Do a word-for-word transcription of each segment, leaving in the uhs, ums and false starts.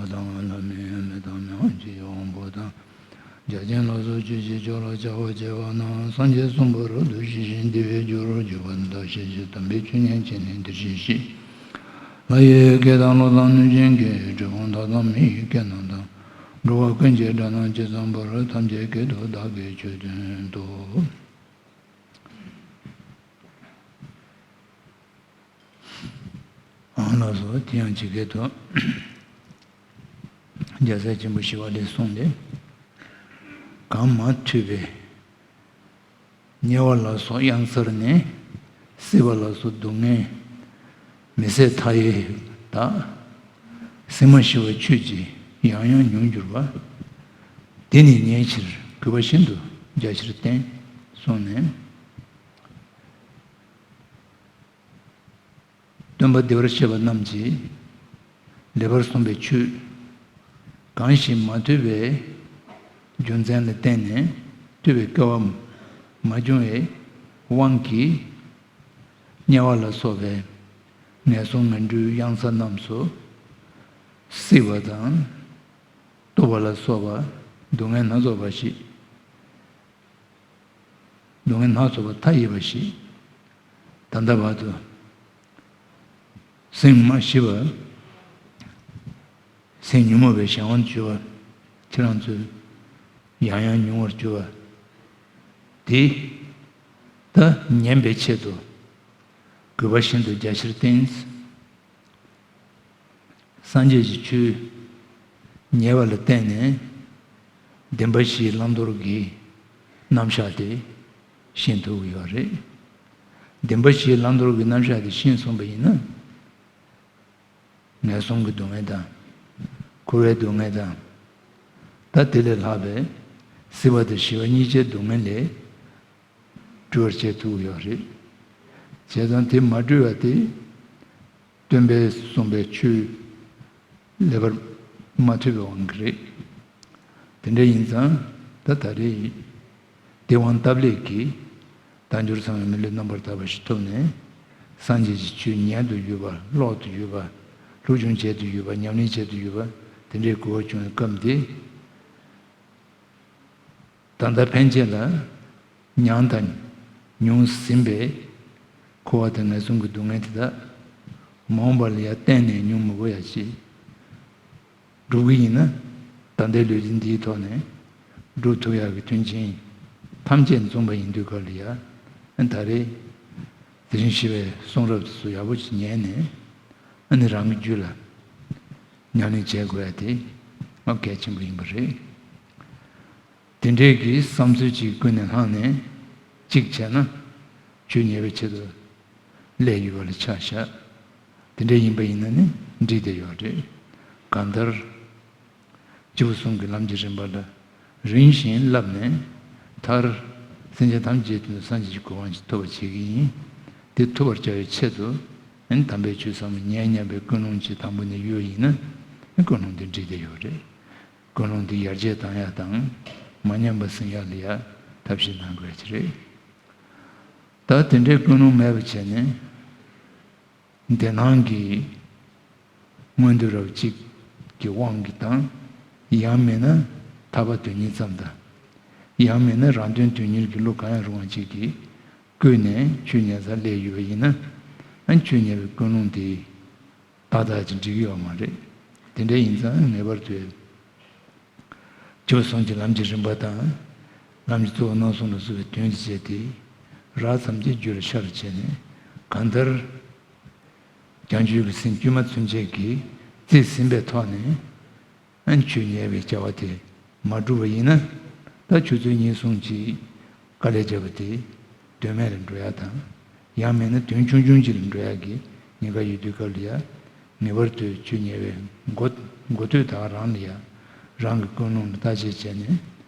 དང་། ལྷ་མིན་མི་དང་མི་དབང་ཆོས་ཀྱི་དབང་པོ་དང་། བརྒྱ་བྱིན་ལ་སོགས་ཆོས་ཀྱི་ཕྱོགས་ལ་སྦྱར་བར་བྱེད་པ་རྣམས་སངས་རྒྱས་གསུངས་པ་རབ་ཏུ་ཞི་ཞིང་བདེ་བའི་རྒྱུར་གྱུར་པ་འདི་དག་ཤེས་བྱེད་དམ་པའི་ཆོས་ཉན་བྱེད་ལས་འདིར་གཤེགས་ཤིག། ལྷ་ཡི་སྐད་དང་ཀླུ་དང་གནོད་སྦྱིན་སྐད། གྲུལ་བུམ་དག་དང་མི་ཡི་སྐད་རྣམས་དང་། འགྲོ་བ་ཀུན་གྱི་སྒྲ་རྣམས་ཇི་ཙམ་པར། ཐམས་ཅད་སྐད་དུ་བདག་གིས་ཆོས་བསྟན་ཏོ། ཨང་ལགས་སོ། དེ་ཡང་ཇི་སྐད་དུ། རྒྱལ་སྲས་ཆེན་པོ་ཞི་བ་ལྷས་གསུངས་ཏེ། གང་མ་ཐུབ་པའི་དམྱལ་བ་ལ་སོགས་གཡང་སར་ནི། སྲིད་པ་ལ་སོགས་སྡུག་བསྔལ་མི་བཟད་མཐའ་ཡས་དག། སེམས་མ་ཞི་བ་ཆོས་ཀྱིས་ཡང་ཡང་མྱོང་འགྱུར་བ། དེ་ནི་ཉེ་ཕྱིར་གུས་པ་ཤིན་ཏུ་རྒྱ་ཆེར་བསྟན། གསུངས་ནས། སྟོན་པ་བདེ་བར་གཤེགས་པ་རྣམས་ཀྱིས་ལེགས་པར་གསུངས་པའི་ཆོས་གང་ཞིག་མ་ཐོས་པའི་རྒྱུ་མཚན་ལ་བརྟེན་ནས་ཐོས་པའི་སྐལ་བ་མ་བྱུང་བའི་དབང་གིས། དམྱལ་བ་ལ་སོགས་པའི་ངན་སོང་ངན་འགྲོའི་གཡང་ས་རྣམས་སུ་སྲིད་པ་དང་། ལྟུང་བ་ལ་སོགས་པ་སྡུག་བསྔལ་སྣ་ཚོགས་པ་ཞིག། སྡུག་བསྔལ་སྣ་ཚོགས་པ་མཐའ་ཡས་པ་ཞིག། ད་ལྟ་བར་དུ་སེམས་མ་ཞི་བ། སེམས་ཉོན་མོངས་པའི་གཞན་དབང་གྱུར་པ། ཁྱེད་རང་ཚོས་ཡང་ཡང་མྱོང་བར་གྱུར་པ། དེ་ད་ཉན་པའི་ཆེད་དུ་གུས་པ་ཤིན་ཏུ་རྒྱ་ཆེར་བསྟེན། སངས་རྒྱས་ཀྱི་ཆོས་ཉན་པ་ལ་བརྟེན་ནས་བདེན་པ་བཞིའི་བླང་དོར་གྱི་རྣམ་གཞག་དེ་ཤེས་ཐུབ་ཀྱི་ཡོད་རེད། བདེན་པ་བཞིའི་བླང་དོར་གྱི་རྣམ་གཞག་དེ་ཤེས་སོང་བ་ཡིན་ན། ངན་སོང་གི་སྡུག་བསྔལ་དང་། འཁོར་བའི་སྡུག་བསྔལ་དང་། ད་དེ་ལས་ལྷག་པའི་སྲིད་པ་དང་ཞི་བ་གཉིས་ཆའི་སྡུག་བསྔལ་ལས་གྲོལ་བར་བྱེད་ཐུབ་ཀྱི་ཡོད་རེད། བྱས་ཙང་དེ་མ་གྲོལ་བ་དེ་སྟོན་པས་གསུངས་པའི་ཆོས་ལེགས་པར་མ་ཐོས་པའི་དབང་གིས་རེད། དེ་འདྲ་ཡིན་ཙང་ད་ད་རེས་དེ་དབང་སྟབས་ལེགས་ཀྱིས་དལ་འབྱོར་ཚང་བའི་མི་ལུས་རྣམ་པར་དག་པ་ཞིག་ཐོབ་ནས། སངས་རྒྱས་ཀྱི་ཆོས་ཉན་དུ་ཡོད་པ། ཀློག་ཏུ་ཡོད་པ། སློབ་སྦྱོང་བྱེད་དུ་ཡོད་པ། ཉམས་ལེན་བྱེད་དུ་ཡོད་པ། དེ་འདྲའི་གོ་བ་བྱུང་བའི་སྐབས་འདི། ད་ལྟ་ཕན་ཆད་ལ་མྱངས་དང་མྱོང་ཟིན་པའི་འཁོར་བ་དང་ངན་སོང་གི་སྡུག་བསྔལ་དེ་དག་མ་འོངས་པ་ལ་ཡང་གཏན་ནས་མྱོང་མི་དགོས་ཡ་ཅིག་སྒྲུབ་ཀྱི་ཡིན་ན། ད་ལྟའི་ལུས་འདི་འདིའི་ཐོག་ནས་སྒྲུབ་ཐུབ་ཡག་གི་མཐུན་རྐྱེན་ཐམས་ཅད་འཛོམས་པ་ཡིན་དུས་སྐབས་ལ་ཡ། ཨ་ད་རེས་དེ་རིང་ཞི་བའི་གསུང་རབ་ཚོ་ཡག་པོ་ཞིག་ཉན་ནས། ཨ་ནི་རང་གི་རྒྱུད་ལ་ཉམས་ལེན་བྱེད་དགོས་ཡ་དེ་ཨ་གལ་ཆེན་པོ་ཡིན་པ་རེད། དེ་འདྲའི་གི་བསམ་ཚུལ་ཅིག་ཀུན་ནས་བསླངས་ནས་གཅིག་བྱས་ན། ཆོས་ཉན་པའི་ཆེད་དུ་སླེབས་ཡོད་པ་ལ་ཆ་བཞག་དེ་འདྲ་ཡིན་པ་ཡིན་ན་ནི་འགྲིག་བསྡད་ཡོད་རེད། གང་ལྟར། སྐྱེས་བུ་གསུམ་གྱི་ལམ་གྱི་རིམ་པ་ལ་རིམ་བཞིན་བསླབས་ནས་མཐར། སེམས་ཅན་ཐམས་ཅད་དོན་དུ་སངས་རྒྱས་ཀྱི་གོ་འཕང་ཞིག་ཐོབ་པར་བྱེད་ཀྱི་ཡིན། དེ་ཐོབ་པར་བྱ་བའི་ཆེད་དུ། ཨ་ནི་དམ་པའི་ཆོས་ཚང་མ་ཉན་སྙམ་པའི་ཀུན་སློང་ཅིག་དང་པོ་ནས་ཡོད་ཡིན་ན། ཨ་ཀུན་སློང་དེ་འགྲིག་བསྡད་ཡོད་རེད། ཀུན་སློང་འདི་ཡར་རྒྱས་བཏང་ཡག་དང་། མ་ཉམས་པ་ཟིན་ཡག་ལ་ཡ་ཐབས་ཤེས་གནང་དགོས་ཀྱི་རེད། ད་དེ་འདྲའི་ཀུན་སློང་མེད་པ་བྱས་ནས། འདི་སྣང་གི་མངོན་འདོད་རབ་གཅིག་གི་དབང་གིས་དང་། ཡང་མིན་ན་ཐར་པ་དོན་གཉེར་ཙམ་དང་། ཡང་མིན་ན་རང་དོན་དོན་གཉེར་གྱི་བློ་གང་ཡང་རུང་བ་ཅིག་གིས་བསྐུལ་ནས་ཆོས་ཉན་སར་སླེབས་ཡོད་པ་ཡིན་ན། ཨ་ཆོས་ཉན་པའི་ཀུན་སློང་དེ། ཏག་ཏག་ཅིག་འགྲིག་གི་ཡོད་མ་རེད། དེ་འདྲ་ཡིན་ཙང་ངེས་པར་དུ་སྐྱེས་བུ་གསུམ་གྱི་ལམ་གྱི་རིམ་པ་དང་། ལམ་གྱི་གཙོ་བོ་རྣམ་གསུམ་ལ་སོགས་པའི་དོན་དུ་བྱས་ཏེ། རགས་ཙམ་གྱིས་རྒྱུད་ལ་ཤར་བྱས་ནས། གང་ལྟར་བྱང་ཆུབ་ཀྱི་སེམས་དཀྱུས་མ་ཚུན་ཆད་ཀྱིས་རྩིས་ཟིན་པའི་ཐོག་ནས། ཨ་ཆོས་ཉན་པའི་བྱ་བ་དེ་མ་བསྒྲུབས་པ་ཡིན་ན། ད་ཆུ་ཚོད་གཉིས་གསུམ་གྱི་དཀའ་ལས་བརྒྱབ་པ་དེ་དོན་མེད་ལ་འགྲོ་ཡག་དང་། ཡང་མིན་ན་དོན་ཆུང་ཆུང་ཅིག་ལ་འགྲོ་ཡག་གི་ཉེན་ཁ་ཡོད་དུས་སྐབས་ལ་ཡ། ངེས་པར་དུ་ཆོས་ཉན་པའི་འགོ་འགོ་ཐོག་དེ་རང་ལ་ཡ། རང་གི་ཀུན་སློང་ལ་བརྟག་དཔྱད་བྱས་ནས།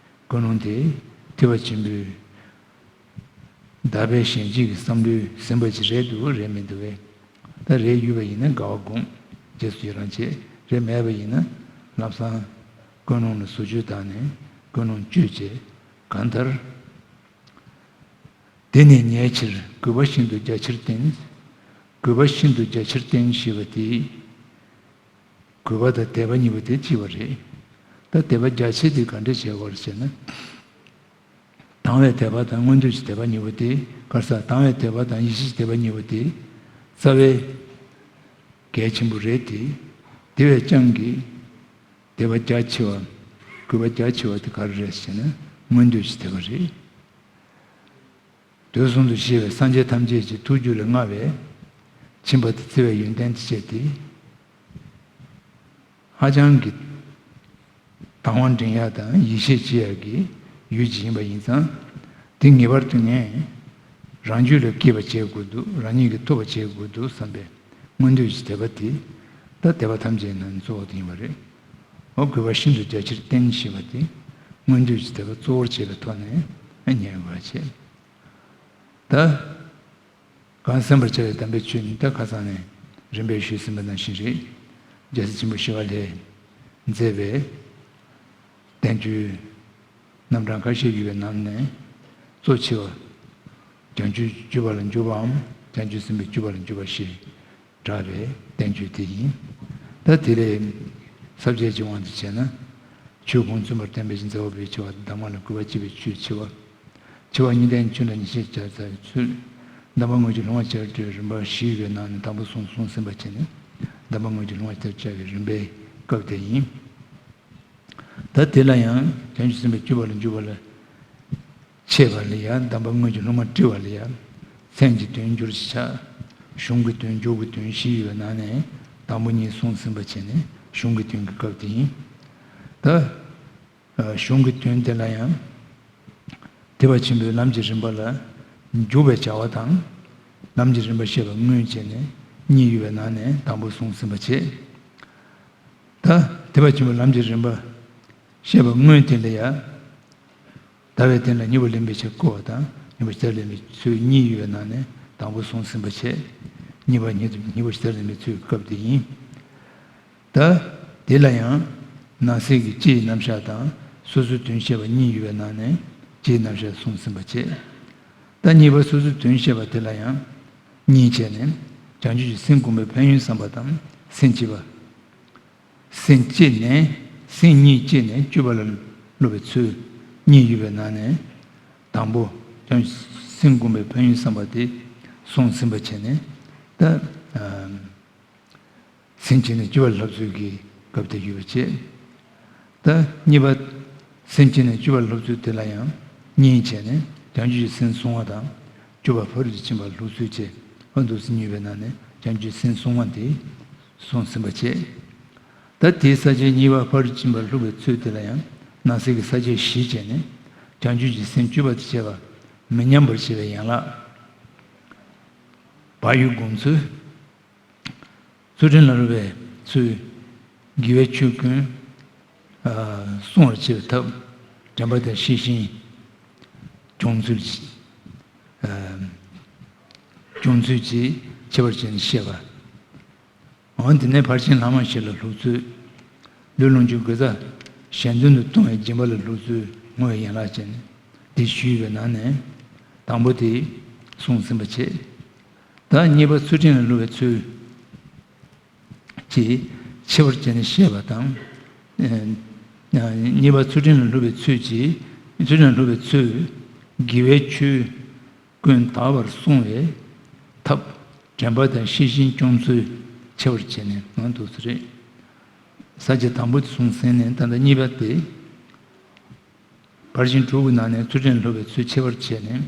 ཀུན་སློང་དེ་ཐེག་པ་ཆེན་པོའི་བདག་པས་གཞན་གཅེས་ཀྱི་བསམ་བློའི་ཟིན་པ་ཅིག་རེད་འདུག་རེད་མི་འདུག་གས། ད་རེད་ཡོད་པ་ཡིན་ན་དགའ་བ་སྒོམ། རྗེས་སུ་ཡི་རང་བྱེད། རེད་མེད་པ་ཡིན་ན་ལམ་སང་ཀུན་སློང་ལ་བཟོ་བཅོས་བཏང་ནས་ཀུན་སློང་བཅོས་བྱས། གང་ལྟར། དེ་ནས་ཉེ་ཕྱིར་གུས་པ་ཤིན་ཏུ་རྒྱ་ཆེར་བསྟེན། གུས་པ་ཤིན་ཏུ་རྒྱ་ཆེར་བསྟེན་ཞེས་པ་དེ། གུས་པ་དང་དད་པ་གཉིས་པོ་དེ་གཅིག་པ་རེད། ད་དད་པ་རྒྱ་ཆེ་དེ་ག་འདྲ་བྱས་པར་ཟེར་ན། དང་བའི་དད་པ་དང་མངོན་འདོད་ཀྱི་དད་པ་གཉིས་པོ་དེ་ག་རེ་ཟེར། དང་བའི་དད་པ་དང་ཡིད་ཆེས་ཀྱི་དད་པ་གཉིས་པོ་དེ་རྩ་བའི་གལ་ཆེན་པོ་རེད་དེ། དེ་བས་ཀྱང་གི་དད་པ་རྒྱ་ཆེ་བ། གུས་པ་རྒྱ་ཆེ་བ་དེ་ག་རེ་རེད་ཟེར་ན། མངོན་འདོད་ཀྱི་དད་པ་རེད། དུས་གསུམ་དུ་གཤེགས་པའི་སངས་རྒྱས་ཐམས་ཅད་ཀྱི་ཐུགས་རྒྱུད་ལ་མངའ་བའི་ཕྱིན་པ་དེ་བརྩི་བའི་ཡོན་ཏན་དེ་བྱས་ཏེ། ཧ་ཅང་གི་དང་བ་འདྲེན་ཡག་དང་ཡིད་ཆེས་བྱེད་ཡག་གི་ཡུལ་ཅིག་ཡིན་པ་ཡིན་ཙང་། དེ་ངེས་པར་དུ་ངས་རང་རྒྱུད་ལ་སྐྱེས་པ་བྱེད་དགོས་འདུག་རང་ཉིད་ཀྱིས་ཐུབ་པ་བྱེད་དགོས་འདུག་བསམ་པའི་མངོན་འདོད་ཀྱི་དད་པ་དེ། ད་དད་པ་ཐམས་ཅད་ནང་གཙོ་བོ་དེ་ཡིན་པ་རེད། འོ། གུས་པ་ཤིན་ཏུ་རྒྱ་ཆེར་བསྟེན་ཞེས་པ་དེ་མངོན་འདོད་ཀྱི་དད་པ་གཙོ་བོར་བྱས་པའི་ཐོག་ནས་ཉན་དགོས་པ་བྱས། ད། གང་གསན་པར་བྱ་བའི་དམ་པའི་ཆོས་ནི། ད་ཁ་སང་ནས་རིམ་པས་ཞུས་ཟིན་པ་ནང་བཞིན་རེད། རྒྱལ་སྲས་ཆེན་པོ་ཞི་བ་ལྷས་མཛད་པའི་བསྟན་བཅོས་རྣམ་གྲངས་ཁ་ཤས་ཡོད་པའི་ནང་ནས་གཙོ་ཆེ་བ། བྱང་ཆུབ་སྤྱོད་པ་ལ་འཇུག་པའམ་བྱང་ཆུབ་སེམས་དཔའི་སྤྱོད་པ་ལ་འཇུག་པ་ཞེས་གྲགས་པའི་བསྟན་བཅོས་དེ་ཡིན། ད་དེ་ལས་ས་བཅད་ཀྱི་དབང་དུ་བྱས་ན། ཆོས་ཕུང་བཙུན་པར་བསྟན་པའི་མཛད་པ་པོའི་ཆེ་བ་གདམས་ངག་ལ་གུས་པ་བསྐྱེད་པའི་ཆོས་ཆེ་བ། ཆེ་བ་གཉིས་ལྡན་ཆོས་འདྲ་ཉི་ཤུ་རྩ་བའི་ཚུལ། གདམས་པ་དངོས་ཀྱི་ལྷུང་བ་ཆེར་བཀྲལ་བའི་རིམ་པ་བཞི་ཡོད་པའི་ནང་ནས་དང་པོ་གསུངས་གསུངས་ཟིན་པ་བྱས་ནས། གདམས་པ་དངོས་ཀྱི་ལྷུང་བ་ཆེར་བཀྲལ་བའི་རིམ་པའི་སྐབས་དེ་ཡིན། ད་དེ་ལ་ཡང་བྱང་ཆུབ་སེམས་དཔའི་སྤྱོད་པ་ལ་འཇུག་པ་ལ་འཆད་པ་ལ་ཡང་། གདམས་པ་དངོས་ཀྱི་ལྷུང་བ་བཀྲལ་བ་ལ་ཡང་། མཚན་གྱི་དོན་སྦྱོར་བྱ། གཞུང་གི་དོན་འཇུག་གི་དོན་བཞི་ཡོད་པའི་ནང་ནས་དང་པོ་གཉིས་གསུངས་ཟིན་པ་བྱས་ནས་གཞུང་གི་དོན་གྱི་སྐབས་དེ་ཡིན། ད། གཞུང་གི་དོན་དེ་ལ་ཡང་། ཐེག་པ་ཆེན་པོའི་ལམ་གྱི་རིམ་པ་ལ་འཇུག་པའི་བྱ་བ་དང་། ལམ་གྱི་རིམ་པ་བཤད་པ་དངོས་བྱས་ནས་གཉིས་ཡོད་པའི་ནང་ནས་དང་པོ་གསུངས་ཟིན་པ་བྱས། ད་ཐེག་པ་ཆེན་པོའི་ལམ་གྱི་རིམ་པ་བཤད་པ་དངོས་དེ་ལ་ཡང་། ཟླ་བའི་སྟེང་ལ་གཉིས་པ་ལེན་པའི་ཕྱིར་བསྐུལ་བ་དང་། གཉིས་པ་ཇི་ལྟར་ལེན་པའི་ཚུལ་གཉིས་ཡོད་པའི་ནང་ནས་དང་པོ་གསུངས་ཟིན་པ་བྱས། གཉིས་པ་ཉིད་དུ་གཉིས་པ་ཇི་ལྟར་ལེན་པའི་ཚུལ་གྱི་སྐབས་དེ་ཡིན། ད། དེ་ལ་ཡང་། ནང་གསེས་ཀྱི་སྤྱིའི་རྣམ་གཞག་དང་སོ་སོའི་དོན་བཤད་པ་གཉིས་ཡོད་པའི་ནང་ནས་སྤྱིའི་རྣམ་གཞག་གསུངས་ཟིན་པ་བྱས། ད་གཉིས་པ་སོ་སོའི་དོན་བཤད་པ་དེ་ལ་ཡང་། གཉིས་བྱས་ནས། བྱང་ཆུབ་ཀྱི་སེམས་བསྒོམ་པའི་ཕན་ཡོན་བསམ་པ་དང་སེམས་བསྐྱེད་པ། སེམས་བསྐྱེད་ནས། སེམས་ཉིད་བསྐྱེད་ནས་སྤྱོད་པ་ལ་སློབ་པའི་ཚུལ་གཉིས་ཡོད་པའི་ནང་ནས། དང་པོ། བྱང་ཆུབ་སེམས་བསྒོམ་པའི་ཕན་ཡོན་བསམ་པ་དེ་གསུངས་ཟིན་པ་བྱས་ནས། ད། སེམས་བསྐྱེད་ནས་སྤྱོད་པ་སློབ་ཚུལ་གྱི་སྐབས་དེ་ཡོད་པ་བྱས། ད་གཉིས་པ། སེམས་བསྐྱེད་ནས་སྤྱོད་པ་སློབ་ཚུལ་དེ་ལ་ཡང་གཉིས་བྱས་ནས། བྱང་ཆུབ་ཀྱི་སེམས་བསྲུང་བ་དང་། སྤྱོད་པ་ཕ་རོལ་ཏུ་ཕྱིན་པ་སློབ་ཚུལ་བཅས། ཨ། འདུག་སེ་གཉིས་པའི་ནང་ནས་བྱང་ཆུབ་སེམས་བསྲུང་བ་དེ་གསུངས་ཟིན་པ་བྱས། ད་དེའི་ས་བཅད་གཉིས་པ་ཕ་རོལ་ཏུ་ཕྱིན་པ་སློབ་པའི་ཚུལ་དེ་ལ་ཡང་ནང་གསེས་ཀྱི་ས་བཅད་བཞི་བྱས་ནས། བྱང་ཆུབ་ཀྱི་སེམས་སྤྱོད་པ་དང་བཅས་པ་མི་ཉམས་པར་བྱེད་པའི་ཡན་ལག་བག་ཡོད་སྒོམ་ཚུལ། ཚུལ་ཁྲིམས་ལ་སློབ་པའི་ཚུལ། དགེ་བའི་ཆོས་ཀུན་བསྲུང་བར་བྱེད་པའི་ཐབས། དྲན་པ་དང་ཤེས་བཞིན་སྐྱོང་ཚུལ། སྐྱོང་ཚུལ་གྱིས་ཁྱད་པར་ཅན་བཤད་པ། འོན་ཏེ་ནས་ཕར་ཕྱིན་ལྷག་མ་བཞི་ལ་སློབ་ཚུལ། ལུས་ལོངས་སྤྱོད་དགེ་རྩ་གཞན་དོན་དུ་གཏོང་བའི་སྦྱིན་པ་ལ་སློབ་ཚུལ་བསྔོ་བའི་ཡན་ལག་བཅས་ནི་འདི་བཞི་ཡོད་པའི་ནང་ནས་དང་པོ་དེ་གསུངས་ཟིན་པ་བྱས། ད་གཉིས་པ་ཚུལ་ཁྲིམས་ལ་སློབ་པའི་ཚུལ་གྱིས་ཁྱད་པར་བྱས་ནས་བཤད་པ་དང་། གཉིས་པ་ཚུལ་ཁྲིམས་ལ་སློབ་པའི་ཚུལ་གྱིས། ཚུལ་ཁྲིམས་ལ་སློབ་པའི་ཚུལ། དགེ་བའི་ཆོས་ཀུན་དག་པར་བསྲུང་བའི་ཐབས། དྲན་པ་དང་ཤེས་བཞིན་སྐྱོང་ཚུལ་ཁྱད་པར་བྱས་ནས་ནང་དུ་སུ་རེད། ས་བཅད་དང་པོ་དེ་གསུངས་ཟིན་ནས། ད་ལྟ་གཉིས་པ་དེ། ཕར་ཕྱིན་དྲུག་གི་ནང་ནས་ཚུལ་ཁྲིམས་ལ་སློབ་པའི་ཚུལ་ཁྱད་པར་བྱས་ནས།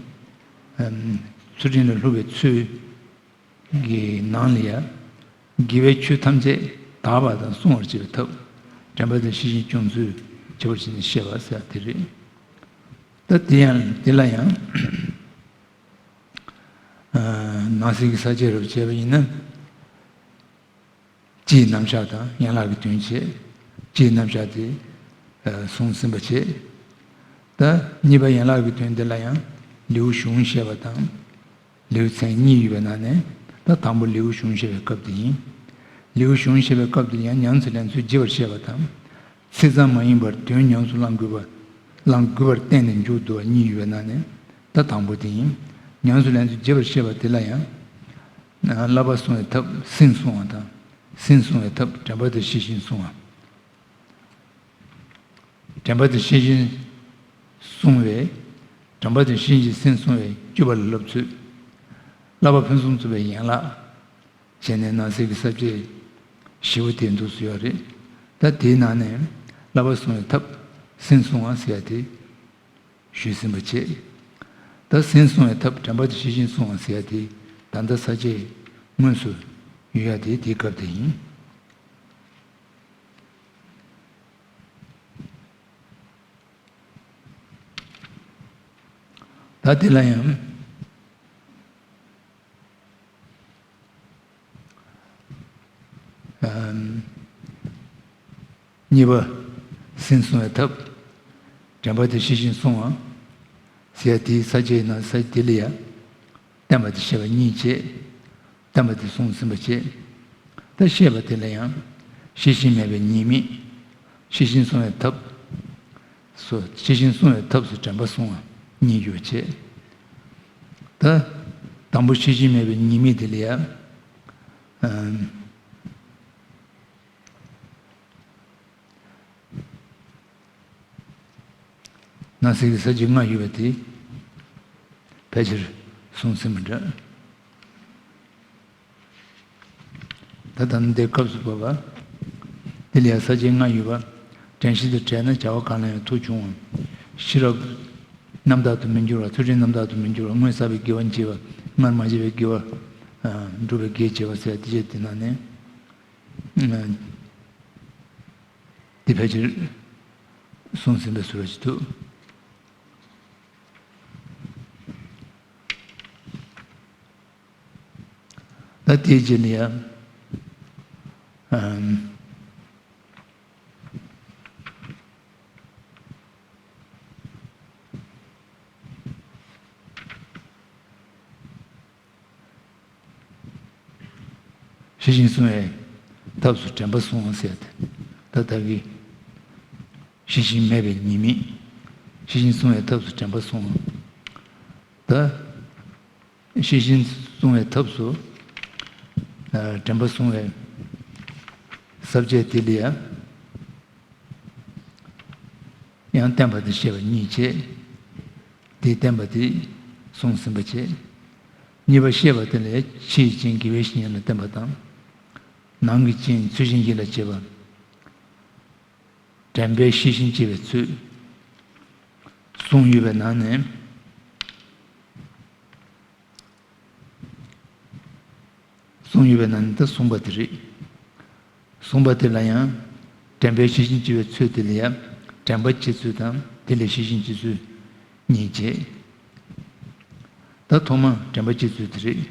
ཚུལ་ཁྲིམས་ལ་སློབ་པའི་ཚུལ་གྱི་ནང་ལ་ཡང་། དགེ་བའི་ཆོས་ཐམས་ཅད་དག་པ་དང་བསྲུང་བར་བྱེད་པའི་ཐབས། དྲན་པ་དང་ཤེས་བཞིན་སྐྱོང་ཚུལ་ཁྱད་པར་བྱས་ནས་བཤད་པ་ཟེར་བ་དེ་རེད། ད་དེ་ཡང་དེ་ལ་ཡང་། ནང་གསེས་ཀྱི་ས་བཅད་རུ་བྱས་པ་ཡིན་ན། སྤྱིའི་རྣམ་གཞག་དང་ཡན་ལག་གི་དོན་བྱས། སྤྱིའི་རྣམ་གཞག་དེ་གསུངས་ཟིན་པ་བྱས། ད་གཉིས་པ་ཡན་ལག་གི་དོན་དེ་ལ་ཡང་ལེའུ་གཞུང་བཤད་པ་དང་། ལེའུ་ཚན་གཉིས་ཡོད་པའི་ནང་ནས། ད་དང་པོ་ལེའུ་གཞུང་བཤད་པའི་སྐབས་དེ་ཡིན། ལེའུ་གཞུང་བཤད་པའི་སྐབས་དེ་ཡང་ཉམས་སུ་ལེན་ཚུལ་རྒྱས་པར་བཤད་པ་དང་། ཚིག་ཙམ་མ་ཡིན་པར་དོན་ཉམས་སུ་བླང་དགོས་པ། བླང་དགོས་པར་བསྟན་ནས་མཇུག་བསྡུ་བ་གཉིས་ཡོད་པའི་ནང་ནས། ད་དང་པོ་དེ་ཡིན། ཉམས་སུ་ལེན་ཚུལ་རྒྱས་པར་བཤད་པ་དེ་ལ་ཡང་། བསླབ་པ་བསྲུང་བའི་ཐབས་སེམས་བསྲུང་བ་དང་ སེམས་བསྲུང་བའི་ཐབས། དྲན་པ་དང་ཤེས་བཞིན་བསྲུང་བ། དྲན་པ་དང་ཤེས་བཞིན་བསྲུང་བའི། དྲན་པ་དང་ཤེས་བཞིན་སེམས་བསྲུང་བའི་སྤྱོད་པ་ལ་སློབ་ཚུལ། བསླབ་པ་ཕུན་སུམ་ཚོགས་པའི་ཡན་ལག་བྱས་ནས་ནང་གསེས་ཀྱི་ས་བཅད་བཞི་པོ་དེ་འདུག་སེ་ཡོད་རེད། ད་དེའི་ནང་ནས་བསླབ་པ་བསྲུང་བའི་ཐབས། སེམས་བསྲུང་བ་ཟེར་ཡ་དེ་ཞུས་ཟིན་པ་བྱས། ད་སེམས་བསྲུང་བའི་ཐབས། དྲན་པ་དང་ཤེས་བཞིན་བསྲུང་བ་ཟེར་ཡ་དེ་ད་ལྟ་ས་བཅད་དངོས་སུ་ཡོད་ཡ་དེ་དེའི་སྐབས་དེ་ཡིན། ད་དེ་ལ་ཡང་། ཨམ། གཉིས་པ། སེམས་བསྲུང་བའི་ཐབས། དྲན་པ་དེ་ཤེས་བཞིན་བསྲུང་བ། ཟེར་ཡ་དེའི་ས་བཅད་ནང་ས་དེ་ལ་ཡ། བསྟན་པ་དང་བཤད་པ་གཉིས་བྱས། བསྟན་པ་དེ་གསུངས་ཟིན་པ་བྱས། ད་བཤད་པ་དེ་ལ་ཡང་། ཤེས་བཞིན་མེད་པའི་ཉེས་དམིགས། ཤེས་བཞིན་བསྲུང་བའི་ཐབས། སོ། ཤེས་བཞིན་བསྲུང་བའི་ཐབས་སུ་དྲན་པ་བསྲུང་བ་གཉིས་ཡོད་བྱས། ད། དང་པོ་ཤེས་བཞིན་མེད་པའི་ཉེས་དམིགས་དེ་ལ་ཡ། ཨམ། ནང་གསེས་ཀྱི་ས་བཅད་ལྔ་ཡོད་པ་དེ་ཕལ་ཆེར་གསུངས་ཟིན་པ་འདྲ། ད་ལྟ་འདིའི་སྐབས་སུ་བབ་པ། འདི་ལ་ཡང་ས་བཅད་ལྔ་ཡོད་པ། དྲན་ཤེས་དང་བྲལ་ན་བྱ་བ་གང་ལ་ཡང་ཐུག་འབྱུང་བ། ཤེས་རབ་རྣམ་དག་ཏུ་མི་འགྱུར་བ། ཚུལ་ཁྲིམས་རྣམ་དག་ཏུ་མི་འགྱུར་བ། སྔོན་བསགས་པའི་དགེ་བ་འབྱེད་པ། སྔར་མ་བྱས་པའི་དགེ་བ་སྒྲུབ་པའི་དགེ་བྱེད་པ་ཟེར་དེ་བྱས་དེ་ནང་ནས། འདི་ཕལ་ཆེར་གསུངས་ཟིན་པའི་བཟོ་འདྲ་ཞིག་འདུག་ད་དེའི་རྗེས་ལ་ཡང་། ཨམ། ཤེས་བཞིན་བསྲུང་བའི་ཐབས་སུ་དྲན་པ་བསྲུང་བ་ཟེར་ཏེ། ད་ལྟ་གི་ཤེས་བཞིན་མེད་པའི་ཉེས་དམིགས། ཤེས་བཞིན་བསྲུང་བའི་ཐབས་སུ་དྲན་པ་བསྲུང་བ། ད་ཤེས་བཞིན་བསྲུང་བའི་ཐབས་སུ་ཨ་དྲན་པ་བསྲུང་བའི་ས་བཅད་དེ་ལ་ཡང་། ཡང་བསྟན་པ་དང་བཤད་པ་གཉིས་བྱས། དེའི་བསྟན་པ་དེ་གསུངས་ཟིན་པ་བྱས། གཉིས་པ་བཤད་པ་དེ་ལས་ཕྱི་ཡི་རྐྱེན་དགེ་བའི་བཤེས་གཉེན་ལ་བསྟན་པ་དང་། ནང་གི་རྐྱེན་ཚུལ་བཞིན་ཡིད་ལ་བྱེད་པ། དྲན་པས་ཤེས་བཞིན་བྱེད་པའི་ཚུལ། གསུངས་ཡོད་པའི་ནང་ནས། གསུངས་ཡོད་པའི་ནང་ནས་ད་གསུངས་པ་དེ་རེད། གསུངས་པ་དེ་ལ་ཡང་། དྲན་པས་ཤེས་བཞིན་བྱེད་པའི་ཚུལ་དེ་ལ་ཡང་། དྲན་པ་བྱེད་ཚུལ་དང་དེ་ལས་ཤེས་བཞིན་བྱེད་ཚུལ་གཉིས་བྱས། ད་ཐོག་མ་དྲན་པ་བྱེད་ཚུལ་དེ་རེད།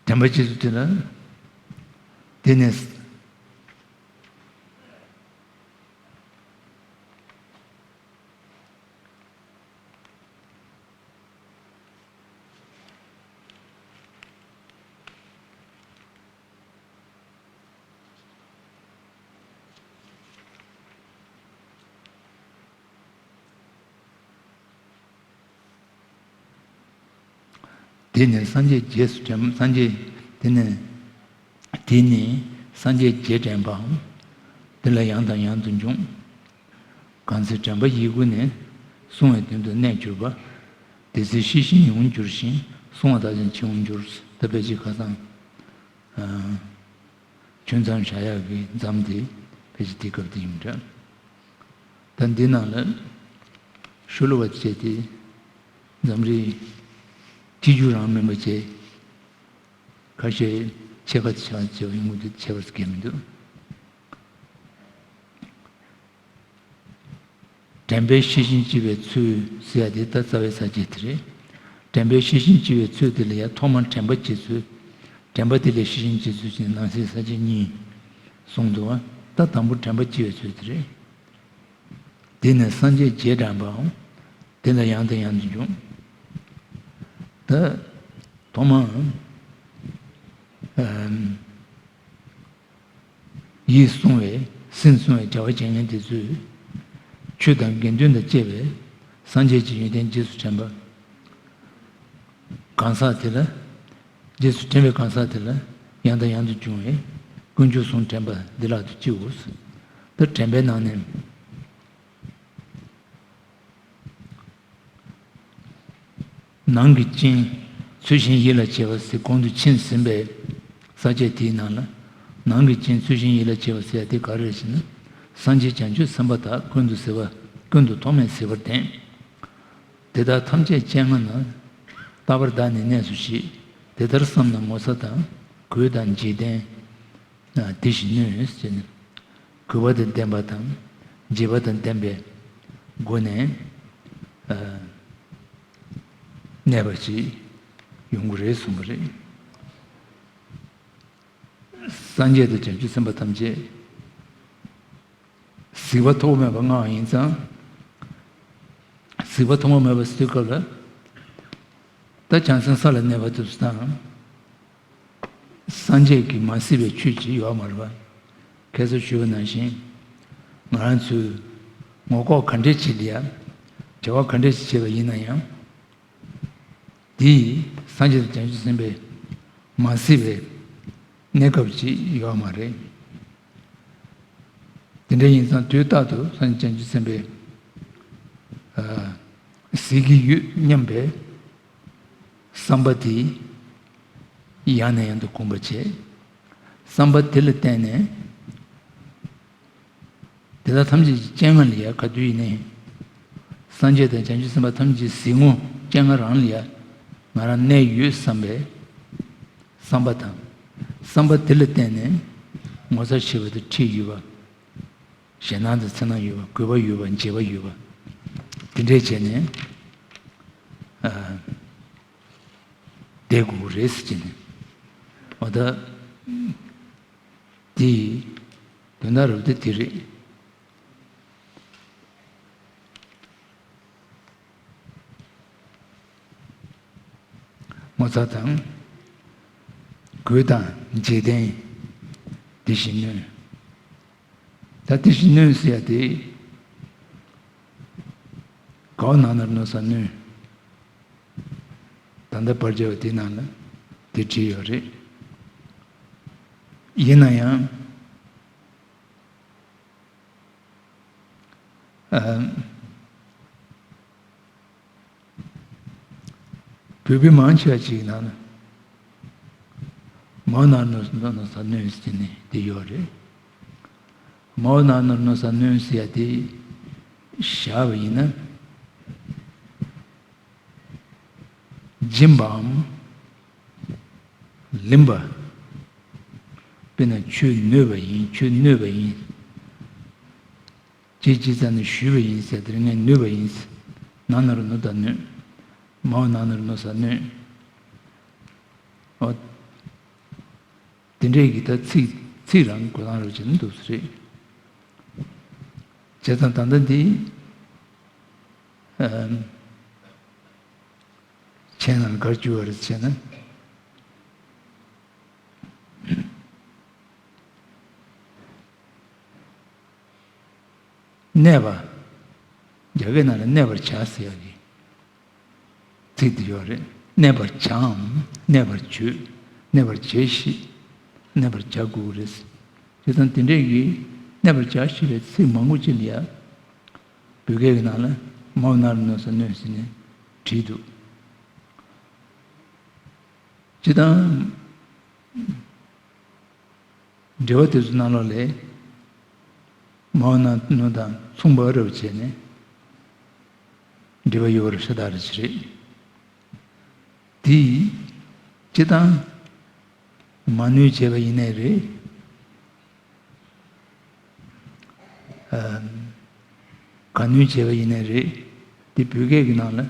དྲན་པ་བྱེད་ཚུལ་དེ་ལ། དེ་ནས། དེ་ནི་སངས་རྒྱས་རྗེས་སུ་དྲན། སངས་རྒྱས་དེ་ནི། དེ་ནི་སངས་རྒྱས་རྗེས་དྲན་པའམ། དེ་ལ་ཡང་དང་ཡང་དུ་འབྱུང་། གང་ཚེ་དྲན་པ་ཡིད་ཀུན་ནས། བསྲུང་བའི་དོན་དུ་གནས་གྱུར་པ། དེ་ཚེ་ཤེས་བཞིན་ཡོངས་གྱུར་ཞིང་། བསྲུང་བ་དག་ཀྱང་ཇི་འོང་འགྱུར། ད་ཕལ་ཆེར་ཁ་སང་། ཨ། ཆུང་ཙམ་བཞག་ཡག་གི་མཚམས་དེ་ཕལ་ཆེར་དེའི་སྐབས་དེ་ཡིན་འདྲ། ད་འདི་ནང་ལ་ཤོ་ལོ་ཀ་བྱས་ཏེ་འཛམ་རིག་སྤྱི་རྒྱུ་རང་མིན་པ་བྱས། ཁ་ཤས་ཕྱེད་ཀ་དེ་ཆགས་བྱས་པ་ཡིན་དགོས་དུས་ཁྱད་པར་གང་ཡང་མི་འདུག་དྲན་པས་ཤེས་བཞིན་བྱེད་པའི་ཚུལ་ཟེར་ཡ་དེ་ད་རྩ་བའི་ས་བཅད་དེ་རེད། དྲན་པས་ཤེས་བཞིན་བྱེད་པའི་ཚུལ་དེ་ལ་ཡང་ཐོག་མར་དྲན་པ་བྱེད་ཚུལ། དྲན་པ་དེ་ལས་ཤེས་བཞིན་བྱེད་ཚུལ་ཞེས་ནང་གསེས་ས་བཅད་གཉིས་གསུངས་འདུག་བ། ད་དང་པོ་དྲན་པ་བྱེད་པའི་ཚུལ་དེ་རེད། དེ་ནས་སངས་རྒྱས་རྗེས་དྲན་པའམ། དེ་ལ་ཡང་དང་ཡང་དུ་འབྱུང་། ད་ཐོག་མར། ཨམ། ཡིད་བསྲུང་བའི་སེམས་བསྲུང་བའི་བྱ་བ་བྱེད་མཁན་དེ་ཚོས། ཆོས་དང་དགེ་འདུན་དང་བཅས་པའི་སངས་རྒྱས་ཀྱི་ཡོན་ཏན་རྗེས་སུ་དྲན་པ། གང་ཟག་དེ་ལ། རྗེས་སུ་དྲན་པའི་གང་ཟག་དེ་ལ། ཡང་དང་ཡང་དུ་འབྱུང་བའི་དཀོན་མཆོག་གསུམ་དྲན་པ་འདི་ལག་ཏུ་ཅི་འོས། ད་དྲན་པའི་ནང་ནས། ནང་གི་རྐྱེན་ཚུལ་བཞིན་ཡིད་ལ་བྱེད་པ་ཟེར་གོང་དུ་ཕྱིན་ཟིན་པའི་ས་བཅད་དེའི་ནང་ལ། ནང་གི་རྐྱེན་ཚུལ་བཞིན་ཡིད་ལ་བྱེད་པ་ཟེར་ཡ་དེ་ག་རེ་རེད་ཟེར་ན། སངས་རྒྱས་བྱང་ཆུབ་སེམས་དཔའ་དག་ཀུན་ཏུ་གཟིགས་པ། ཀུན་ཏུ་ཐོགས་མེད་གཟིགས་པར་ལྡན། དེ་དག་ཐམས་ཅད་སྤྱན་སྔ་ན། རྟག་པར་བདག་ནི་གནས་སུ་གཤེགས། དེ་ལྟར་བསམས་ན་ངོ་ཚ་དང་། གུས་དང་འཇིག་རྟེན་དེ་བཞིན་ནོད་ཟེར་ནས། གུས་པ་དང་ལྡན་པ་དང་། འཇིགས་པ་དང་ལྡན་པའི་སྒོ་ནས་གནས་པ་ཅིག་ཡོང་གི་རེད་གསུངས་པ་རེད། སངས་རྒྱས་དང་བྱང་ཆུབ་སེམས་དཔའ་ཐམས་ཅད་གཟིགས་པ་ཐོགས་མེད་པ་མངའ་བ་ཡིན་ཙང་། གཟིགས་པ་ཐོགས་མེད་པ་ཟེར་དུས་སྐབས་ལ། ད་བྱང་སེམས་ས་ལ་གནས་པ་དེ་ཚོ་དང་། སངས་རྒྱས་ཀྱིས་མ་གཟིགས་པའི་ཆོས་ཅིག་ཡོད་མ་རེད་པ། ཁ་སང་ཞུས་པ་ནང་བཞིན། ང་རང་ཚོས་ངོ་ལྐོག་ག་འདྲས་ཅིག་ལ་ཡ། བྱ་བ་ག་འདྲས་ཅིག་བྱས་པ་ཡིན་ན་ཡང་། དེས་སངས་རྒྱས་དང་བྱང་ཆུབ་སེམས་དཔའི་མ་གཟིགས་པའི་གནས་སྐབས་ཅིག་ཡོད་མ་རེད། དེ་འདྲ་ཡིན་ཙང་དུས་རྟག་ཏུ་སངས་རྒྱས་བྱང་ཆུབ་སེམས་དཔའི་ཨ་གཟིགས་ཀྱི་ཡོད་སྙམ་པའི་བསམ་པ་དེ་ཡང་ནས་ཡང་དུ་སྒོམ་པ་བྱེད། བསམ་པ་དེ་ལ་བརྟེན་ནས། དེ་དག་ཐམས་ཅད་ཀྱི་སྤྱན་སྔ་ལ་ཡ་ག་དུས་ཡིན་ནའི། སངས་རྒྱས་དང་བྱང་ཆུབ་སེམས་དཔའ་ཐམས་ཅད་གཟིགས་ངོ་སྤྱན་སྔ་རང་ལ་ཡ་ང་རང་གནས་ཡོད་བསམ་པའི་བསམ་པ་དང་། བསམ་པ་དེ་ལ་བརྟེན་ནས་ངོ་ཚ་ཤེས་པ་དང་འཁྲིས་ཡོད་པ། ཞེད་སྣང་དང་འཚེར་སྣང་ཡོད་པ། གུས་པ་ཡོད་པ། འཇིགས་པ་ཡོད་པ། དེ་འདྲས་བྱས་ནས་ཨ་བསྡད་དགོས་ཀྱི་རེད་ཟེར་གྱི་ནས། འོ་ད། དེ་དོན་དག་རབ་ཏུ་དེ་རེད། ངོ་ཚ་དང་། གུས་དང་འཇིག་རྟེན་དེ་བཞིན་ནོད། ད་དེ་བཞིན་ནོད་ཟེར་ཡ་དེ། ག་བ་ནང་ན་རེ་ནོར་ས་ནོད། ད་ལྟ་བར་བྱ་བ་དེའི་ནང་ལ་དེ་བྲིས་ཡོད་རེད། ཡིན་ན་ཡང་། ཨ། བོད་པའི་མང་ཆེ་བ་ཅིག་ནང་ན། མའོ་ནང་ན་རེ་ནོར་ས་ནོད་ཟེར་ནས་དེ་ཡོད་རེད། མའོ་ནང་ན་རེ་ནོར་ས་ནོད་ཟེར་ཡ་དེ་བཞག་པ་ཡིན་ན། སྦྱིན་པའམ་ལེན་པ། དཔེར་ན་ཁྱོད་ནོད་པ་ཡིན། ཁྱོད་ནོད་པ་ཡིན། ཅིག་ཅིག་ཙམ་ནས་ཞུས་པ་ཡིན་ཟེར། དེ་རིང་ངས་ནོད་པ་ཡིན། ནང་ན་རེ་ནོར་དང་ནོད། མའོ་ནང་ན་རེ་ནོར་ས་ནོད། འོ། དེ་འདྲས་ཀྱི་ད་ཚིག་ཚིག་རང་གོ་སྟངས་རེ་བྱས་ན་འདུག་ས་རེད། བྱས་ཙང་ད་ལྟ་འདི་ཨམ། མཆན་ནང་ག་རེ་བཅུག་པ་རེད་ཟེར་ན། གནས་པ། རྒྱ་སྐད་ནང་ལ་གནས་པར་བྱ་ཟེར་ཡག་གི་ཚིག་དེ་ཡོད་རེད། གནས་པར་བྱའམ། གནས་པར་བྱོས། གནས་པར་བྱེད་ཤིག། གནས་པར་བྱ་དགོས་ཀྱི་རེད། བྱས་ཙང་དེ་འདྲས་ཀྱི་གནས་པར་བྱ་ཞེས་པའི་ཚིག་མང་པོ་ཅིག་ལ་ཡ། བོད་སྐད་ཀྱི་ནང་ལ་མའོ་ནང་ན་རེ་ནོར་ས་ནོད་ཟེར་ནས་བྲིས་འདུག། སྤྱིར་བཏང་། འགྲེལ་པ་དེ་ཚོའི་ནང་ལོགས་ལ། མའོ་ནང་ན་རེ་ནོར་དང་མཚུངས་པ་རབ་བྱས་ནས་འབྲེལ་བ་ཡོད་པ་རེད་ཤ་སྟག་རེད་ཅེས་རེད། དེ་སྤྱིར་བཏང་། མ་ནོད་བྱས་པ་ཡིན་ནའི་རེད། ཨ། ག་ནོད་བྱས་པ་ཡིན་ནའི་རེད། དེ་བོད་སྐད་ཀྱི་ནང་ལ་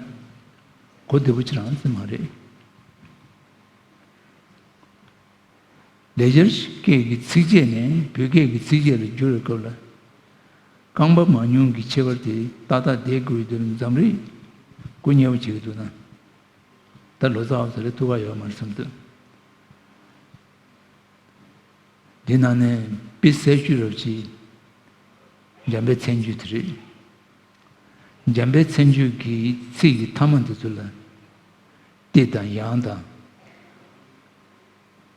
གོ་བདེ་པོ་ཅིག་རང་ཙམ་མ་རེད། ལེགས་སྦྱར་སྐད་ཀྱི་ཚིགས་བཅད་ནས་བོད་སྐད་ཀྱི་ཚིགས་བཅད་ལ་བསྒྱུར་བའི་སྐབས་ལ། རྐང་པ་མང་ཉུང་གི་ཁྱད་པར་དེ་ཏག་ཏག་བསྡད་དགོས་དུས་ལ་འཛམ་རིག་སྐུ་ཉེ་བོ་བྱེད་ཀྱི་འདུག་ན། ད་ལོ་ཙཱ་བ་ཚོ་ལ་ཐུགས་ཁག་ཡོད་མ་རེད་བསམ་འདུག། འདི་ནང་ནས་དཔེ་གསལ་ཤོས་རབ་ཅིག་འཇམ་དཔལ་མཚན་བརྗོད་དེ་རེད། འཇམ་དཔལ་མཚན་བརྗོད་ཀྱི་ཚིག་གི་མཐའ་མ་འདི་ཚོ་ལ། ཏེ་དང་ཡང་དང་།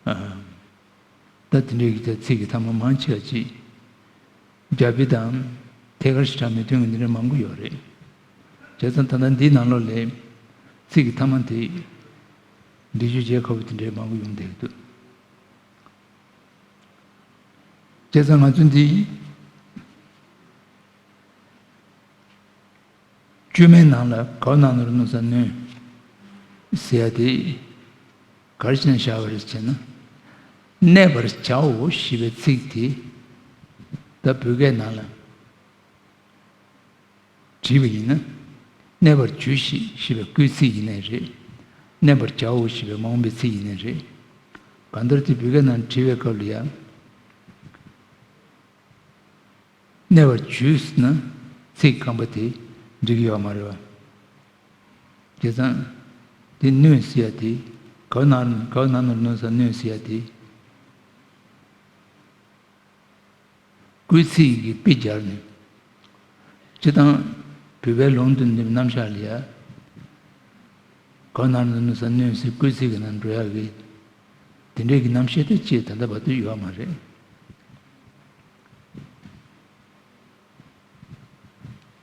ཨ། ད་དེ་འདྲའི་གི་ཚིག་གི་ཐ་མ་མང་ཆེ་བ་ཅིག་རྒྱ་དཔེ་དང་ཐད་ཀར་ཞེ་དྲག་མི་མཐུན་གི་འདི་འདྲ་མང་པོ་ཡོད་རེད། བྱས་ཙང་ད་ལྟ་འདིའི་ནང་ལོགས་ལ་ཚིག་གི་ཐ་མ་དེ་འགྲེལ་བརྗོད་བྱེད་ཁག་པོ་དེ་འདྲའི་མང་པོ་ཡོང་བསྡད་ཀྱི་འདུག་བྱས་ཙང་ང་ཚོ་འདི་བཅོས་མའི་ནང་ལ་གའུ་ན་ནོར་ནུ་ས་ནོན་ཟེར་ཡ་དེ་ག་རེ་བྱས་ནས་བཞག་པ་རེད་ཟེར་ན། གནས་པར་བྱའོ་ཞེས་པའི་ཚིག་དེ་ད་བོད་སྐད་ནང་ལ་བྲིས་པ་ཡིན་ན། གནས་པར་གྱུར་ཅིག་ཞེས་པའི་སྐུལ་ཚིག་ཡིན་ནའི་རེད། གནས་པར་བྱའོ་ཞེས་པའི་མ་འོངས་པའི་ཚིག་ཡིན་ནའི་རེད། གང་ལྟར་དེ་བོད་སྐད་ནང་བྲིས་པའི་སྐབས་ལ་ཡང་། གནས་པར་གྱུར་ཟེར་ན་ཚིག་རྐང་པ་དེ་འགྲིག་གི་ཡོད་མ་རེད་བ། བྱས་ཙང་དེ་ནོན་ཟེར་ཡ་དེ་གའུ་ན་གའུ་ན་ནོར་ནུ་ས་ནོན་ཟེར་ཡ་དེ་སྐུལ་ཚིག་གི་དཔེ་སྦྱར་ནས། སྤྱིར་བཏང་བོད་པའི་ལུང་དུ་འདི་རྣམ་གཞག་ལ་ཡ། གའུ་ན་ནོར་ནུ་ས་ནོན་ཟེར་སྐུལ་ཚིག་གི་ནང་འགྲོ་ཡག་གི་དེ་འདྲའི་གི་རྣམ་བཤད་དེ་ཅིག་ད་ལྟ་བར་དུ་ཡོད་མ་རེད།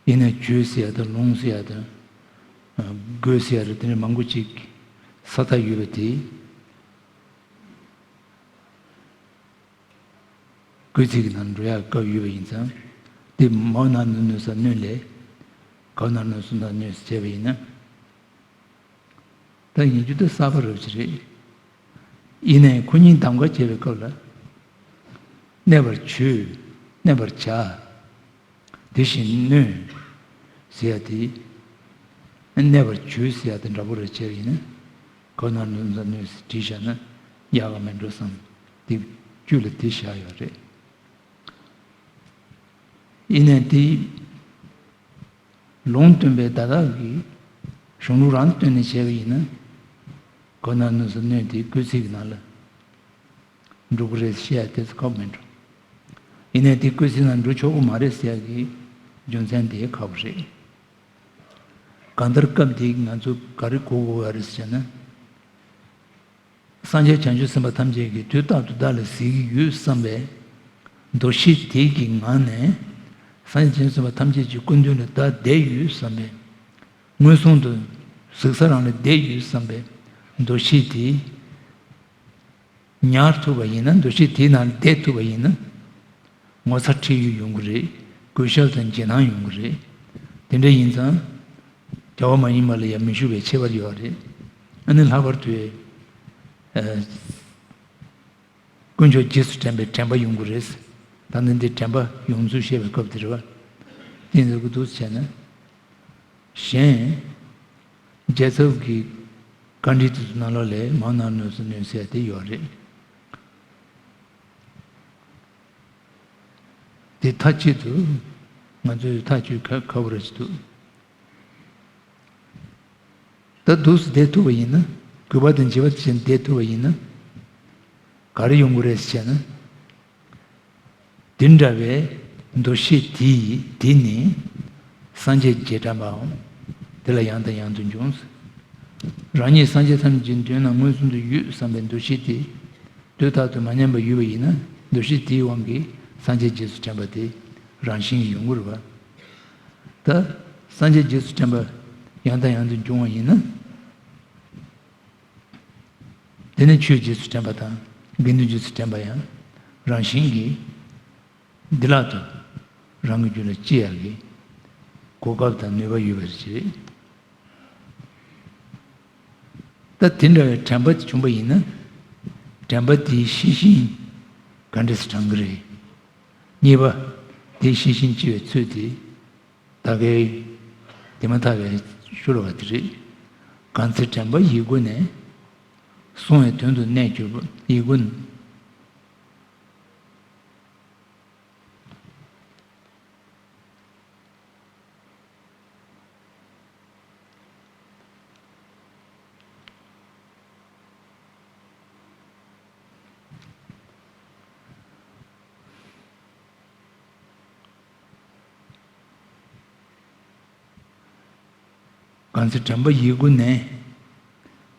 ཡིན་ནའི་གྱུར་ཟེར་ཡ་དང་ལོངས་ཟེར་ཡ་དང་། དགོས་ཟེར་ཡ་རེད། དེ་འདྲ་མང་པོ་ཅིག་ས་མཐའ་ཡོད་པ་དེ། སྐུལ་ཚིག་གི་ནང་འགྲོ་ཡག་སྐབས་ཡོད་པ་ཡིན་ཙང་། དེ་མའོ་ན་ནུ་ནོ་ས་ནོན་ལས། གའུ་ན་ནོར་སུ་ན་ནོན་ཟེར་བྱས་པ་ཡིན་ན། ད་ཡིན་རྒྱུ་དེ་གསར་པ་རབ་ཅིག་རེད། ཡིན་ནའི་ཁོ་གཉིས་གདམ་ག་བྱེད་པའི་སྐབས་ལ། གནས་པར་གྱུར། གནས་པར་བྱ། དེ་བཞིན་ནོན། ཟེར་ཡ་དེ། གནས་པར་གྱུར་ཟེར་ཡ་དེ་འདྲ་པོ་རེ་བྱས་པ་ཡིན་ན། གའུ་ན་ནོར་སུ་ན་ནོན་ཟེར་བྲིས་བཞག་ན་ཡག་ག་མེད་འགྲོ་བསམ། དེ་བཅུད་ལ་དེ་བཞག་ཡོད་རེད། ཡིན་ནའི་དེ་ལུང་སྟོན་པའི་བརྡ་དག་གི་གཞུང་ལུགས་རང་བཏོན་ནས་བྱས་པ་ཡིན་ན། གའུ་ན་ནོར་སུ་ནོན་དེ་སྐུལ་ཚིག་གི་ནང་ལ་འགྲོ་གི་རེད་བཤད་ཡ་དེ་ཚོ་ཁག་མེད་འགྲོ། ཡིན་ནའི་དེ་སྐུལ་ཚིག་ནང་འགྲོ་ཆོག་གི་མ་རེད་ཟེར་ཡ་གི་རྒྱུ་མཚན་དེ་ཁག་པོ་རེད། གང་ལྟར་སྐབས་འདིའི་ང་ཚོ་ག་རེ་གོ་དགོས་པ་རེད་ཟེར་ན། སངས་རྒྱས་བྱང་ཆུབ་སེམས་དཔའ་ཐམས་ཅད་ཀྱིས་དུས་རྟག་ཏུ་བདག་ལ་གཟིགས་ཀྱི་ཡོད་བསམ་པའི་འདུ་ཤེས་དེ་གི་ངང་ནས། སངས་རྒྱས་བྱང་ཆུབ་སེམས་དཔའ་ཐམས་ཅད་ཀྱི་སྐུ་མདུན་ལ་བདག་བསྡད་ཡོད་བསམ་པའི། མངོན་སུམ་དུ་གཟིགས་ས་རང་ལ་བསྡད་ཡོད་བསམ་པའི་འདུ་ཤེས་དེ་ཉར་ཐུབ་པ་ཡིན་ན། འདུ་ཤེས་དེའི་ནང་བསྡད་ཐུབ་པ་ཡིན་ན། ངོ་ཚ་ཁྲེལ་ཡོད་ཡོང་གི་རེད། གུས་ཞབས་དང་བརྗེད་སྣང་ཡོང་གི་རེད། དེ་འདྲ་ཡིན་ཙང་། རྒྱལ་བ་མ་ཡིན་པ་ལ་ཡང་མི་ཞུགས་པའི་ཁྱད་པར་ཡོད་རེད། ཨ་ནི་ལྷག་པར་དུ། ཨ། དཀོན་མཆོག་རྗེས་སུ་དྲན་པའི་དྲན་པ་ཡོང་གི་རེད། ད་ནི་འདི་དྲན་པ་ཡོང་ཚུལ་བཤད་པའི་སྐབས་དེ་རེད་བ། དེ་འདྲ་གི་འདུག་བྱས་ན། གཞན། རྒྱལ་ཚབ་ཀྱི་བཀའ་འདྲི་དེ་ཚོ་ནང་ལོགས་ལ་མའོ་ན་ནོར་སུ་ནོན་ཟེར་དེ་ཡོད་རེད། དེ་མཐའ་གཅིག་ཏུ་ང་ཚོས་ཐག་གཅོད་ཁ་ཁ་པོ་རེད་ཅིག་འདུག་ད་འདུག་སེ་བསྡད་ཐུབ་པ་ཡིན་ན། གུས་པ་དང་བྱེད་པ་བྱས་ནས་བསྡད་ཐུབ་པ་ཡིན་ན། ག་རེ་ཡོང་གི་རེད་ཟེར་ན། དེ་འདྲ་བའི་འདུ་ཤེས་དེ་ཡིས་དེ་ནི་སངས་རྒྱས་རྗེས་དྲན་པའམ། དེ་ལ་ཡང་དང་ཡང་དུ་འབྱུང་། རང་ཉིད་སངས་རྒྱས་ཐམས་ཅད་ཀྱི་མདུན་ན་མངོན་སུམ་དུ་ཡོད་བསམ་པའི་འདུ་ཤེས་དེ་དུས་རྟག་ཏུ་མ་ཉམས་པ་ཡོད་པ་ཡིན་ན། འདུ་ཤེས་དེའི་དབང་གིས་སངས་རྒྱས་རྗེས་སུ་དྲན་པ་དེ་རང་བཞིན་གྱིས་ཡོང་གི་རེད་པ། ད་སངས་རྒྱས་རྗེས་སུ་དྲན་པ་ཡང་དང་ཡང་དུ་འབྱུང་བ་ཡིན་ན། དེ་ནས་ཆོས་རྗེས་སུ་དྲན་པ་དང་དགེ་འདུན་རྗེས་སུ་དྲན་པ་ཡང་རང་བཞིན་གྱིས་བདེ་བླག་ཏུ་རང་གི་རྒྱུད་ལ་སྐྱེ་ཡག་གི་གོ་སྐབས་དང་ནུས་པ་ཡོད་པ་རེད། ད་དེ་འདྲ་བའི་དྲན་པ་བྱུང་བ་ཡིན་ན། དྲན་པ་དེའི་ཤེས་བཞིན་ག་འདྲ་སེ་དྲན་གྱི་རེད། གཉིས་པ། དེའི་ཤེས་བཞིན་སྐྱེ་བའི་ཚུལ་དེ། ད་གའི་དེ་མ་ཐག་པའི་ཤོ་ལོ་ཀ་དེ་རེད། གང་ཚེ་དྲན་པ་ཡི་གུ་ནས། བསྲུང་བའི་དོན་དུ་གནས་གྱུར་པ་ཡི་གུ་ནས། གང་ཚེ་དྲན་པ་ཡི་གུ་ནས།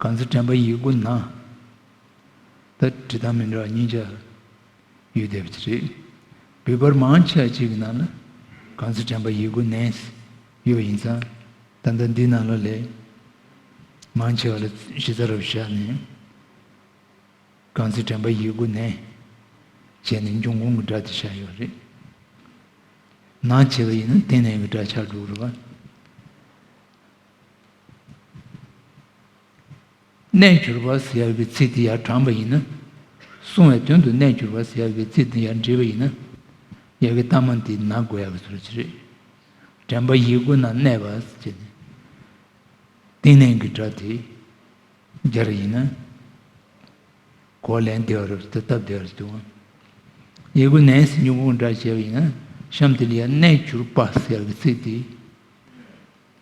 གང་ཚེ་དྲན་པ་ཡི་གུ་ན། ད་འབྲི་སྟངས་མི་འདྲ་བ་གཉིས་ཆ། ཡོད་བསྡད་པ་ཅིག་རེད། བོད་པར་མང་ཆེ་བ་ཅིག་གི་ནང་ལ་གང་ཚེ་དྲན་པ་ཡིད་དགུ་ནས་ཡོད་པ་ཡིན་ཙང་། ད་ལྟ་འདི་ནང་ལོགས་ལ་མང་ཆེ་བ་ལ་གཞི་རྩ་རུ་བཞག་ནས། གང་ཚེ་དྲན་པ་ཡིད་དགུ་ནས་བྱས་ནས་འབྱུང་ཁུངས་ཀྱི་སྒྲ་དེ་བཞག་ཡོད་རེད། ནས་བྱས་པ་ཡིན་ན་རྟེན་གནས་ཀྱི་སྒྲ་ཆགས་འགྲོ་གི་རེད་བ། གནས་གྱུར་པ་ཟེར་ཡག་གི་ཚིག་དེ་ཡར་དྲངས་པ་ཡིན་ན། གསུང་བའི་དོན་དུ་གནས་གྱུར་པ་ཟེར་ཡག་གི་ཚིག་དེ་ཡར་འབྲི་བ་ཡིན་ན། ཡ་གི་གཏའ་མ་འདི་ན་དགོས་ཡག་གི་ཚོད་ཅིག་རེད། དྲན་པ་ཡིད་དགུ་ན་གནས་པ་ཟེར་ནས། རྟེན་གནས་ཀྱི་སྒྲ་དེ་སྦྱར་ཡིན་ན། གོ་ལེན་བདེ་བ་རེད་དེ་སྟབས་བདེ་བ་རེད་འདུག་ཡིད་དགུ་ནས་ཟེར་འབྱུང་ཁུངས་སྒྲ་བྱས་པ་ཡིན་ན། གཤམ་དེ་ལ་ཡང་གནས་གྱུར་པ་ཟེར་ཡག་གི་ཚིག་དེ།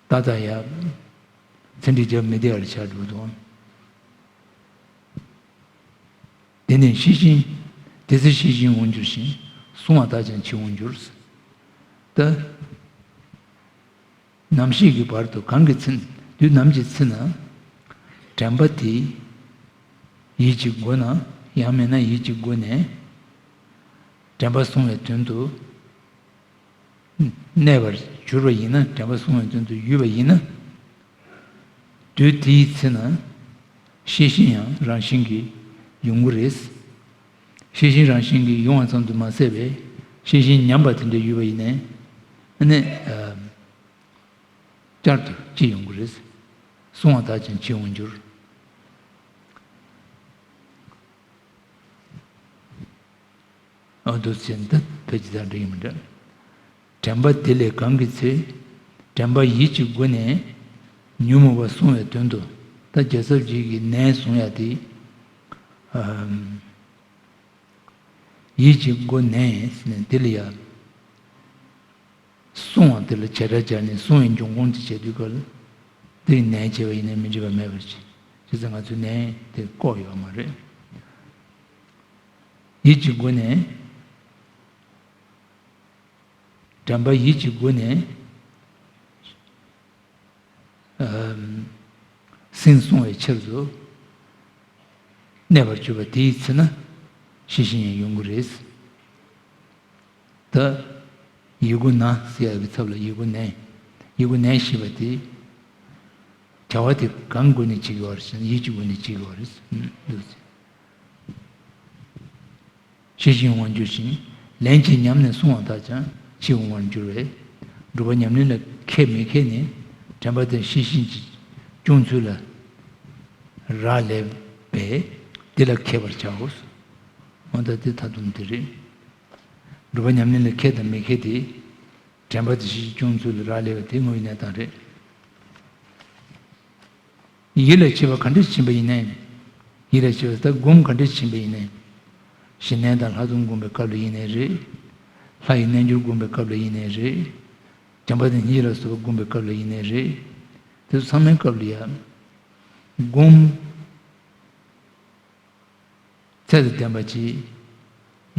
ཏག་ཏག་ཡ། ཚན་རིག་རྒྱབ་མི་བདེ་བར་ཆགས་འགྲོ་དང་། དེ་ནས་ཤེས་བཞིན། དེ་ཚེ་ཤེས་བཞིན་འོང་འགྱུར་ཞིང་། གསུང་བ་དག་ཀྱང་ཕྱིར་འོང་འགྱུར། ད། ནམ་ཞིག་གི་བར་དུ་གང་གི་ཚེ་ན། དུས་ནམ་གྱི་ཚེ་ན། དྲན་པ་དེ། ཡིད་ཀྱི་སྒོ་ན། ཡང་མིན་ན་ཡིད་ཀྱི་སྒོ་ནས། དྲན་པ་གསུང་བའི་དོན་དུ། གནས་པར་གྱུར་པ་ཡིན་ན། དྲན་པ་གསུང་བའི་དོན་དུ་ཡོད་པ་ཡིན་ན། དུས་དེའི་ཚེ་ན་ཤེས་བཞིན་ཡང་རང་བཞིན་གྱིས་ཡོང་གི་རེད། ཤེས་བཞིན་རང་བཞིན་གྱིས་ཡོང་བ་ཙམ་དུ་མ་ཟད་པའི་ཤེས་བཞིན་ཉམས་པ་དེ་འདྲ་ཡོད་པ་ཡིན་ནའི། ཨ་ནི། ཨ། བསྐྱར་དུ་སྐྱེ་ཡོང་གི་རེད། གསུང་བ་དག་ཀྱང་ཕྱིར་འོང་འགྱུར། ཨ། འདུག་ཟེར་འདི་བོད་ཀྱི་དང་འདྲ་ཡིན་མི་འདྲ། དྲན་པ་དེ་ལས་གང་གི་ཚེ། དྲན་པ་ཡིད་ཀྱི་སྒོ་ནས་ཉོན་མོངས་པ་བསྲུང་བའི་དོན་དུ། ད་རྒྱལ་ཚབ་རྗེ་གིས་ནས་གསུང་ཡ་དེ། ཨམ། ཡིད་ཀྱི་སྒོ་ནས་ཟེར་ནས་དེ་ལ་ཡ། གསུང་བ་དེ་ལ་བྱེ་བྲག་སྦྱར་ནས་གསུང་བའི་འབྱུང་ཁུངས་དེ་བྱེད་དུས་སྐབས་ལ། དེ་ནས་བྱས་པ་ཡིན་ན་མི་འགྲིག་པ་མེད་པར་བྱེད། བྱས་ཙང་ང་ཚོས་ནས་དེ་བཀོག་ཡོད་མ་རེད། ཡིད་ཀྱི་སྒོ་ནས། དྲན་པ་ཡིད་ཀྱི་སྒོ་ནས། ཨམ། སེམས་བསྲུང་བའི་ཕྱིར་དུ་གནས་པར་གྱུར་པ་དེའི་ཚེ་ན་ཤེས་བཞིན་ཡང་ཡོང་གི་རེད། ད། ཡིད་དགུ་ན་ཟེར་ཡག་གི་ཚབ་ལ་ཡིད་དགུ་ནས། ཡིད་དགུ་ནས་ཞེས་པ་དེ། བྱ་བ་དེ་གང་སྒོ་ནས་བྱེད་ཀྱི་ཡོད་རེད་ཟེར་ན་ཡིད་ཀྱི་སྒོ་ནས་བྱེད་ཀྱི་ཡོད་རེད། འདུག་ཟེར། ཤེས་བཞིན་འོང་འགྱུར་ཞིང་། ལན་གཅིག་ཉམས་ནས་གསུང་བ་དག་ཀྱང་ཕྱིར་འོང་བར་འགྱུར་བས། སྒྲུབ་པ་ཉམས་ལེན་ལ་མཁས་མི་མཁས་ནི། དྲན་པ་དང་ཤེས་བཞིན་གྱི་སྐྱོང་ཚུལ་ལ་རག་ལས་པས་དེ་ལ་མཁས་པར་བྱའོ། འོ་ད་དེ་ད་དུང་དེ་རེད། སྒྲུབ་པ་ཉམས་ལེན་ལ་མཁས་དང་མི་མཁས་དེ། དྲན་པ་དང་ཤེས་བཞིན་སྐྱོང་ཚུལ་ལ་རག་ལས་པ་དེ་དངོས་ཡོད་གནས་སྟངས་རེད། ཡིད་ལ་བྱེད་པ་ག་འདྲ་ཕྱིན་པ་ཡིན་ནའི། ཡིད་ལ་བྱེད་པ་ད་སྒོམ་ག་འདྲ་ཕྱིན་པ་ཡིན་ནའི། ཞི་གནས་དང་ལྷག་མཐོང་སྒོམ་པའི་སྐབས་ལ་ཡིན་ནའི་རེད། ལྷ་ཡི་རྣལ་འབྱོར་སྒོམ་པའི་སྐབས་ལ་ཡིན་ནའི་རེད། བྱམས་པ་དང་སྙིང་རྗེ་ལ་སོགས་པ་སྒོམ་པའི་སྐབས་ལ་ཡིན་ནའི་རེད། དེ་ཚོ་ཚང་མའི་སྐབས་ལ་ཡང་། སྒོམ། ཚད་དང་ལྡན་པ་ཅིག་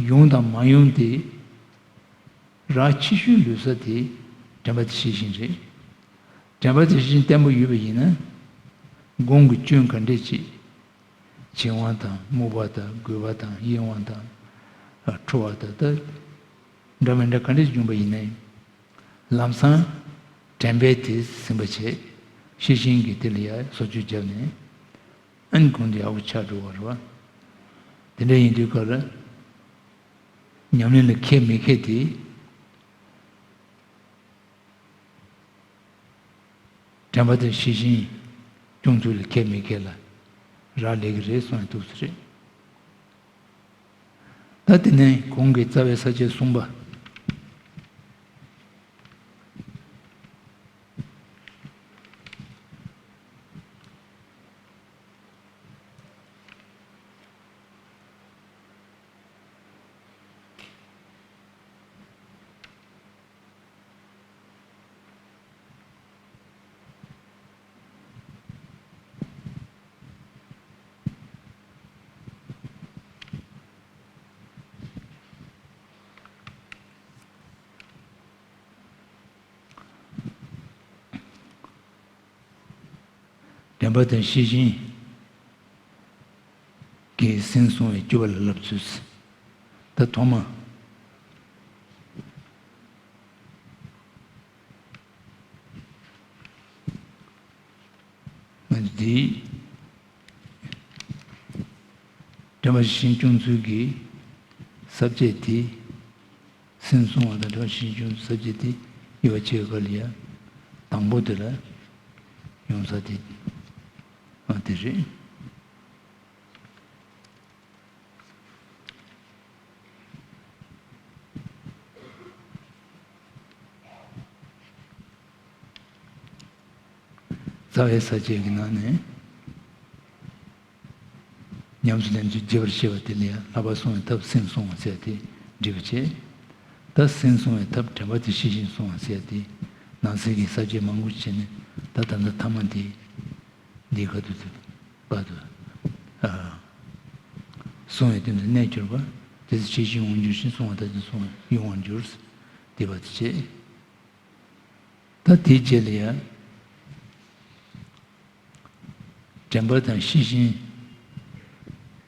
ཡོང་དང་མ་ཡོང་དེ། རག་ཕྱི་ཤུལ་ལུས་ས་དེ་དྲན་པ་དེ་ཤེས་བཞིན་རེད། དྲན་པ་དེ་ཤེས་བཞིན་བརྟན་པོ་ཡོད་པ་ཡིན་ན། སྒོམ་གྱི་སྐྱོན་ག་འདྲས་ཅིག་བྱིང་བ་དང་རྨུགས་པ་དང་རྒུད་པ་དང་གཡེང་བ་དང་། ཨ། འཁྲུལ་བ་དང་ད། འདྲ་མི་འདྲ་ག་འདྲས་ཅིག་བྱུང་པ་ཡིན་ནའི། ལམ་སང་དྲན་པས་དེ་ཟིན་པ་བྱས། ཤེས་བཞིན་གྱིས་དེ་ལ་ཡ་བཟོ་བཅོས་བརྒྱབ་ནས། ཨ་ནི་གོང་དུ་ཡག་པོ་ཆགས་འགྲོ་བ་རེད་བ། དེ་འདྲ་ཡིན་དུས་སྐབས་ལ། ཉམས་ལེན་ལ་མཁས་མི་མཁས་དེ། དྲན་པ་དང་ཤེས་བཞིན་སྐྱོང་ཚུལ་ལ་མཁས་མི་མཁས་ལ་རག་ལས་ཀྱི་རེད་གསུངས་ཡ་འདུག་ས་རེད། ད་དེ་ནས་གོང་གི་རྩ་བའི་ས་བཅད་གསུམ་པ། དྲན་པ་དང་ཤེས་བཞིན་གྱིས་སེམས་བསྲུང་བའི་སྤྱོད་པ་ལ་བསླབ་ཚུལ། ད་ཐོག་མ། ང་ཚོ་འདིའི་དྲན་པ་ཤེས་བཞིན་སྐྱོང་ཚུལ་གྱི་ས་བཅད་དེ། སེམས་བསྲུང་བ་དང་དྲན་པ་ཤེས་བཞིན་སྐྱོང་ཚུལ་ས་བཅད་དེ་དབྱེ་བ་ཕྱེ་བའི་སྐབས་ལ་ཡང་དང་པོ་དེ་ལ་ཡོང་ས་དེ་ཨ་དེ་རེད། རྩ་བའི་ས་བཅད་ཀྱི་ནང་ནས་ཉམས་སུ་ལེན་ཚུལ་རྒྱས་པར་བཤད་པ་དེ་ལ་ཡང་བསླབ་པ་བསྲུང་བའི་ཐབས་སེམས་བསྲུང་བ་ཟེར་ཏེ་འགྲེལ་པ་བྱས། ད་སེམས་བསྲུང་བའི་ཐབས་དྲན་པ་དང་ཤེས་བཞིན་བསྲུང་བ་ཟེར་ཏེ་ནང་གསེས་ཀྱི་ས་བཅད་མང་པོ་བྱས་ནས། ད་ད་ལྟ་ཐ་མ་དེ་འདི་ག་དུ་དུ་བར་དུ་ཨ་བསྲུང་བའི་དོན་དུ་གནས་གྱུར་པ། དེ་ཚེ་ཕྱི་ཕྱིར་འོང་འགྱུར་ཞིང་། བསྲུང་བ་ལྟར་དུ་བསྲུང་བ་ཡོང་བར་འགྱུར། དེ་བར་དུ་བྱས། ད་དེའི་རྗེས་ལ་ཡང་དྲན་པ་དང་ཤེས་བཞིན་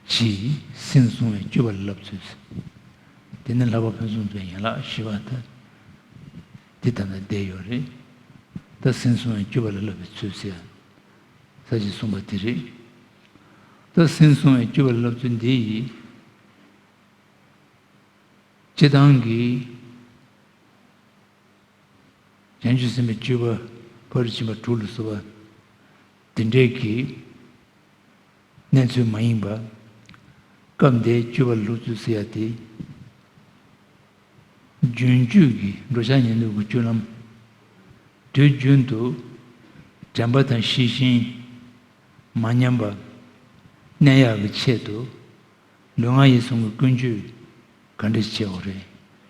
གྱིས་སེམས་བསྲུང་བའི་སྤྱོད་པ་ལ་བསླབ་ཚུལ། དེ་ནི་བསླབ་པ་ཕུན་སུམ་ཚོགས་པའི་ཡན་ལག་བཞི་པ་དང་། འདི་ལྟ་ན་བསྡད་ཡོད་རེད། ད་སེམས་བསྲུང་བའི་སྤྱོད་པ་ལ་བསླབ་པའི་ཚུལ་ཟེར་ས་བཅད་གསུམ་པ་དེ་རེད། ད་སེམས་བསྲུང་བའི་སྤྱོད་པ་ལ་བསླབ་ཚུལ་འདི་ཡིས། སྤྱིར་བཏང་གི་བྱང་ཆུབ་སེམས་དཔའི་སྤྱོད་པ། ཕ་རོལ་ཕྱིན་པ་དྲུག་ལ་སོགས་པ་དེ་འདྲའི་གི་གནས་ཚུལ་མ་ཡིན་པ། སྐབས་འདིའི་སྤྱོད་པ་ལ་སློབ་ཚུལ་ཟེར་ཡ་དེ། རྒྱུན་སྤྱོད་ཀྱི་འགྲོ་འཆག་ཉལ་འདུག་གི་སྤྱོད་ལམ། དུས་རྒྱུན་དུ་དྲན་པ་དང་ཤེས་བཞིན་མ་ཉམས་པ་གནས་ཡག་གི་ཆེད་དུ། ལུས་ངག་ཡིད་གསུམ་གྱི་ཀུན་སྤྱོད་ག་འདྲ་བྱེད་དགོས་རེད།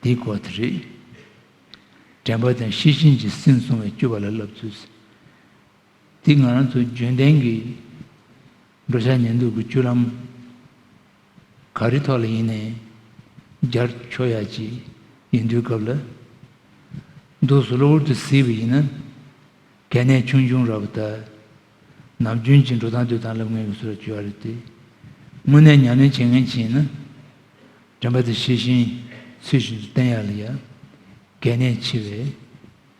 དེའི་སྐོར་དེ་རེད། དྲན་པ་དང་ཤེས་བཞིན་གྱིས་སེམས་བསྲུང་བའི་སྤྱོད་པ་ལ་བསླབ་ཚུལ། དེ་ང་རང་ཚོ་རྒྱུན་ལྡན་གྱི་འགྲོ་འཆག་ཉལ་འདུག་གི་སྤྱོད་ལམ་ག་རེ་ཐོག་ལ་ཡིན་ནའི་སྦྱར་ཆོག་ཡ་ཅིག་ཡིན་དུས་སྐབས་ལ། འདུག་སེ་གློ་བུར་དུ་གཟིགས་པ་ཡིན་ན། གལ་གནད་ཆུང་ཆུང་ར་བ་དང་། ནམ་རྒྱུན་གྱི་འགྲོ་སྟངས་སྡོད་སྟངས་ལ་ངེས་པའི་བཟོ་འདྲ་བྱེད་པ་རེད་དེ། དངོས་གནས་ཉམས་ལེན་བྱེད་མཁན་ཅིག་ཡིན་ན། དྲན་པ་དེ་ཤེས་བཞིན་ཚུལ་བཞིན་དུ་བསྟེན་ཡག་ལ་ཡ་གལ་གནད་ཆེ་བའི་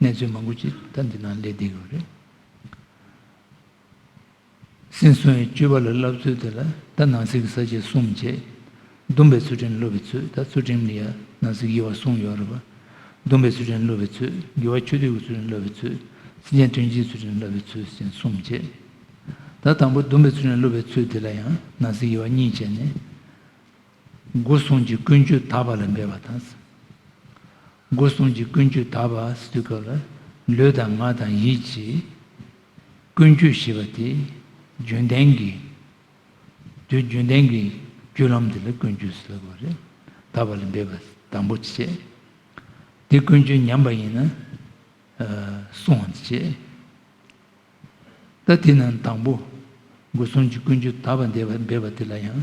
གནས་ཚུལ་མང་པོ་ཅིག་ད་འདི་ནང་སླེབས་བསྡད་ཡོད་རེད། སེམས་བསྲུང་བའི་སྤྱོད་པ་ལ་བསླབ་ཚུལ་དེ་ལ་ད་ནང་གསེས་ཀྱི་ས་བཅད་གསུམ་བྱས། སྡོམ་པའི་ཚུལ་ཁྲིམས་ལ་སློབ་པའི་ཚུལ། ད་ཚུལ་ཁྲིམས་ལ་ཡང་ནང་གསེས་དབྱེ་བ་གསུམ་ཡོད་རེད་པ། སྡོམ་པའི་ཚུལ་ཁྲིམས་ལ་སློབ་པའི་ཚུལ། དགེ་བ་ཆོས་སྡུད་ཀྱི་ཚུལ་ཁྲིམས་ལ་སློབ་པའི་ཚུལ། སེམས་ཅན་དོན་བྱེད་ཀྱི་ཚུལ་ཁྲིམས་ལ་སློབ་པའི་ཚུལ་ཟེར་གསུམ་བྱས། ད་དང་པོ་སྡོམ་པའི་ཚུལ་ཁྲིམས་ལ་སློབ་པའི་ཚུལ་དེ་ལ་ཡང་ནང་གསེས་དབྱེ་བ་གཉིས་བྱས་ནས། སྒོ་གསུམ་གྱི་ཀུན་སྤྱོད་དག་པ་ལ་འབད་པ་དང་། སྒོ་གསུམ་གྱི་ཀུན་སྤྱོད་དག་པ་ཟེར་དུས་སྐབས་ལ་ལུས་དང་ངག་དང་ཡིད་ཀྱི་ཀུན་སྤྱོད་ཞེས་པ་དེ་རྒྱུན་ལྡན་གྱི། དུས་རྒྱུན་ལྡན་གྱི་སྤྱོད་ལམ་དེ་ལ་ཀུན་སྤྱོད་ཟེར་དགོས་རེད། དག་པ་ལ་འབད་པ་དང་པོ་བྱས། དེ་ཀུན་སྤྱོད་ཉམས་པ་ཡིན་ན་བསྲུང་བ་བྱས། ད་དེ་ནང་དང་པོ་སྒོ་གསུམ་གྱི་ཀུན་སྤྱོད་དག་པ་འབད་པ་འབད་པ་དེ་ལ་ཡང་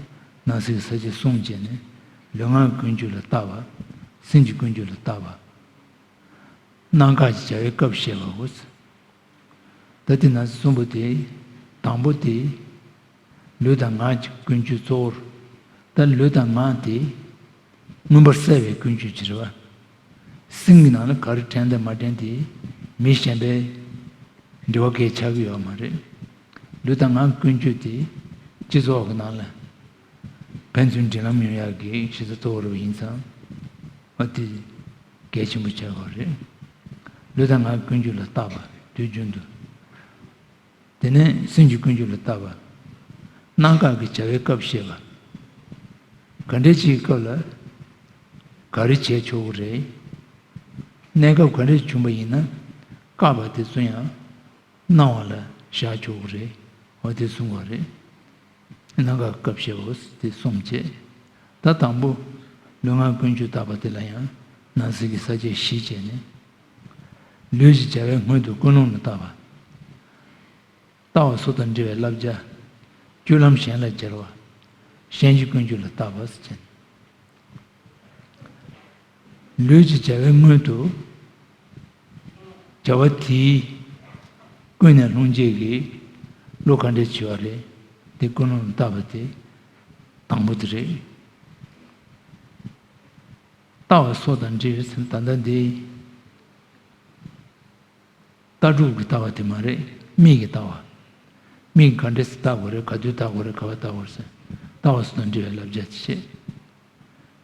ནང་གསེས་ཀྱི་ས་བཅད་གསུམ་བྱས་ནས། ལུས་ངག་གི་ཀུན་སྤྱོད་ལ་བརྟག་པ། སེམས་ཀྱི་ཀུན་སྤྱོད་ལ་བརྟག་པ། གནང་བཀག་གི་བྱ་བའི་སྐབས་བཤད་པའོ། ད་དེ་ནང་གསུམ་པོ་དེ། དང་པོ་དེ་ལུས་དང་ངག་གི་ཀུན་སྤྱོད་གཙོ་བོར། ད་ལུས་དང་ངག་དེ་མངོན་པར་གསལ་བའི་ཀུན་སྤྱོད་ཅིག་རེད་པ། སེམས་ཀྱི་ནང་ལ་ག་རེ་དྲན་དང་མ་དྲན་དེ་མི་གཞན་པའི་འབྲེལ་བ་གལ་ཆགས་ཀྱི་ཡོད་མ་རེད། ལུས་དང་ངག་གི་ཀུན་སྤྱོད་དེ་སྤྱི་ཚོགས་ཀྱི་ནང་ལ་ཕན་ཚུན་འབྲེལ་ལམ་ཡོང་ཡག་གི་གཞི་རྩ་གཙོ་བོ་རེད་པ། ཡིན་ཙང་། ཨ་དེ་གལ་ཆེན་པོ་ཆགས་ཀྱི་ཡོད་རེད། ལུས་དང་ངག་གི་ཀུན་སྤྱོད་ལ་བརྟག་པ་དུས་རྒྱུན་དུ། དེ་ནས་སེམས་ཀྱི་ཀུན་སྤྱོད་ལ་བརྟག་པ། གནང་བཀག་གི་བྱ་བའི་སྐབས་བཤད་པ། ག་འདྲ་ཅིག་གི་སྐབས་ལ་ག་རེ་བྱས་ཆོག་གི་རེད། གནས་སྐབས་ག་འདྲ་བྱུང་བ་ཡིན་ན་བཀག་པ་དེ་ཚོ་ཡང་གནང་བ་ལ་བཞག་ཆོག་གི་རེད། འོ་དེ་གསུང་གི་རེད། གནང་བཀག་སྐབས་བཤད་པ་དེ་གསུམ་བྱས། ད་དང་པོ་ལུས་ངག་ཀུན་སྤྱོད་བརྟག་པ་དེ་ལ་ཡང་ནང་གསེས་ཀྱི་ས་བཅད་བཞི་བྱས་ནས། ལུས་ཀྱི་བྱ་བའི་སྔོན་དུ་ཀུན་སློང་ལ་བརྟག་པ། ལྟ་བ་སོགས་དང་འབྲེལ་བའི་བསླབ་བྱ། སྤྱོད་ལམ་གཞན་ལ་སྦྱར་བ། གཞན་གྱི་ཀུན་སྤྱོད་ལ་བརྟག་པ་ཟེར་བྱས། ལུས་ཀྱི་བྱ་བའི་སྔོན་དུ་བྱ་བ་དེའི་ཀུན་ནས་སློང་བྱེད་ཀྱི་བློ་ག་འདྲ་བྱེད་པ་རེད། དེ་ཀུན་སློང་ལ་བརྟག་པ་དེ་དང་པོ་དེ་རེད། ལྟ་བ་སོགས་དང་འབྲེལ་བའི་ཚེ་ད་ལྟ་འདི། ལྟ་གྲུབ་ཀྱི་ལྟ་བ་དེ་མ་རེད། མིག་གི་ལྟ་བ། མིག་ག་འདྲ་སེ་ལྟ་དགོས་རེད། ག་དུས་ལྟ་དགོས་རེད། ག་པར་ལྟ་དགོས་རེད་ཟེར། ལྟ་བ་སོགས་དང་འབྲེལ་བའི་བསླབ་བྱ་དེ་བྱེད།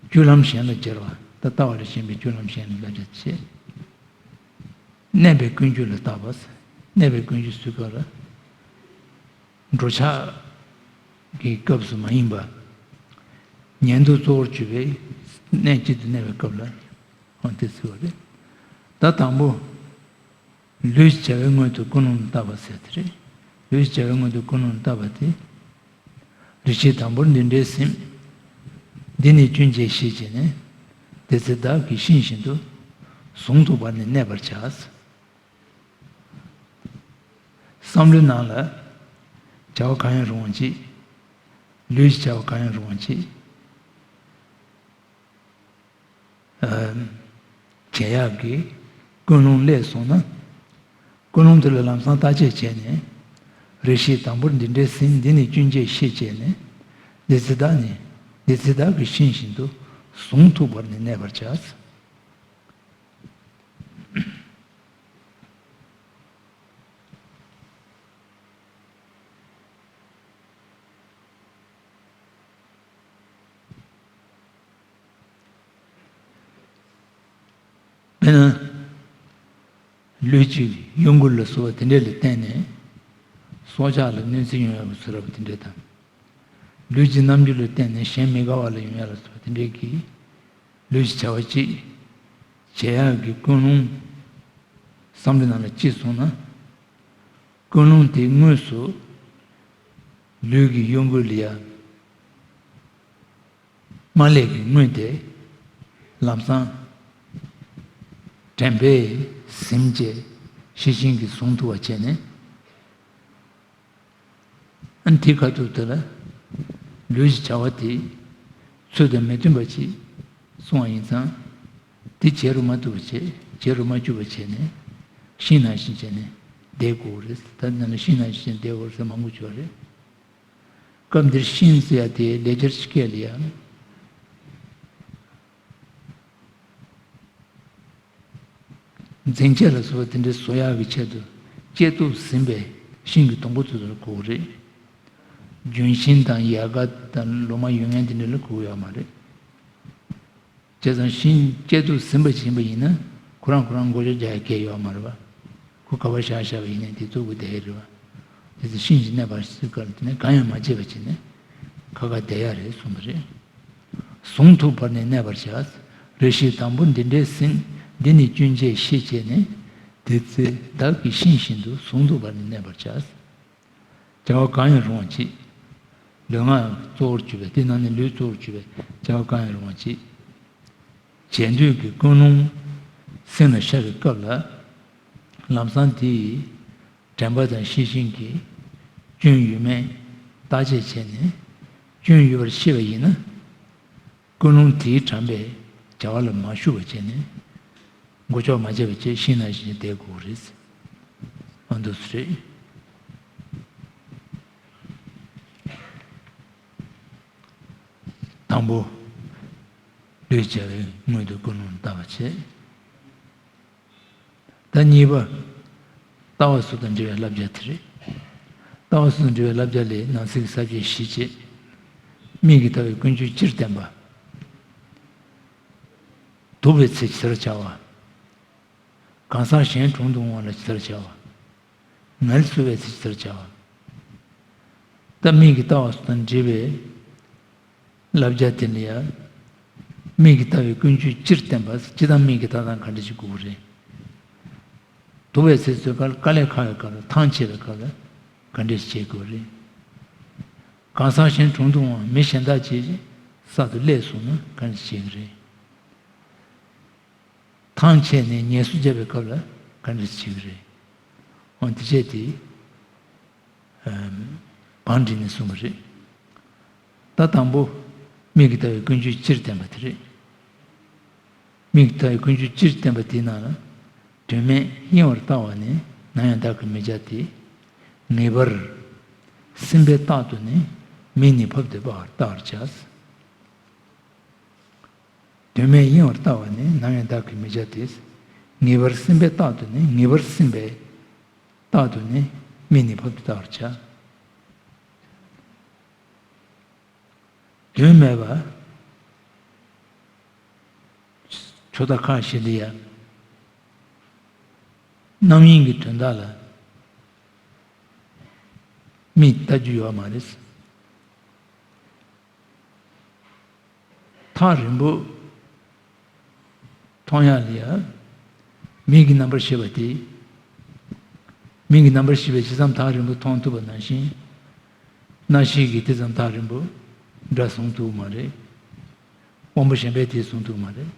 རྒྱུ་ལམ་གཞན་ལ་སྦྱར་བ། ད་ལྟ་བ་ལས་གཞན་པའི་རྒྱུ་ལམ་གཞན་ལ་བསླབ་བྱ་དེ་བྱེད། གནས་པའི་ཀུན་རྒྱུ་ལ་བརྟག་པ་ཟེར། གནས་པའི་ཀུན་རྒྱུ་ཟེར་སྐབས་ལ། འགྲོ་འཆག་གི་སྐབས་སུ་མ་ཡིན་པ། ཉན་ཐོས་གཙོ་བོར་གྱུར་པའི་གནས་གཅིག་ཏུ་གནས་པའི་སྐབས་ལ། འོ་དེ་ཟེར་བ་རེད། ད་དང་པོ། ལུས་ཀྱི་བྱ་བའི་སྔོན་དུ་ཀུན་སློང་ལ་བརྟག་པ་ཟེར་དེ་རེད། ལུས་ཀྱི་བྱ་བའི་སྔོན་དུ་ཀུན་སློང་ལ་བརྟག་པ་དེ། རེ་ཞིག་དང་པོར་འདི་འདྲའི་སེམས། འདི་ནི་ཀུན་བྱེད་ཤེས་བྱས་ནས། དེ་ཚེ་བདག་གིས་ཤིང་བཞིན་དུ། ཟུངས་ཐུག་པར་ནི་གནས་པར་བྱ། བསམ་བློའི་ནང་ལ། བྱ་བ་གང་ཡང་རུང་བ་གཅིག། ལུས་ཀྱི་བྱ་བ་གང་ཡང་རུང་བ་གཅིག། བྱེད་ཡག་གི་ཀུན་སློང་སླེབས་སོང་ན། ཀུན་སློང་དེ་ལ་ལམ་སང་བརྟག་དཔྱད་བྱས་ནས། རེ་ཞིག་དང་པོར་འདི་འདྲའི་སེམས། འདི་ནི་ཀུན་བྱེད་ཤེས་བྱས་ནས། འདི་ཚེ་བདག་ནི། འདི་ཚེ་བདག་གིས་ཤིང་བཞིན་དུ། ཟུངས་ཐུག་པར་ནི་གནས་པར་བྱ། དཔེར་ན། ལུས་ཀྱི་གཡོ་འགུལ་ལ་སོགས་པ་དེ་འདྲ་ལ་བརྟེན་ནས། སྲོག་ཆགས་ལ་གནོད་འཚེ་ཡོང་ཡག་གི་ཚུལ་འདྲ་བོ་དེ་འདྲ་དང་། ལུས་ཀྱི་རྣམ་འགྱུར་ལ་བརྟེན་ནས་གཞན་མི་དགའ་བ་ལ་ཡོང་ཡག་ལ་སོགས་པ་དེ་འདྲའི་གི། ལུས་ཀྱི་བྱ་བ་གཅིག། བྱེད་ཡག་གི་ཀུན་སློང་། བསམ་བློའི་ནང་ལ་སྐྱེས་སོང་ན། ཀུན་སློང་དེ་དངོས་སུ་ལུས་ཀྱི་གཡོ་འགུལ་ལ་ཡ། མ་སླེབས་ཀྱི་སྔོན་དེ། ལམ་སང་། དྲན་པས་ཟིན་བྱས་ཤེས་བཞིན་གྱིས་ཟུངས་ཐུག་པ་བྱས་ནས། ཨ་ནི་དེའི་ཁ་ཐུག་དེ་ལ། ལུས་ཀྱི་བྱ་བ་དེ། ཚུལ་དང་མི་མཐུན་པ་ཅིག་སོང་བ་ཡིན་ཙང་། དེ་བྱེད་རུ་མ་ཐུབ་པ་བྱས། བྱེད་རུ་མ་བཅུག་པ་བྱས་ནས། ཤིང་ནང་བཞིན་བྱས་ནས་བསྡད་དགོས་རེད། ད་ནང་ལ་ཤིང་ནང་བཞིན་བྱས་ནས་བསྡད་དགོས་རེད་ཟེར་མང་པོ་བྱུང་བ་རེད། སྐབས་འདིར་ཤིང་ཟེར་ཡ་དེ་ལས་སྦྱར་གྱི་སྐད་ལ་ཡང་། འཛེང་བྱེད་ལ་སོགས་པ་དེ་འདྲའི་བཟོ་ཡག་གི་ཆེད་དུ་བཅད་གཏུབ་ཟིན་པའི་ཤིང་གི་སྡོང་པོ་དེ་ཚོ་ལ་གོ་གི་རེད། ལྗོན་ཤིང་དང་ཡལ་ག་དང་ལོ་མ་ཡོད་མཁན་དེ་འདྲ་ལ་གོ་གི་ཡོད་མ་རེད། བྱས་ཙང་ཤིང་བཅད་གཏུབ་ཟིན་པ་ཞིག་ཡིན་པ་ཡིན་ན། ཁོ་རང་ཁོ་རང་མགོ་ལྕོག་རྒྱག་ཡག་གང་ཡང་ཡོད་མ་རེད་པ། ཁོ་ག་པར་བཞག་བཞག་པ་ཡིན་ནའི་དེ་བཙུགས་དགོས་བསྡད་ཡོད་རེད་པ། དེ་ཚོ་ཤིང་ཞིག་གནས་པར་སྲིད་ཀར་དེ་ནས་གང་ཡང་མ་བྱས་པ་བྱས་ནས་ཁ་ཁ་བསྡད་ཡག་རེད་གསུངས་པ་རེད། ཟུངས་ཐུག་པར་ནི་གནས་པར་བྱ། རེ་ཞིག་དང་པོ་འདི་འདྲའི་སེམས། འདི་ནི་ཀུན་བྱེད་ཤེས་བྱས་ནས། དེ་ཚེ་བདག་གིས་ཤིང་བཞིན་དུ། ཟུངས་ཐུག་པར་ནི་གནས་པར་བྱ། བྱ་བ་གང་ཡང་རུང་བ་གཅིག། ལུས་ངག་གཙོ་བོར་གྱུར་པའི། དེ་ནང་ནས་ལུས་གཙོ་བོར་གྱུར་པའི་བྱ་བ་གང་ཡང་རུང་བ་གཅིག། བྱེད་འདོད་ཀྱི་ཀུན་སློང་སེམས་ལ་ཤར་བའི་སྐབས་ལ། ལམ་སང་དེ་ཡི་དྲན་པ་དང་ཤེས་བཞིན་གྱིས་སྐྱོན་ཡོད་མེད་བརྟག་དཔྱད་བྱས་ནས། སྐྱོན་ཡོད་པར་ཤེས་པ་ཡིན་ན། ཀུན་སློང་དེའི་དྲན་པས་བྱ་བ་ལ་མ་ཞུགས་པ་བྱས་ནས། མགོ་ལྕོག་མ་བྱས་པ་བྱས་ཤིང་ནང་བཞིན་བསྡད་དགོས་རེད། ཨ་འདུག་སེ་རེད། དང་པོ། ལུས་བྱ་བའི་སྔོན་དུ་ཀུན་སློང་ལ་བརྟག་པ་བྱེད། ད་གཉིས་པ། ལྟ་བ་སོགས་དང་འབྲེལ་བའི་བསླབ་བྱ་དེ་རེད། ལྟ་བ་སོགས་དང་འབྲེལ་བའི་བསླབ་བྱ་ལས་ནང་གསེས་ཀྱི་ས་བཅད་བཞི་བྱས། མིག་གིས་ལྟ་བའི་ཀུན་རྒྱུ་སྤྱིར་བསྟན་པ། དུབ་པའི་ཚེ་ཇི་ལྟར་བྱ་བ། གང་ཟག་གཞན་དྲུང་དུ་འོང་བ་ལ་ཇི་ལྟར་བྱ་བ། ངལ་གསོ་བའི་ཚེ་ཇི་ལྟར་བྱ་བ། ད་མིག་གིས་ལྟ་བ་སོགས་དང་འབྲེལ་བའི་བསླབ་བྱ་དེ་ལ་ཡང་། མིག་གིས་ལྟ་བའི་ཀུན་རྒྱུ་སྤྱིར་བསྟན་པ། སྤྱིར་བཏང་མིག་གིས་ལྟ་སྟངས་ག་འདྲ་ཞིག་དགོས་ཀྱི་རེད། དུབ་པའི་ཚེ་ཚོའི་སྐབས་ལ། དཀའ་ལས་ཁག་པའི་སྐབས་ལ། ཐང་ཆད་པའི་སྐབས་ལ་ག་འདྲ་ཞིག་བྱེད་དགོས་རེད། གང་ཟག་གཞན་དྲུང་དུ་འོང་བ། མི་གཞན་དག་ཅིག་གསར་དུ་སླེབས་སོང་ན་ག་འདྲ་ཞིག་བྱེད་ཀྱི་རེད། ཐང་ཆད་ནས་ངལ་གསོ་བརྒྱབ་པའི་སྐབས་ལ་ག་འདྲ་བྱེད་ཀྱི་རེད། འོ་དེ་བྱས་ཏེ། ཨམ། བང་བསྒྲིགས་ནས་གསུངས་པ་རེད། ད་དང་པོ། མིག་གིས་ལྟ་བའི་ཀུན་རྒྱུ་སྤྱིར་བསྟན་པ་དེ་རེད། མིག་གིས་ལྟ་བའི་ཀུན་རྒྱུ་སྤྱིར་བསྟན་པ་དེའི་ནང་ལ། དོན་མེད་གཡེང་བར་ལྟ་བ་ནི། ནམ་ཡང་བདག་གིས་མི་བྱ་སྟེ། ངེས་པར་སེམས་པས་རྟག་ཏུ་ནི། མིག་ནི་ཕབ་སྟེ་ལྟ་བར་བྱ། དོན་མེད་གཡེང་བར་ལྟ་བ་ནི། ནམ་ཡང་བདག་གིས་མི་བྱ་སྟེ། ངེས་པར་སེམས་པས་རྟག་ཏུ་ནི། ངེས་པར་སེམས་པས་རྟག་ཏུ་ནི། མིག་ནི་ཕབ་སྟེ་ལྟ་བར་བྱ། དོན་མེད་པ། ཆུ་ཟླ་ཁ་ཤས་ལ་ཡ། རྣམ་གཡེང་གི་དོན་དག་ལ་མིག་ལྟ་རྒྱུ་ཡོད་མ་རེད། ཐག་རིང་པོ་མཐོང་ཡག་ལ་ཡ། མིག་གི་རྣམ་པར་ཤེས་པ་དེ། མིག་གི་རྣམ་པར་ཤེས་པས་ཇི་ཙམ་ཐག་རིང་པོ་མཐོང་ཐུབ་པ་ནང་བཞིན། རྣ་ཤེས་ཀྱིས་དེ་ཙམ་ཐག་རིང་པོ་སྒྲ་གཟུང་ཐུབ་མ་རེད། དབང་པོ་གཞན་པས་དེ་གཟུང་ཐུབ་མ་རེད།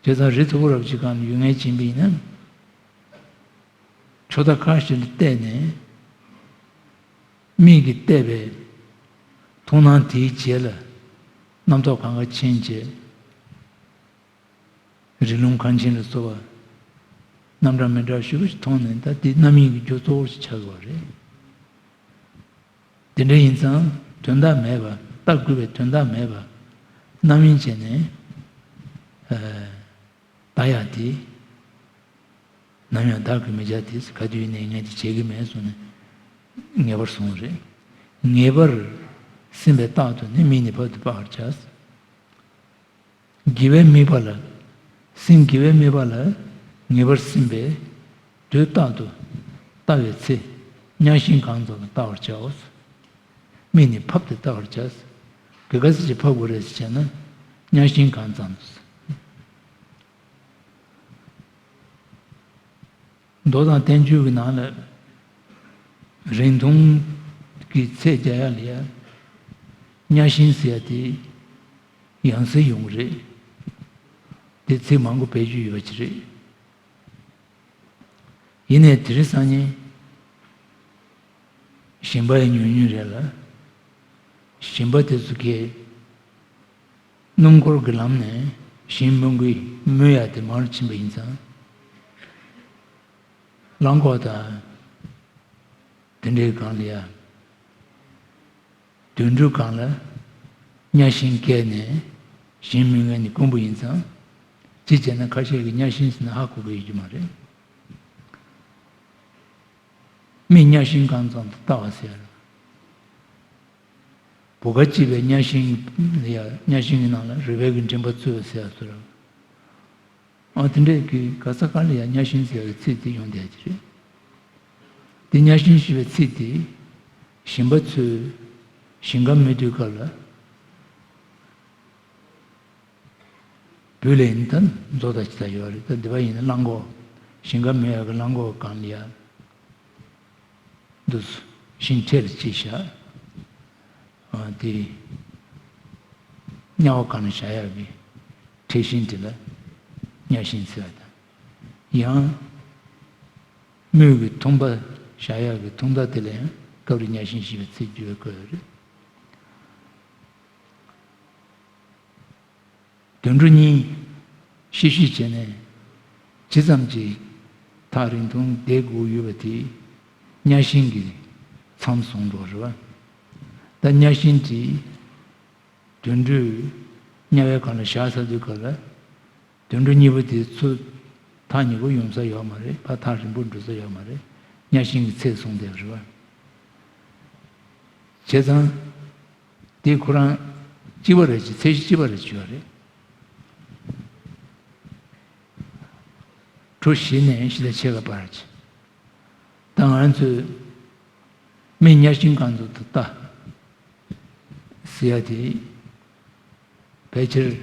བྱས་ཙང་རི་མཐོ་པོ་རབ་ཅིག་སྒང་ལ་ཡུལ་ངན་ཕྱིན་པ་ཡིན་ན། ཆུ་ཟླ་ཁ་ཤས་ལ་བལྟས་ནས། མིག་གིས་བལྟས་པའི་མཐོང་སྣང་དེའི་རྗེས་ལ་རྣམ་རྟོག་གང་ག་ཕྱིན་རྗེས། རི་ལུང་ཁང་ཆེན་ལ་སོགས་པ་རྣམ་གྲངས་མི་འདྲ་བ་ཞེ་པོ་ཅིག་མཐོང་ནས། ད་དེ་རྣམ་གཡེང་གི་རྒྱུ་གཙོ་བོ་ཞིག་ཆགས་ཀྱི་ཡོད་རེད། དེ་འདྲ་ཡིན་ཙང་དོན་དག་མེད་པ། ལྟ་དགོས་པའི་དོན་དག་མེད་པ། རྣམ་གཡེང་བྱས་ནས། ཨ། ལྟ་ཡག་དེ། ནམ་ཡང་བདག་གིས་མི་བྱ་སྟེ། ག་དུས་ཡིན་ནའི་ངས་དེ་བྱེད་ཀྱི་མེད་གསུངས་ནས་ངེས་པར་བཟུང་བ་རེད། ངེས་པར་སེམས་པས་རྟག་ཏུ་ནི། མིག་ནི་ཕབ་སྟེ་ལྟ་བར་བྱ། དགེ་བའི་དམིགས་པ་ལ། སེམས་དགེ་བའི་དམིགས་པ་ལ་ངེས་པར་སེམས་པས་དུས་རྟག་ཏུ་ལྟ་བའི་ཚེ། གཉའ་ཤིང་གང་ཙམ་ལ་ལྟ་བར་བྱའོ། མིག་ནི་ཕབ་སྟེ་ལྟ་བར་བྱ། ག་ཚོད་ཅིག་ཕབ་དགོས་རེད་ཟེར་བྱས་ན། གཉའ་ཤིང་གང་ཙམ། མདོ་དང་བསྟན་བཅོས་ཀྱི་ནང་ལ། རིང་ཐུང་གི་ཚད་རྒྱག་ཡག་ལ་ཡ། གཉའ་ཤིང་ཟེར་ཡ་དེ་ཡང་སེ་ཡོང་གི་རེད། དེ་ཚིག་མང་པོ་བེད་སྤྱོད་ཡོད་པ་ཅིག་རེད། ཡིན་ནའི་དེ་རིང་སང་ཉིན་ཞིང་པ་ཡི་ཉུང་ཉུང་རེད་ལ། ཞིང་པ་དེ་ཚོ་གིས་སྣུམ་འཁོར་གྱི་ལམ་ནས་ཞིང་རྨོ་གི་རྨོ་ཡག་དེ་མར་ཕྱིན་པ་ཡིན་ཙང་། གླང་གོག་དང་དེ་འདྲའི་སྒང་ལ་ཡ། དུད་འགྲོའི་སྒང་ལ་གཉའ་ཤིང་བཀལ་ནས་ཞིང་རྨོ་མཁན་ནི་དཀོན་པོ་ཡིན་ཙང་། ཅི་བྱས་ན་ཁ་ཤས་ཀྱིས་གཉའ་ཤིང་ཟེར་ན་ཧ་གོ་གི་ཡོད་ཀྱི་མ་རེད། མིག་གཉའ་ཤིང་གང་ཙམ་དུ་ལྟ་བ་ཟེར། བུ་ག་གཅིག་པའི་གཉའ་ཤིང་ལ་ཡ། གཉའ་ཤིང་གི་ནང་ལ་རུས་སྦལ་གྱི་མགྲིན་པ་ཚུད་པ་ཟེར་ཡ་ཚོ་རེད། ཨ། དེ་འདྲས་ཀྱི་ག་ས་ག་ལ་ཡང་གཉའ་ཤིང་ཟེར་བའི་ཚིག་དེ་ཡོང་བསྡད་ཀྱི་རེད། དེ་གཉའ་ཤིང་ཞེས་པའི་ཚིག་དེ་ཞིང་པ་ཚོས་ཞིང་ཁ་རྨོ་དུས་སྐབས་ལ་བོད་ལ་ཡིན་ན་ད་མཛོ་དང་ཅི་ད་ཡོད་རེད། ད་འདི་པ་ཡིན་ན་གླང་གོག་ཞིང་ཁ་རྨོ་ཡག་གི་གླང་གོག་སྒང་ལ་ཡ། འདུག་ཤིང་ཁྲེ་ལ་ཅིག་བཞག་ཨ། དེ་གཉའ་བ་སྒང་ལ་བཞག་ཡག་གི་ཁྲེ་ཤིང་དེ་ལ་གཉའ་ཤིང་ཟེར་བ་དང་། ཡང་རྨོ་གི་ཐུང་པ་བཞག་ཡག་གི་ཐུང་མདའ་དེ་ལ་ཡང་སྐབས་རེ་གཉའ་ཤིང་ཞེས་པའི་ཚིག་བརྗོད་དགོས་རེད། དུད་འགྲོ་གཉིས་ཤི་ཤི་བྱས་ནས་ཇི་ཙམ་གྱིས་ཐག་རིང་ཐུང་བསྡད་དགོས་ཡོད་པ་དེ་གཉའ་ཤིང་གིས་མཚམས་བཟུང་འགྲོ་རེད་བ། ད་གཉའ་ཤིང་དེ་དུད་འགྲོའི་གཉའ་བའི་སྒང་ལ་བཞག་ཚར་དུས་སྐབས་ལ། དུད་འགྲོ་གཉིས་པོ་དེ་ཚུར་ཐག་ཉེ་པོ་ཡོང་ས་ཡོད་མ་རེད། ཕར་ཐག་རིང་པོ་འགྲོ་ས་ཡོད་མ་རེད། གཉའ་ཤིང་གིས་ཚད་བཟུང་བསྡད་པ་རེད་བ། བྱས་ཙང་། དེ་ཁོ་རང་གཅིག་པ་རེད་ཅེས། ཚད་གཞི་གཅིག་པ་རེད་ཅེས་ཡོད་རེད། ཁྲོ་ཞི་ནས་ཞི་དང་ཕྱེད་ཀ་བར་གྱི། ད་ང་ཚོས་མིག་གཉའ་ཤིང་གང་ཙམ་དུ་ལྟ་ཟེར་ཡ་དེ་ཕལ་ཆེར།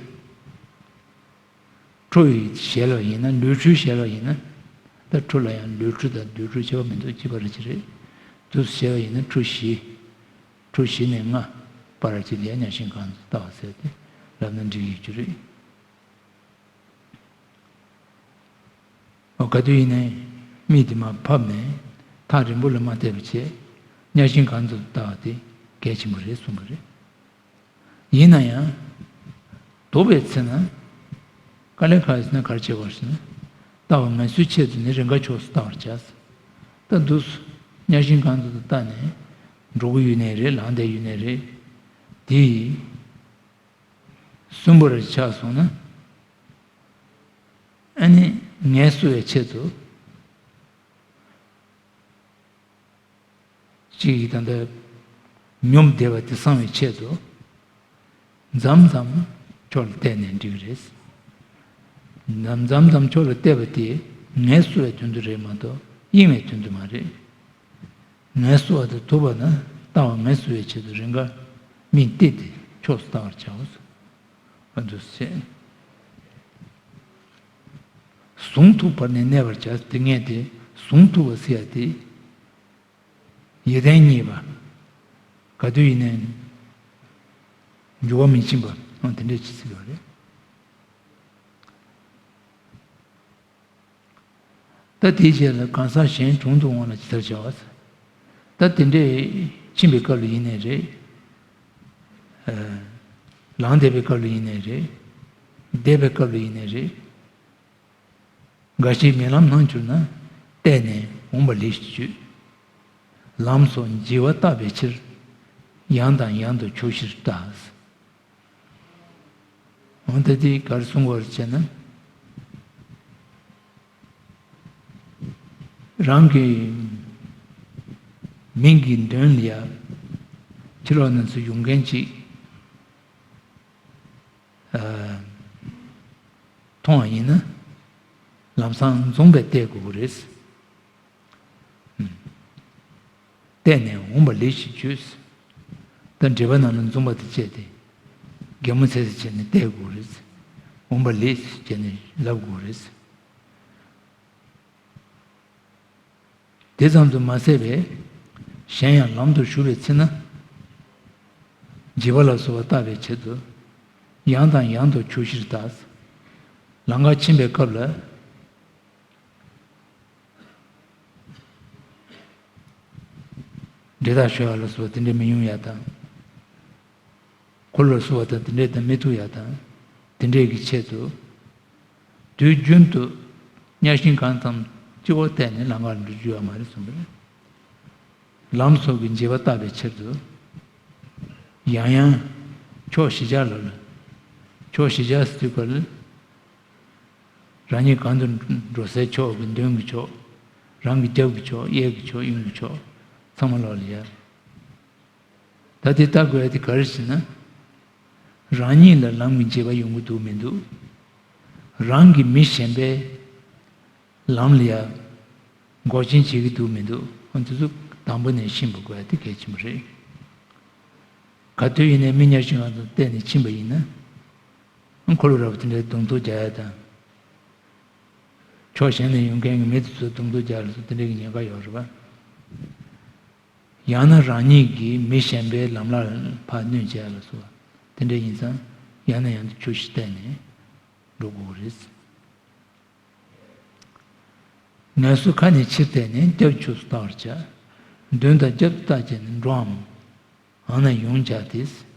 ཁྲོ་ཡི་ཞལ་ལ་ཡིན་ན། ལུས་འཁྲུལ་ཞལ་ལ་ཡིན་ན། ད་ཁྲོ་ལ་ཡང་ལུས་འཁྲུལ་དང་ལུས་འཁྲུལ་ཁྱད་པར་མི་འདུག་གཅིག་པ་རེད་ཅེས་རེད། དུས་སུ་བྱས་པ་ཡིན་ན་ཁྲོ་ཞི། ཁྲོ་ཞི་ནས་ལྔ་བར་གྱི་ལ་ཡ་གཉའ་ཤིང་གང་ཙམ་ལྟ་བ་ཟེར་ཏེ་ལབ་ན་འགྲིག་ཡོད་རྒྱུ་རེད། འོ། ག་དུས་ཡིན་ནའི་མིག་དེ་མར་ཕབ་ནས་ཐག་རིང་པོ་ལ་མ་བལྟས་པ་བྱས། གཉའ་ཤིང་གང་ཙམ་ལྟ་བ་དེ་གལ་ཆེན་པོ་རེད་གསུངས་པ་རེད། ཡིན་ན་ཡང་། དོགས་པའི་ཚེ་ན། དཀའ་ལས་ཁག་ཡོད་ན་ག་རེ་བྱེད་དགོས་ཟེར་ན། ལྟ་བ་ངལ་གསོའི་ཆེད་དུ་ནི་རེས་འགའ་ཕྱོགས་སུ་ལྟ་བར་བྱ། ད་འདུག་སེ་གཉའ་ཤིང་གང་ཙམ་དུ་ལྟ་ནས་འགྲོ་གི་ཡོད་ནའི་རེད། ལངས་བསྡད་ཡོད་ནའི་རེད། དེ་ཡིས་ སུན་པོ་རེ་ཆགས་སོང་ན། ཨ་ནི་ངལ་གསོ་བའི་ཆེད་དུ། གཅིག་ད་ལྟ་ཉོབ་བསྡད་པ་དེ་སངས་པའི་ཆེད་དུ། མཚམས་མཚམས་ཁྱོག་ལ་བལྟས་ནས་འགྲིག་གི་རེད། མཚམས་མཚམས་ཁྱོག་ལ་བལྟས་པ་དེ་ངལ་གསོ་བའི་དོན་དུ་རེད་མ་གཏོགས་གཡེང་བའི་དོན་དུ་མ་རེད། ངལ་གསོ་བ་དང་ཐུག་པ་ན་ལྟ་བ་ངལ་གསོ་བའི་ཆེད་དུ་རེ་འགའ་མིག་བལྟས་ཏེ་ཕྱོགས་སུ་ལྟ་བར་བྱའོ། ཨ་འདུ་བྱེད། ཟུང་མཐུག་བར་ནས་གནས་པར་བྱ་དེ་ངས་དེ་ཟུང་མཐུག་པ་ཟེར་ཡ་དེ། ཡིད་བརྟན་གཉིས་པ། ག་དུས་ཡིན་ནའི་འགྱུར་བ་མི་ཕྱིན་པ་ཨང་དེ་འདྲས་ཅིག་ཟེར་བ་རེད། ད་དེའི་རྗེས་ལ་གང་ཟག་གཞན་དྲུང་དུ་འོང་ལ་ཇི་ལྟར་བྱ་བ། ད་དེ་འདྲས་ཕྱིན་པའི་སྐབས་ལ་ཡིན་ནའི་རེད། ལངས་བསྡད་པའི་སྐབས་ལ་ཡིན་ནའི་རེད། བསྡད་པའི་སྐབས་ལ་ཡིན་ནའི་རེད། འགའ་ཞིག་རྨི་ལམ་སྣང་གྱུར་ན། བལྟས་ནས་འོངས་པ་ལེགས་ཞེས་བརྗོད། ལམ་སོགས་འཇིགས་པ་བརྟག་པའི་ཕྱིར། ཡང་དང་ཡང་དུ་ཕྱོགས་བཞིར་ལྟ། འོ་ད་དེ་ག་རེ་གསུང་དགོས་རེད་ཅེ་ན། རང་གི་མིང་གི་མདུན་ལ་ཡ་ཕྱི་ལོགས་ནས་ཚུར་ཡོང་མཁན་ཅིག་མཐོང་བ་ཡིན་ན་ལམ་སང་འཛུམ་པས་བལྟ་དགོས་ཀྱི་རེད། བལྟས་ནས་འོངས་པ་ལེགས་ཞེས་བརྗོད། ད་འགྲེལ་པ་ནང་ལ་འཛུམ་པ་དེ་བཅད་དེ་གད་མོ་ཚད་ཚད་བྱས་ནས་བལྟ་དགོས་རེད། འོངས་པ་ལེགས་ཞེས་བྱས་ནས་ལབ་དགོས་རེད། དེ་ཙམ་དུ་མ་ཟད་པས་གཞན་ཡང་ལམ་དུ་ཞུགས་པའི་ཚེ་ན། འཇིགས་པ་ལ་སོགས་པ་བརྟག་པའི་ཆེད་དུ་ཡང་དང་ཡང་དུ་ཕྱོགས་བཞིར་ལྟ། ལམ་ཁ་ཕྱིན་པའི་སྐབས་ལ། འདྲེ་དང་ཞོ་ཡ་ལ་སོགས་དེ་འདྲས་མི་ཡོང་ཡ་དང་། འཁོར་ལོ་བསུ་བ་དང་དེ་འདྲས་དང་མི་ཐུག་ཡ་དང་། དེ་འདྲས་ཀྱི་ཆེད་དུ། དུས་རྒྱུན་དུ་གཉའ་ཤིང་གང་འཚམ་སྤྱི་བོར་གཏད་ནས་ལམ་ཁར་འགྲོ་རྒྱུ་ཡོད་མ་རེད་གསུངས་པ་རེད། ལམ་སོགས་ཀྱི་འཇིགས་པ་བརྟག་པའི་ཕྱིར་དུ། ཡང་ཡང་ཕྱོགས་བཞི་ཆར་ལ་ལ། ཕྱོགས་བཞི་ཆར་ཟེར་དུས་ག་ལ། རང་ཉིད་གང་དུ་འགྲོ་སའི་ཕྱོགས་ཀྱི་མདུན་གྱི་ཕྱོགས། རང་གི་རྒྱབ་ཀྱི་ཕྱོགས། གཡས་ཀྱི་ཕྱོགས། གཡོན་གྱི་ཕྱོགས། ཚང་མ་ལོག་ལ་ཡ། ད་དེ་ལྟ་དགོས་ཡ་དེ་ག་རེ་ཟེར་ན། རང་ཉིད་ལ་ལམ་གྱི་འཇིགས་པ་ཡོང་གི་འདུག་མི་འདུག་རང་གིས་མི་གཞན་པའི་ལམ་ལ་ཡ་འགོག་རྐྱེན་བྱེད་ཀྱི་འདུག་མི་འདུག་འོ་དེ་ཚོ་དང་པོ་ནས་ཤེས་པ་དགོས་ཡ་དེ་གལ་ཆེན་པོ་རེད། ག་དུས་ཡིན་ནའི་མི་གཉའ་ཤིང་གང་དུ་བལྟས་ནས་ཕྱིན་པ་ཡིན་ན། འཁོར་ལོ་རབ་དེ་འདྲའི་རྡུང་རྡེག་རྒྱག་ཡ་དང་། ཕྱོགས་གཞན་ནས་ཡོང་མཁན་གྱི་མི་དེ་ཚོ་རྡུང་རྡེག་རྒྱག་ལ་སོགས་དེ་འདྲའི་གི་ཉེན་ཁ་ཡོད་རེད་པ། ཡང་ན་རང་ཉིད་ཀྱིས་མི་གཞན་པའི་ལམ་ལ་ཕར་གནོད་བྱས་ལ་སོགས་དེ་འདྲ་ཡིན་ཙང་ཡང་ནས་ཡང་དུ་ཕྱོགས་བཞི་བལྟས་ནས་འགྲོ་དགོས་རེད། ངལ་གསོ་ཁ་ནས་ཕྱིར་བལྟས་ནས་རྒྱབ་ཕྱོགས་སུ་ལྟ་བར་བྱ། མདུན་དང་རྒྱབ་ཏུ་བལྟ་བྱས་ནས་འགྲོའམ། འོ་ན་ཡོངས་བྱ་སྟེ།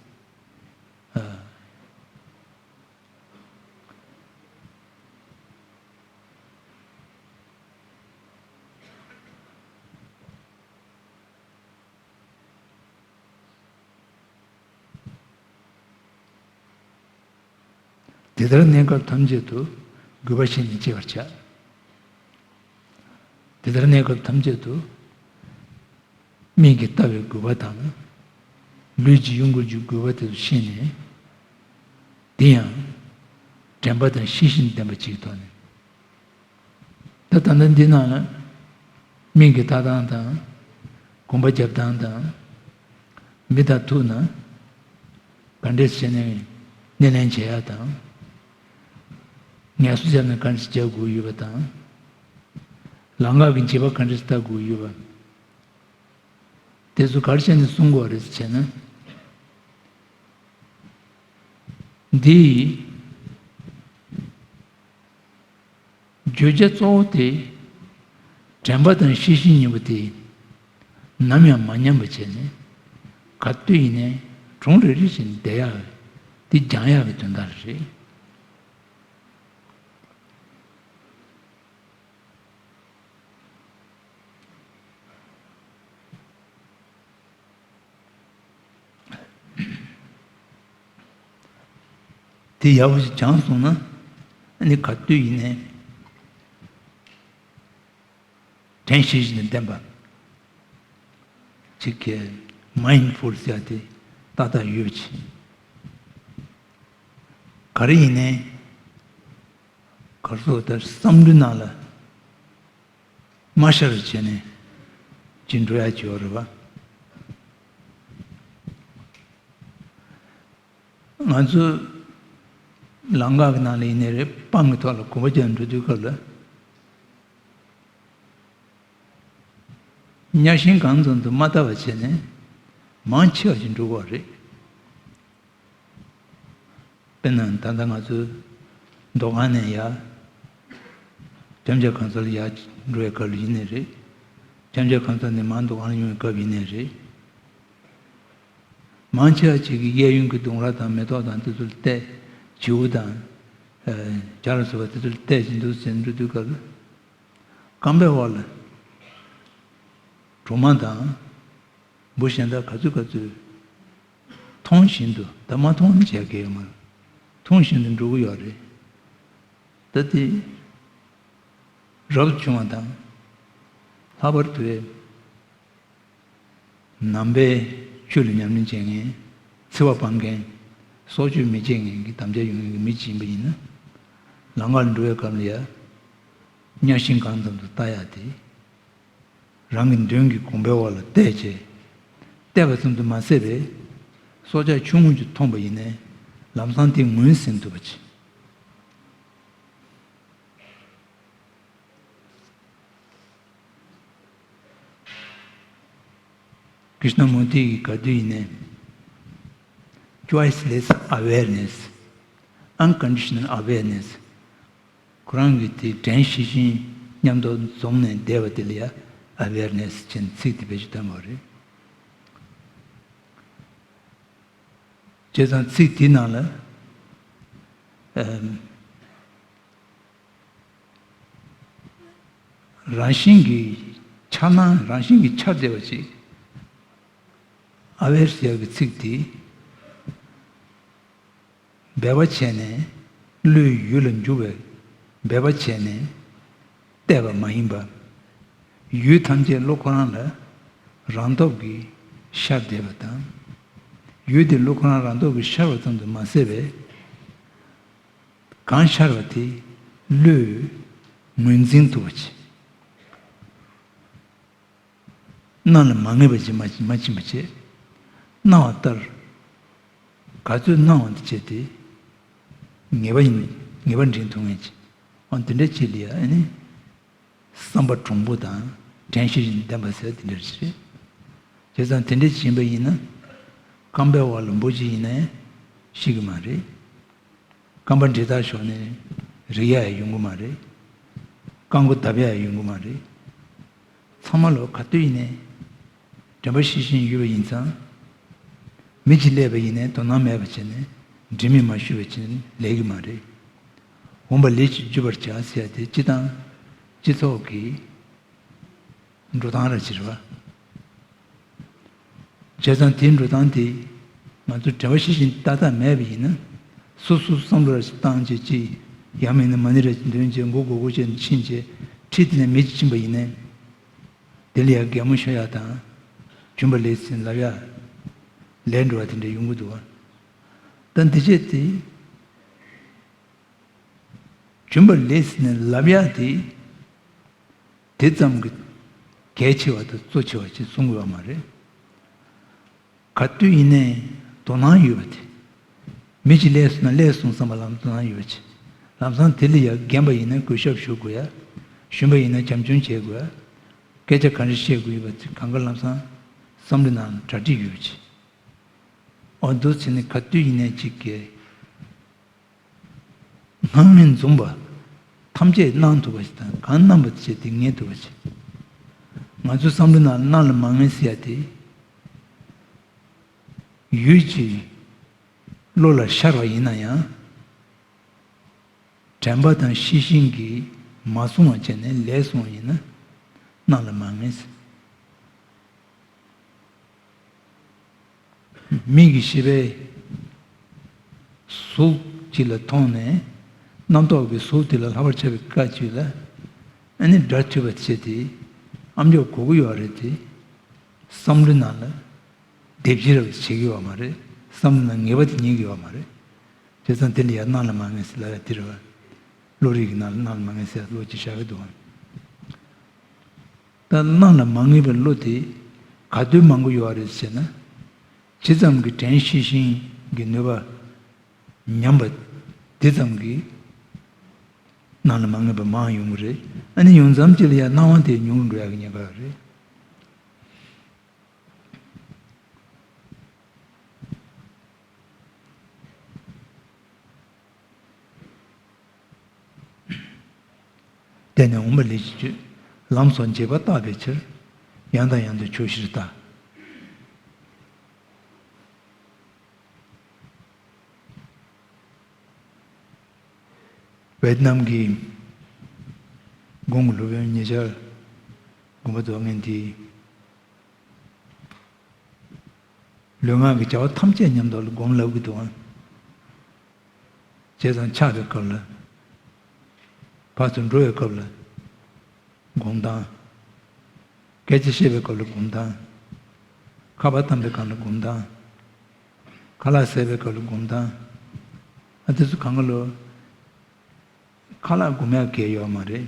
དེ་ལྟར་གནས་སྐབས་ཐམས་ཅད་དུ་གུས་པ་བཞེས་ནས་སྤྱད་པར་བྱ། དེ་ལྟར་གནས་སྐབས་ཐམས་ཅད་དུ་མིག་གིས་ལྟ་བའི་གུས་པ་དང་། ལུས་ཀྱིས་དབྱུང་དགོས་རྒྱུའི་གུས་པ་དེ་ཚོ་ཤེས་ནས། དེ་ཡང་དྲན་པ་དང་ཤེས་བཞིན་ལྡན་པ་ཅིག་ཐོག་ནས། ད་ད་ལྟ་འདི་ནང་ལ་མིག་གི་ལྟ་སྟངས་དང་། གོམ་པ་རྒྱབ་སྟངས་དང་། མི་དང་ཐུག་ན་ག་འདྲས་བྱས་ནས་སྣེ་ལེན་བྱེད་ཡ་དང་། ངལ་གསོ་བརྒྱབ་ན་ག་འདྲས་བརྒྱབ་དགོས་ཡོད་པ་དང་། ལམ་ཁ་གི་འཇིགས་པ་ག་འདྲས་བལྟ་དགོས་ཡོད་པ། དེ་ཚོ་ག་རེ་བྱས་ནས་གསུང་དགོས་རེད་ཟེར་ན། འདི་བརྗོད་བྱ་གཙོ་བོ་དེ་དྲན་པ་དང་ཤེས་བཞིན་གཉིས་པོ་དེ་ནམ་ཡང་མ་ཉམས་པ་བྱས་ནས་ག་དུས་ཡིན་ནའི་གྲོང་རེ་རེ་བཞིན་བསྡད་ཡག་དེ་སྦྱང་ཡག་གི་དོན་དག་རེད། དེ་ཡག་པོ་ཞིག་སྦྱངས་སོང་ན། ཨ་ནི་ག་དུས་ཡིན་ནའི་དྲན་ཤེས་བཞིན་དུ་ལྡན་པ་ཅིག་གི་མའིན་ཌ་ཕུལ་ཟེར་ཡ་དེ་ཏག་ཏག་ཡོད་པ་ཅིག་ག་རེ་ཡིན་ནའི་གར་སོགས་ལྟར་བསམ་བློའི་ནང་ལ་མ་ཤར་བར་བྱས་ནས་ཅིག་འགྲོ་ཡ་ཅིག་ཡོད་རེད་པ། ང་ཚོ་ལམ་ཁ་གི་ནང་ལ་ཡིན་ནའི་རེད། སྤང་གི་ཐོག་ལ་གོམ་པ་རྒྱག་འགྲོ་དུས་སྐབས་ལ། གཉའ་ཤིང་གང་ཙམ་དུ་མ་བལྟ་བ་བྱས་ནས་མང་ཆེ་བ་ཞིག་འགྲོ་གི་རེད། དཔེར་ན་ད་ལྟ་ང་ཚོའི་མདོ་ཁམས་ནས་ཡར་ལྕམ་སྐྱ་གང་ཚ་ལ་ཡར་འགྲོ་བའི་སྐབས་ལ་ཡིན་ནའི་རེད། ལྕམ་སྐྱ་གང་ཚ་ནས་མར་མདོ་ཁམས་ལ་ཡོང་བའི་སྐབས་ཡིན་ནའི་རེད། མང་ཆེ་བ་ཅིག་གིས་གཡས་གཡོན་གྱི་ལྡུམ་ར་དང་མེ་ཏོག་དང་དེ་ཚོ་ལ་བལྟས། བྱིའུ་དང་། ཨ། བྱ་ལ་སོགས་པ་དེ་ཚོ་ལ་བལྟས་ཀྱིན་འདུག་ཟེར་འགྲོ་དུས་སྐབས་ལ། རྐང་པའི་འོག་ལ་གྲོག་མ་དང་འབུ་གཞན་དག་ག་ཚོད་ག་ཚོད་མཐོང་བཞིན་དུ། ད་མ་མཐོང་བྱས་གི་ཡོད་མ་རེད། མཐོང་བཞིན་དུ་འགྲོ་གི་ཡོད་རེད། ད་དེ་རབ་ཏུ་བྱུང་བ་དང་། ལྷག་པར་དུ་ནང་པའི་ཆོས་ལ་ཉམས་ལེན་བྱེད་མཁན། འཚེ་བ་སྤང་མཁན། སྲོག་གཅོད་མི་བྱེད་མཁན་གྱི་དམ་བཅའ་ཡོད་མཁན་གྱི་མི་ཅིག་ཡིན་པ་ཡིན་ན། ལམ་ཁ་ལ་འགྲོ་བའི་སྐབས་ལ་ཡ། གཉའ་ཤིང་གང་ཙམ་དུ་བལྟ་ཡ་དེ། རང་གི་མདུན་གྱི་གོམ་པའི་འོག་ལ་བལྟས་བྱས། བལྟས་པ་ཙམ་དུ་མ་ཟད་པའི་སྲོག་ཆགས་ཆུང་ངུ་ཅིག་མཐོང་པ་ཡིན་ནའི་ལམ་སང་དེ་ངོས་ཟིན་ཐུབ་པ་བྱེད། ཀྲིཤ་ན་མུར་ཏི་གིས་ག་དུས་ཡིན་ནའི་choiceless awareness, unconditional awareness, ཁོ་རང་གིས་དེ་དྲན་ཤེས་བཞིན་མཉམ་དུ་འཛོམས་ནས་བསྡད་པ་དེ་ལ་ཡ་ཨ་ཝེར་ནེ་སི་ཅེས་ཚིག་དེ་བེད་སྤྱོད་བཏང་བ་རེད། བྱས་ཙང་ཚིག་དེའི་ནང་ལ། ཨམ། རང་བཞིན་གྱིས་འཆར་སྣང་རང་བཞིན་གྱིས་འཆར་བསྡད་པ་ཅིག་ཨ་ཝེར་ཟེར་ཡག་གི་ཚིག་དེ་འབད་པ་བྱས་ནས་བློའི་ཡུལ་ལ་འཇུག་པའི་འབད་པ་བྱས་ནས་བལྟས་པ་མ་ཡིན་པ། ཡུལ་ཐམས་ཅད་བློ་ཁོ་རང་ལ་རང་སྟོབས་ཀྱིས་ཤར་བསྡད་པ་དང་། ཡུལ་དེ་བློ་ཁོ་རང་རང་སྟོབས་ཀྱིས་ཤར་བ་ཙམ་དུ་མ་ཟད་པའི། གང་ཤར་བ་དེ་བློས་ངོས་འཛིན་ཐུབ་པ་བྱེད། སྣང་ལ་མ་ངེས་པ་ཅིག་མ་མ་ཕྱིན་པ་བྱེད། སྣང་བ་ལྟར། ག་ཚོད་སྣང་བ་དེ་བྱེད་དེ། ངེས་པ་ཡིན། ངེས་པ་འདྲེན་ཐུབ་མཁན་ཅིག་འོ་དེ་འདྲ་ཅིག་ལ་ཡ་ཨ་ནི། བསམ་པ་གྲུང་པོ་དང་དྲན་ཤེས་བཞིན་ལྡན་པ་ཟེར་དེ་འདྲ་ཞིག་རེད། བྱས་ཙང་དེ་འདྲ་ཞིག་ཡིན་པ་ཡིན་ན། རྐང་པའི་འོག་ལ་འབུ་ཅིག་ཡིན་ནའི་ཤི་གི་མ་རེད། རྐང་པ་འདྲེད་ཐག་ཞོག་ནས་རིག་ཡ་ཡང་ཡོང་གི་མ་རེད། རྐང་མགོ་བརྡབ་ཡ་ཡང་ཡོང་གི་མ་རེད། ཚང་མ་ལོ་ག་དུས་ཡིན་ནའི་དྲན་པ་ཤེས་བཞིན་ཡོད་པ་ཡིན་ཙང་། མི་གཅིག་སླེབས་པ་ཡིན་ནའི་དོ་སྣང་མེད་པ་བྱས་ནས་དྲན་མེད་མ་ཞུས་པ་བྱས་ནས་ལས་ཀྱི་མ་རེད། འོངས་པ་ལས་ཀྱིས་བསྒྱུར་བར་བྱ་ཟེར་ཡ་དེ་སྤྱི་དང་སྤྱི་ཚོགས་ཀྱི་འགྲོ་སྟངས་ར་ཅིག་རེད་བ། བྱས་ཙང་དེའི་འགྲོ་སྟངས་དེ་ང་ཚོ་དྲན་པ་ཤེས་བཞིན་ཏག་ཏག་མེད་པ་ཡིན་ན། སོ་སོ་བསམ་བློ་ར་ཅིག་བཏང་བྱས་ཅིག་ཡང་མིན་ན་མ་ཎི་ར་ཅིག་འདོན་བྱས་མགོ་སྒུར་སྒུར་བྱས་ནས་ཕྱིན་བྱས་ཁྲིད་དེ་ནས་མི་ཅིག་ཕྱིན་པ་ཡིན་ནའི། དེ་ལ་ཡང་གད་མོ་ཤོར་ཡག་དང་། བྱུང་བ་ལས་ཟིན་ལབ་ཡག་ལས་འགྲོ་བ་དེ་འདྲ་ཡོང་གི་འདུག་བ། ད་འདི་བྱས་ཏེ། བྱུང་བ་ལས་ཟིན་ལབ་ཡག་དེ། དེ་ཙམ་གྱི་གལ་ཆེ་བ་དང་གཙོ་ཆེ་བ་ཞིག་གསུང་དགོས་པ་མ་རེད། ག་དུས་ཡིན་ནའི་དོ་སྣང་ཡོད་པ་དེ། མི་གཅིག་སླེབས་སོང་ན་སླེབས་སོང་བསམ་པ་ལམ་དོ་སྣང་ཡོད་པ་ཅིག་ལམ་སང་དེ་ལ་ཡང་རྒན་པ་ཡིན་ན་གུས་ཞབས་ཞུ་དགོས་ཡ། གཞོན་པ་ཡིན་ན་བྱམས་སྐྱོང་བྱེད་དགོས་ཡ། སྐད་ཆ་ག་འདྲ་བཤད་དགོས་ཡོད་པ་ཅིག་གང་ག་ལམ་སང་བསམ་བློའི་ནང་གྲ་སྒྲིག་ཡོད་པ་ཅིག་འོ་འདུག་ཟེར་ནས་ག་དུས་ཡིན་ནའི་ཅིག་གི་སྣང་མེད་འཛུམ་པ་ཐམས་ཅད་སྣང་ཐུབ་པ་ཞིག་དང་གང་སྣང་བ་དེ་བྱས་ཏེ་ངེས་ཐུབ་པ་ཞིག་ང་ཚོའི་བསམ་བློའི་ནང་སྣང་ལ་མ་ངེས་ཟེར་ཡ་དེ། ཡུལ་གྱི་བློ་ལ་ཤར་བ་ཡིན་ན་ཡང་། དྲན་པ་དང་ཤེས་བཞིན་གྱིས་མ་བཟུང་བ་བྱས་ནས་ལས་སོང་བ་ཡིན་ན་སྣང་ལ་མ་ངེས། མིག་གི་ཤེས་པས་གཟུགས་ ཅིག་ལ་མཐོང་ནས་རྣམ་རྟོག་གི་གཟུགས་དེ་ལ་ལྷག་པར་ཆགས་པའི་སྐད་ཅིག་ལ་ཨ་ནི་སྒྲ་ཐོས་པ་བྱས་ཏེ་ཨ་མཆོག་གོ་གི་ཡོད་རེད་དེ། བསམ་བློའི་ནང་ལ་སྡེབ་སྦྱོར་བྱེད་ཀྱི་ཡོད་མ་རེད། བསམ་བློའི་ནང་ངེས་པ་དེ་རྙེད་ཀྱི་ཡོད་མ་རེད། བྱས་ཙང་དེ་ལ་ཡང་སྣང་ལ་མ་ངེས་ཟེར་ལབ་ཡ་དེ་རེད་བ། བློ་རིག་གི་ནང་ལ་སྣང་ལ་མ་ངེས་ཟེར་བློ་ཅིག་བཞག་གི་འདུག་བ། ད་སྣང་ལ་མ་ངེས་པའི་བློ་དེ་ག་དུས་མང་པོ་ཡོད་རེད་ཟེར་ན། ཇི་ཙམ་གྱི་དྲན་ཤེས་བཞིན་གྱི་ནུས་པ་ཉམས་པ་དེ་ཙམ་གྱིས་སྣང་ལ་མ་ངེས་པ་མང་ཡོང་གི་རེད། ཨ་ནི་ཡོང་ཙམ་ཅིག་ལ་ཡང་སྣང་བ་དེ་ཉུང་རུ་འགྲོ་ཡག་གི་ཉེན་ཁ་ཡོད་རེད། དེ་ནས་འོངས་པ་ལས་ཀྱི་བཅུད། ལམ་སོགས་འབྱེད་པ་བརྟག་པའི་ཕྱིར། ཡང་དང་ཡང་དུ་ཆོས་བཞིར་བལྟ། ཝེ་ཏི་ནམ་གྱི་དགུང་གི་སློབ་དཔོན་ཉེ་ཆར་དགོངས་པ་རྫོགས་མཁན་དེས། ལུས་ངག་གི་བྱ་བ་ཐམས་ཅད་མཉམ་དུ་ལ་སྒོམ་ལབ་ཀྱི་འདུག་ཨང་། བྱས་ཙང་ཆགས་པའི་སྐབས་ལ། ཕར་ཚུར་འགྲོ་བའི་སྐབས་ལ་སྒོམ་སྟངས། སྐད་ཆ་བཤད་པའི་སྐབས་ལ་སྒོམ་སྟངས། ཁ་པར་བཏང་པའི་སྐབས་ལ་སྒོམ་སྟངས། ཁ་ལག་ཟས་པའི་སྐབས་ལ་སྒོམ་སྟངས། ཨ་དེ་ཚོ་གང་ག་ལོ། ཁ་ལག་སྒོམ་ཡག་གལ་ཡོད་མ་རེད།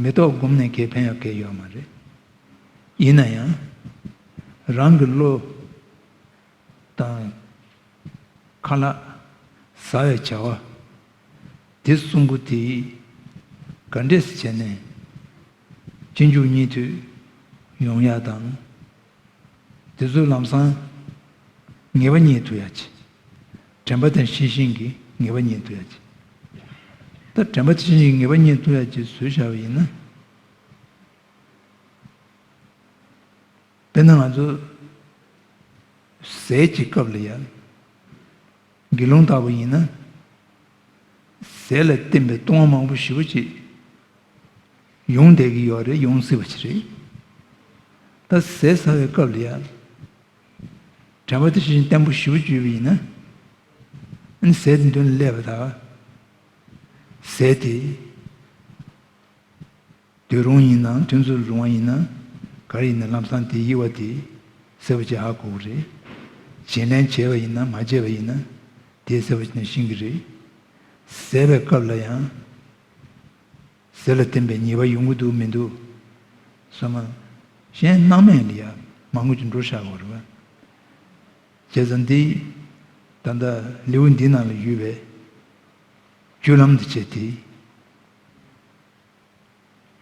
མེ་ཏོག་སྒོམ་ནས་གལ་ཕན་ཡག་གལ་ཡོད་མ་རེད། ཡིན་ན་ཡང་། རང་གི་བློ་དང་། ཁ་ལག་ཟ་བའི་བྱ་བ། དེ་གསུམ་པོ་དེ་ག་འདྲས་བྱས་ནས་སྤྱི་འཇུག་གཉིས་མཐུད་ཡོང་ཡག་དང་། དེ་ཚོ་ལམ་སང་ངེས་པ་རྙེད་ཐུབ་ཡག་ཅིག། དྲན་པ་དང་ཤེས་བཞིན་གྱིས་ངེས་པ་རྙེད་ཐུབ་ཡག་ཅིག། ད་དྲན་པ་དང་ཤེས་བཞིན་གྱིས་ངེས་པ་རྙེད་ཐུབ་ཡག་ཅིག་བཟོས་བཞག་པ་ཡིན་ན། དཔེར་ན་ང་ཚོ་ཟས་ཀྱི་སྐབས་ལ་ཡང་། དགེ་སློང་ལྟ་བུ་ཡིན་ན། ཟས་ལ་བརྟེན་པའི་ལྟུང་བ་མང་པོ་ཞེ་པོ་ཅིག་ཡོང་བསྡད་ཀྱི་ཡོད་རེད། ཡོང་སྲིད་པ་ཅིག་རེད། ད་ཟས་ཟ་བའི་སྐབས་ལ་ཡང་། དྲན་པ་དེ་བཞིན་བརྟན་པོ་ཞེ་པོ་ཅིག་ཡོད་པ་ཡིན་ན། ཨ་ནི་ཟས་དེ་མདུན་ལ་སླེབས་པ་དང་། ཟས་དེ། སྡོད་རུང་ཡིན་ན་ཐུན་ཚོད་རུང་བ་ཡིན་ན། ག་རེ་ཡིན་ན་ལམ་སང་དེའི་དབྱེ་བ་དེ་གསལ་པོ་ཅིག་ཧ་གོ་གི་རེད། བྱིན་ལེན་བྱས་པ་ཡིན་ན་མ་བྱས་པ་ཡིན་ན་དེ་གསལ་པོ་ཅིག་ནས་ཤེས་ཀྱི་རེད། ཟས་པའི་སྐབས་ལ་ཡང་ཟས་ལ་བརྟེན་པའི་ཉེས་པ་ཡོང་གི་འདུག་མི་འདུག་བསམ་ན། གཞན་སྣང་མེད་ལ་ཡང་མང་པོ་ཅིག་འགྲོ་བཞག་གི་རེད་པ། བྱས་ཙང་འདི་ད་ལྟ་ལེའུ་འདི་ནང་ལ་ཡོད་པའི་སྤྱོད་ལམ་དུ་བྱས་ཏེ།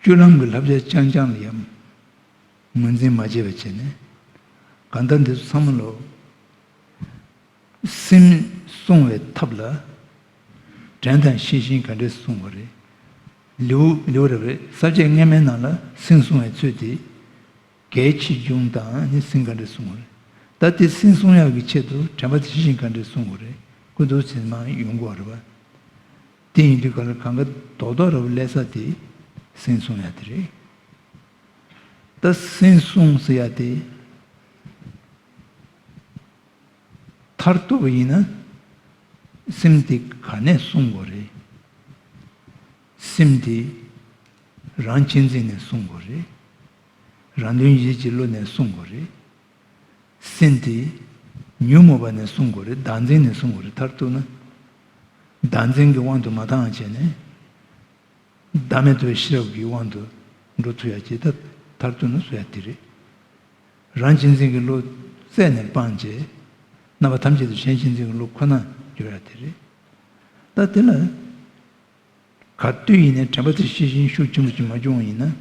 སྤྱོད་ལམ་གྱི་བསླབ་བྱ་རྐྱང་རྐྱང་ལ་ཡང་ངོས་འཛིན་མ་བྱས་པ་བྱས་ནས། གང་ལྟར་འདི་ཚོ་ཚང་མ་ལོ། སེམས་བསྲུང་བའི་ཐབས་ལ་དྲན་དང་ཤེས་བཞིན་ག་འདྲས་བསྲུང་བ་རེད། ལེའུ་ལེའུ་རེ་རེ་ས་བཅད་སྔ་མའི་ནང་ལ་སེམས་བསྲུང་བའི་ཚུལ་དེ་གལ་ཆེ་ཆུང་དང་ནི་སེམས་ག་འདྲས་བསྲུང་བ་རེད། ད་དེ་སེམས་བསྲུང་ཡག་གི་ཆེད་དུ་དྲན་པ་དེ་ཤེས་བཞིན་ག་འདྲས་བསྲུང་བ་རེད། ཁོ་ཚོ་ཚང་མ་ཡོང་གི་ཡོད་རེད་པ། དེ་ཡིན་དུས་ག་ལ་གང་ག་རྡོག་རྡོག་ར་བ་ལས་ས་དེ་སེམས་བསྲུང་ཡག་དེ་རེད། ད་སེམས་བསྲུང་ཟེར་ཡག་དེ། མཐར་གཏུགས་པ་ཡིན་ན། སེམས་དེ་ག་ནས་བསྲུང་དགོས་རེད། སེམས་དེ་རང་གཅེས་འཛིན་ནས་བསྲུང་དགོས་རེད། རང་དོན་ཡིད་ཀྱི་བློ་ནས་བསྲུང་དགོས་རེད། སེམས་དེ་ཉོན་མོངས་པ་ནས་བསྲུང་དགོས་རེད། བདག་འཛིན་ནས་བསྲུང་དགོས་རེད། མཐར་གཏུགས་ན། བདག་འཛིན་གྱི་དབང་དུ་མ་བཏང་བ་བྱས་ནས། བདག་མེད་རྟོགས་པའི་ཤེས་རབ་ཀྱི་དབང་དུ་འགྲོ་ཐུབ་ཡག་ཅིག་ད་མཐར་གཏུགས་ན་བཟོ་ཡག་དེ་རེད། རང་གཅེས་འཛིན་གྱི་བློ་རྩད་ནས་སྤངས་རྗེས། རྣམ་པ་ཐམས་ཅད་དུ་གཞན་གཅེས་འཛིན་གྱི་བློ་ཁོ་ན་སྦྱོར་ཡག་དེ་རེད། ད་དེ་ལ་ག་དུས་ཡིན་ནའི་དྲན་པ་དེ་ཤེས་བཞིན་ཤུགས་ཆེན་པོ་ཅིག་མ་བྱུང་བ་ཡིན་ན།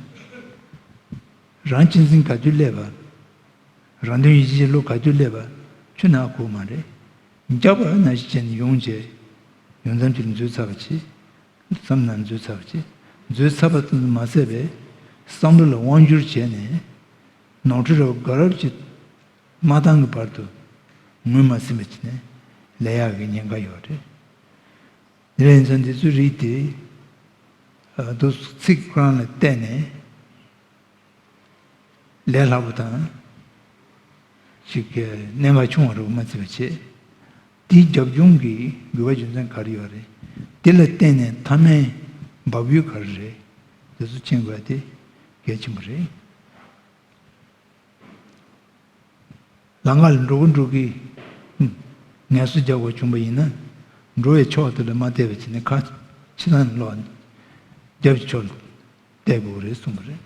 རང་གཅེས་འཛིན་ག་དུས་སླེབས་པ། རང་དོན་ཡིད་ཀྱི་བློ་ག་དུས་སླེབས་པ། ཁྱོན་ནས་ཧ་གོ་མ་རེད། འཇགས་པ་ནང་བཞིན་བྱས་ནས་ཡོང་རྗེས། ཡོང་ཙམ་ཅིག་ལ་འཛུལ་ཚར་བ་ཅིག་བསམ་ན་འཛུལ་ཚར་བ་ཅིག་འཛུལ་ཚར་བ་ཙམ་དུ་མ་ཟད་པའི་བསམ་བློ་ལ་དབང་བསྒྱུར་བྱས་ནས། ནོར་འཁྲུལ་ར་བ་དགའ་རབ་ཀྱི་མ་བཏང་གི་བར་དུ་ངོས་མ་ཟིན་པ་བྱས་ནས་ལས་ཡག་གི་ཉེན་ཁ་ཡོད་རེད། དེ་ལས་ཡིན་ཙང་འདི་ཚོའི་རིགས་དེ། ཨ་དུ་ཚིག་ཁོ་རང་ལ་བལྟས་ནས། ལས་སླ་པོ་དང་། ཅིག་གི་གནད་འགག་ཆུང་བ་རུ་མ་བརྩི་བ་བྱེད། དེའི་རྒྱབ་ལྗོངས་ཀྱི་དགོས་པ་རྒྱུ་མཚན་ག་རེ་ཡོད་རེད། དེ་ལ་བརྟེན་ནས་མཐའ་མའི་འབབ་ཡུལ་ག་རེ་རེད། དེ་ཚོ་མཁྱེན་དགོས་པ་དེ་གལ་ཆེན་པོ་རེད། ལམ་ཁ་ལ་འགྲོ་གི་འགྲོ་གི། ངལ་གསོ་རྒྱག་དགོས་བྱུང་བ་ཡིན་ན། འགྲོ་བའི་ཕྱོགས་དེ་ལ་མ་བལྟས་པ་བྱས་ནས་ཁ་ཕྱི་ནང་ལོག་རྒྱབ་ཀྱི་ཕྱོགས་ལ་བལྟ་དགོས་རེད་གསུངས་པ་རེད།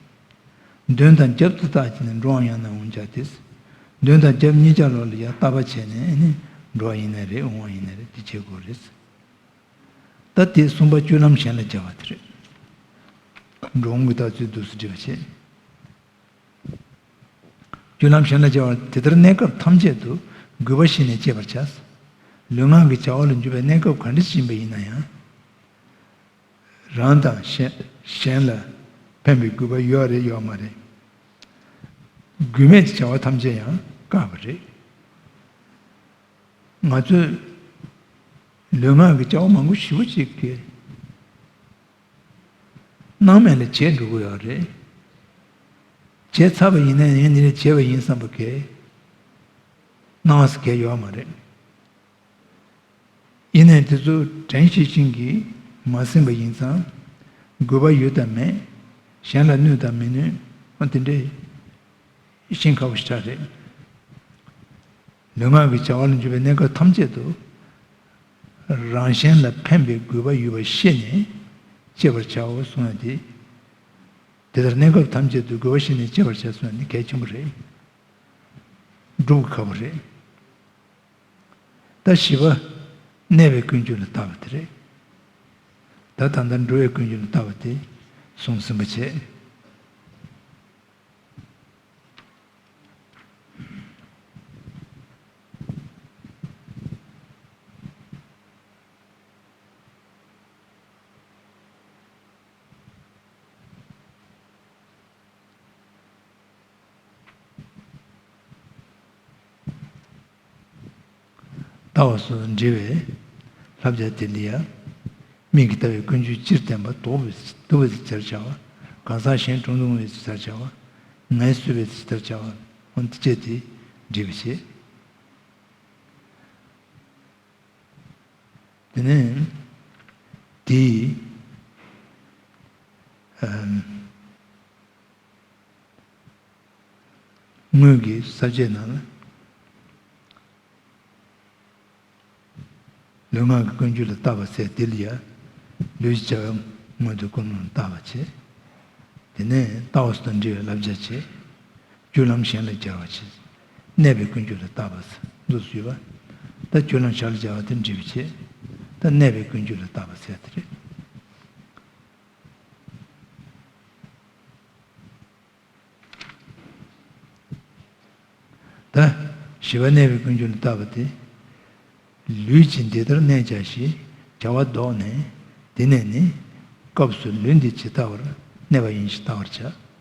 མདུན་དང་རྒྱབ་ཏུ་བལྟས་བྱས་ནས་འགྲོ་བའམ་ཡང་ན་འོང་བྱ་སྟེ། མདུན་དང་རྒྱབ་གཉིས་ཆ་ལོགས་ལ་ཡང་བལྟས་པ་བྱས་ནས་ཨ་ནི་འགྲོ་བ་ཡིན་ནའི་རེད། འོང་བ་ཡིན་ནའི་རེད། དེ་བྱེད་དགོས་རེད། ད་དེ་གསུམ་པ་སྤྱོད་ལམ་གཞན་ལ་སྦྱར་བ་དེ་རེད། འགྲོ་འོང་གི་རྟགས་ཚུལ་འདུག་སེ་འབྲི་བ་བྱེད། སྤྱོད་ལམ་གཞན་ལ་སྦྱར་བ། དེ་ལྟར་གནས་སྐབས་ཐམས་ཅད་དུ་དགོས་པ་བཞི་ནི་སྤྱད་པར་བྱ། ལུས་ངག་གི་བྱ་བ་ལ་འཇུག་པའི་གནས་སྐབས་ག་འདྲ་ཞིག་ཡིན་པ་ཡིན་ན་ཡང་། རང་དང་གཞན་གཞན་ལ་ཕན་པའི་དགོས་པ་ཡོད་རེད་ཡོད་མ་རེད། དགོས་མེད་ཀྱི་བྱ་བ་ཐམས་ཅད་ཡང་བཀག་པ་རེད། ང་ཚོས་ལུས་ངག་གི་བྱ་བ་མང་པོ་ཞེ་པོ་ཅིག་གིས་སྣང་མེད་ལ་བྱེད་འགྲོ་གི་ཡོད་རེད། བྱས་ཚར་བ་ཡིན་ན་ཡང་འདི་ནས་བྱས་པ་ཡིན་བསམ་པ་གས་སྣང་བ་ཟེར་གས་ཡོད་མ་རེད། ཡིན་ནའི་དེ་ཚོ་དྲན་ཤེས་བཞིན་གྱིས་མ་ཟིན་པ་ཡིན་ཙང་། དགོས་པ་ཡོད་དམ་མེད། གཞན་ལ་གནོད་དམ་མི་གནོད། འོ་དེ་འདྲའི་ཤེས་ཁག་པོ་ཞིག་ཆགས་རེད། ལུས་ངག་གི་བྱ་བ་ལ་འཇུག་པའི་གནས་སྐབས་ཐམས་ཅད་དུ། རང་གཞན་ལ་ཕན་པའི་དགོས་པ་ཡོད་པ་ཤེས་ནས་སྤྱད་པར་བྱའོ་གསུངས་ཡ་དེ། དེ་ལྟར་གནས་སྐབས་ཐམས་ཅད་དུ་དགོས་པ་ཤེས་ནས་སྤྱད་པར་བྱ་གསུངས་ཡ་ནི་གལ་ཆེན་པོ་རེད། སྒྲུབ་ཁག་པོ་རེད། ད་བཞི་པ། གནས་པའི་ཀུན་སྤྱོད་ལ་བལྟ་བ་དེ་རེད། ད་ད་ལྟ་འགྲོ་བའི་ཀུན་སྤྱོད་ལ་བལྟ་བ་དེ་གསུངས་ཟིན་པ་བྱས། ལྟ་བ་སོགས་འབྲེལ་བའི་བསླབ་བྱ་དེ་ལ་ཡང་། མིག་གིས་ལྟ་བའི་ཀུན་སྤྱོད་སྤྱིར་བསྟན་པ་དོགས་པའི་དོགས་པའི་ཕྱིར་བྱ་བ། གང་ཟག་གཞན་གྲུང་གྲུང་བའི་ཕྱིར་བྱ་བ། ངལ་གསོ་བའི་ཕྱིར་བྱ་བ། འོ་འདི་བཅས་དེ་འབྲེལ་བ་བྱེད། དེ་ནས་དེའི་ཨམ། སྔོན་གྱི་ས་བཅད་ནང་ལ། ལུས་ངག་གི་ཀུན་སྤྱོད་ལ་བལྟ་བ་ཟེར་དེ་ལ་ཡང་། ལུས་ཀྱི་བྱ་བ་སྔོན་དུ་ཀུན་སློང་ལ་བལྟ་བ་བྱེད། དེ་ནས་ལྟ་བ་སོགས་དང་འབྲེལ་བའི་བསླབ་བྱ་བྱེད། སྤྱོད་ལམ་གཞན་ལ་སྦྱར་བ་བྱེད། གནས་པའི་ཀུན་སྤྱོད་ལ་བལྟ་བ་ཟེར་འདུག་ཟེར་བ། ད་སྤྱོད་ལམ་བྱ་ལ་སྦྱར་བ་དེ་འབྲེལ་བ་བྱེད། ད་གནས་པའི་ཀུན་སྤྱོད་ལ་བལྟ་བ་ཟེར་དེ་རེད། ད་བཞི་པ་གནས་པའི་ཀུན་སྤྱོད་ལ་བལྟ་བ་སྟེ། ལུས་ཀྱིས་འདི་ལྟར་གནས་བྱ་ཞེས་བྱ་བ་བཟློག་ནས། དེ་ནས་ནི་སྐབས་སུ་ལུས་འདི་ཇི་ལྟ་བར་གནས་པ་ཡིན་ཞེས་བལྟ་བར་བྱ།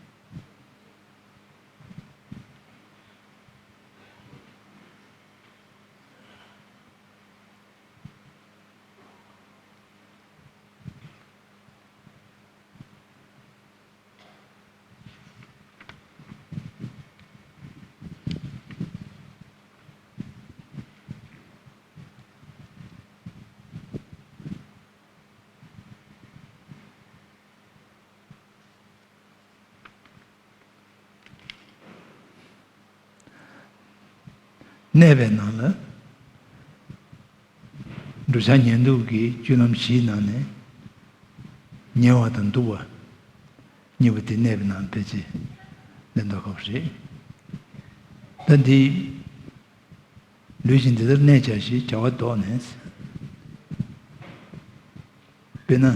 གནས་པའི་ནང་ལ། འགྲོ་འཆག་ཉལ་འདུག་གི་སྤྱོད་ལམ་བཞིའི་ནང་ནས། ཉལ་བ་དང་འདུག་པ། གཉིས་པོ་དེ་གནས་པའི་ནང་ཕལ་ཆེར་ལེན་མདོག་ཁ་པོ་རེད། ད་འདི། ལུས་ཀྱིས་འདི་ལྟར་གནས་བྱ་ཞེས་བྱ་བ་བཟློག་ནས། དཔེར་ན།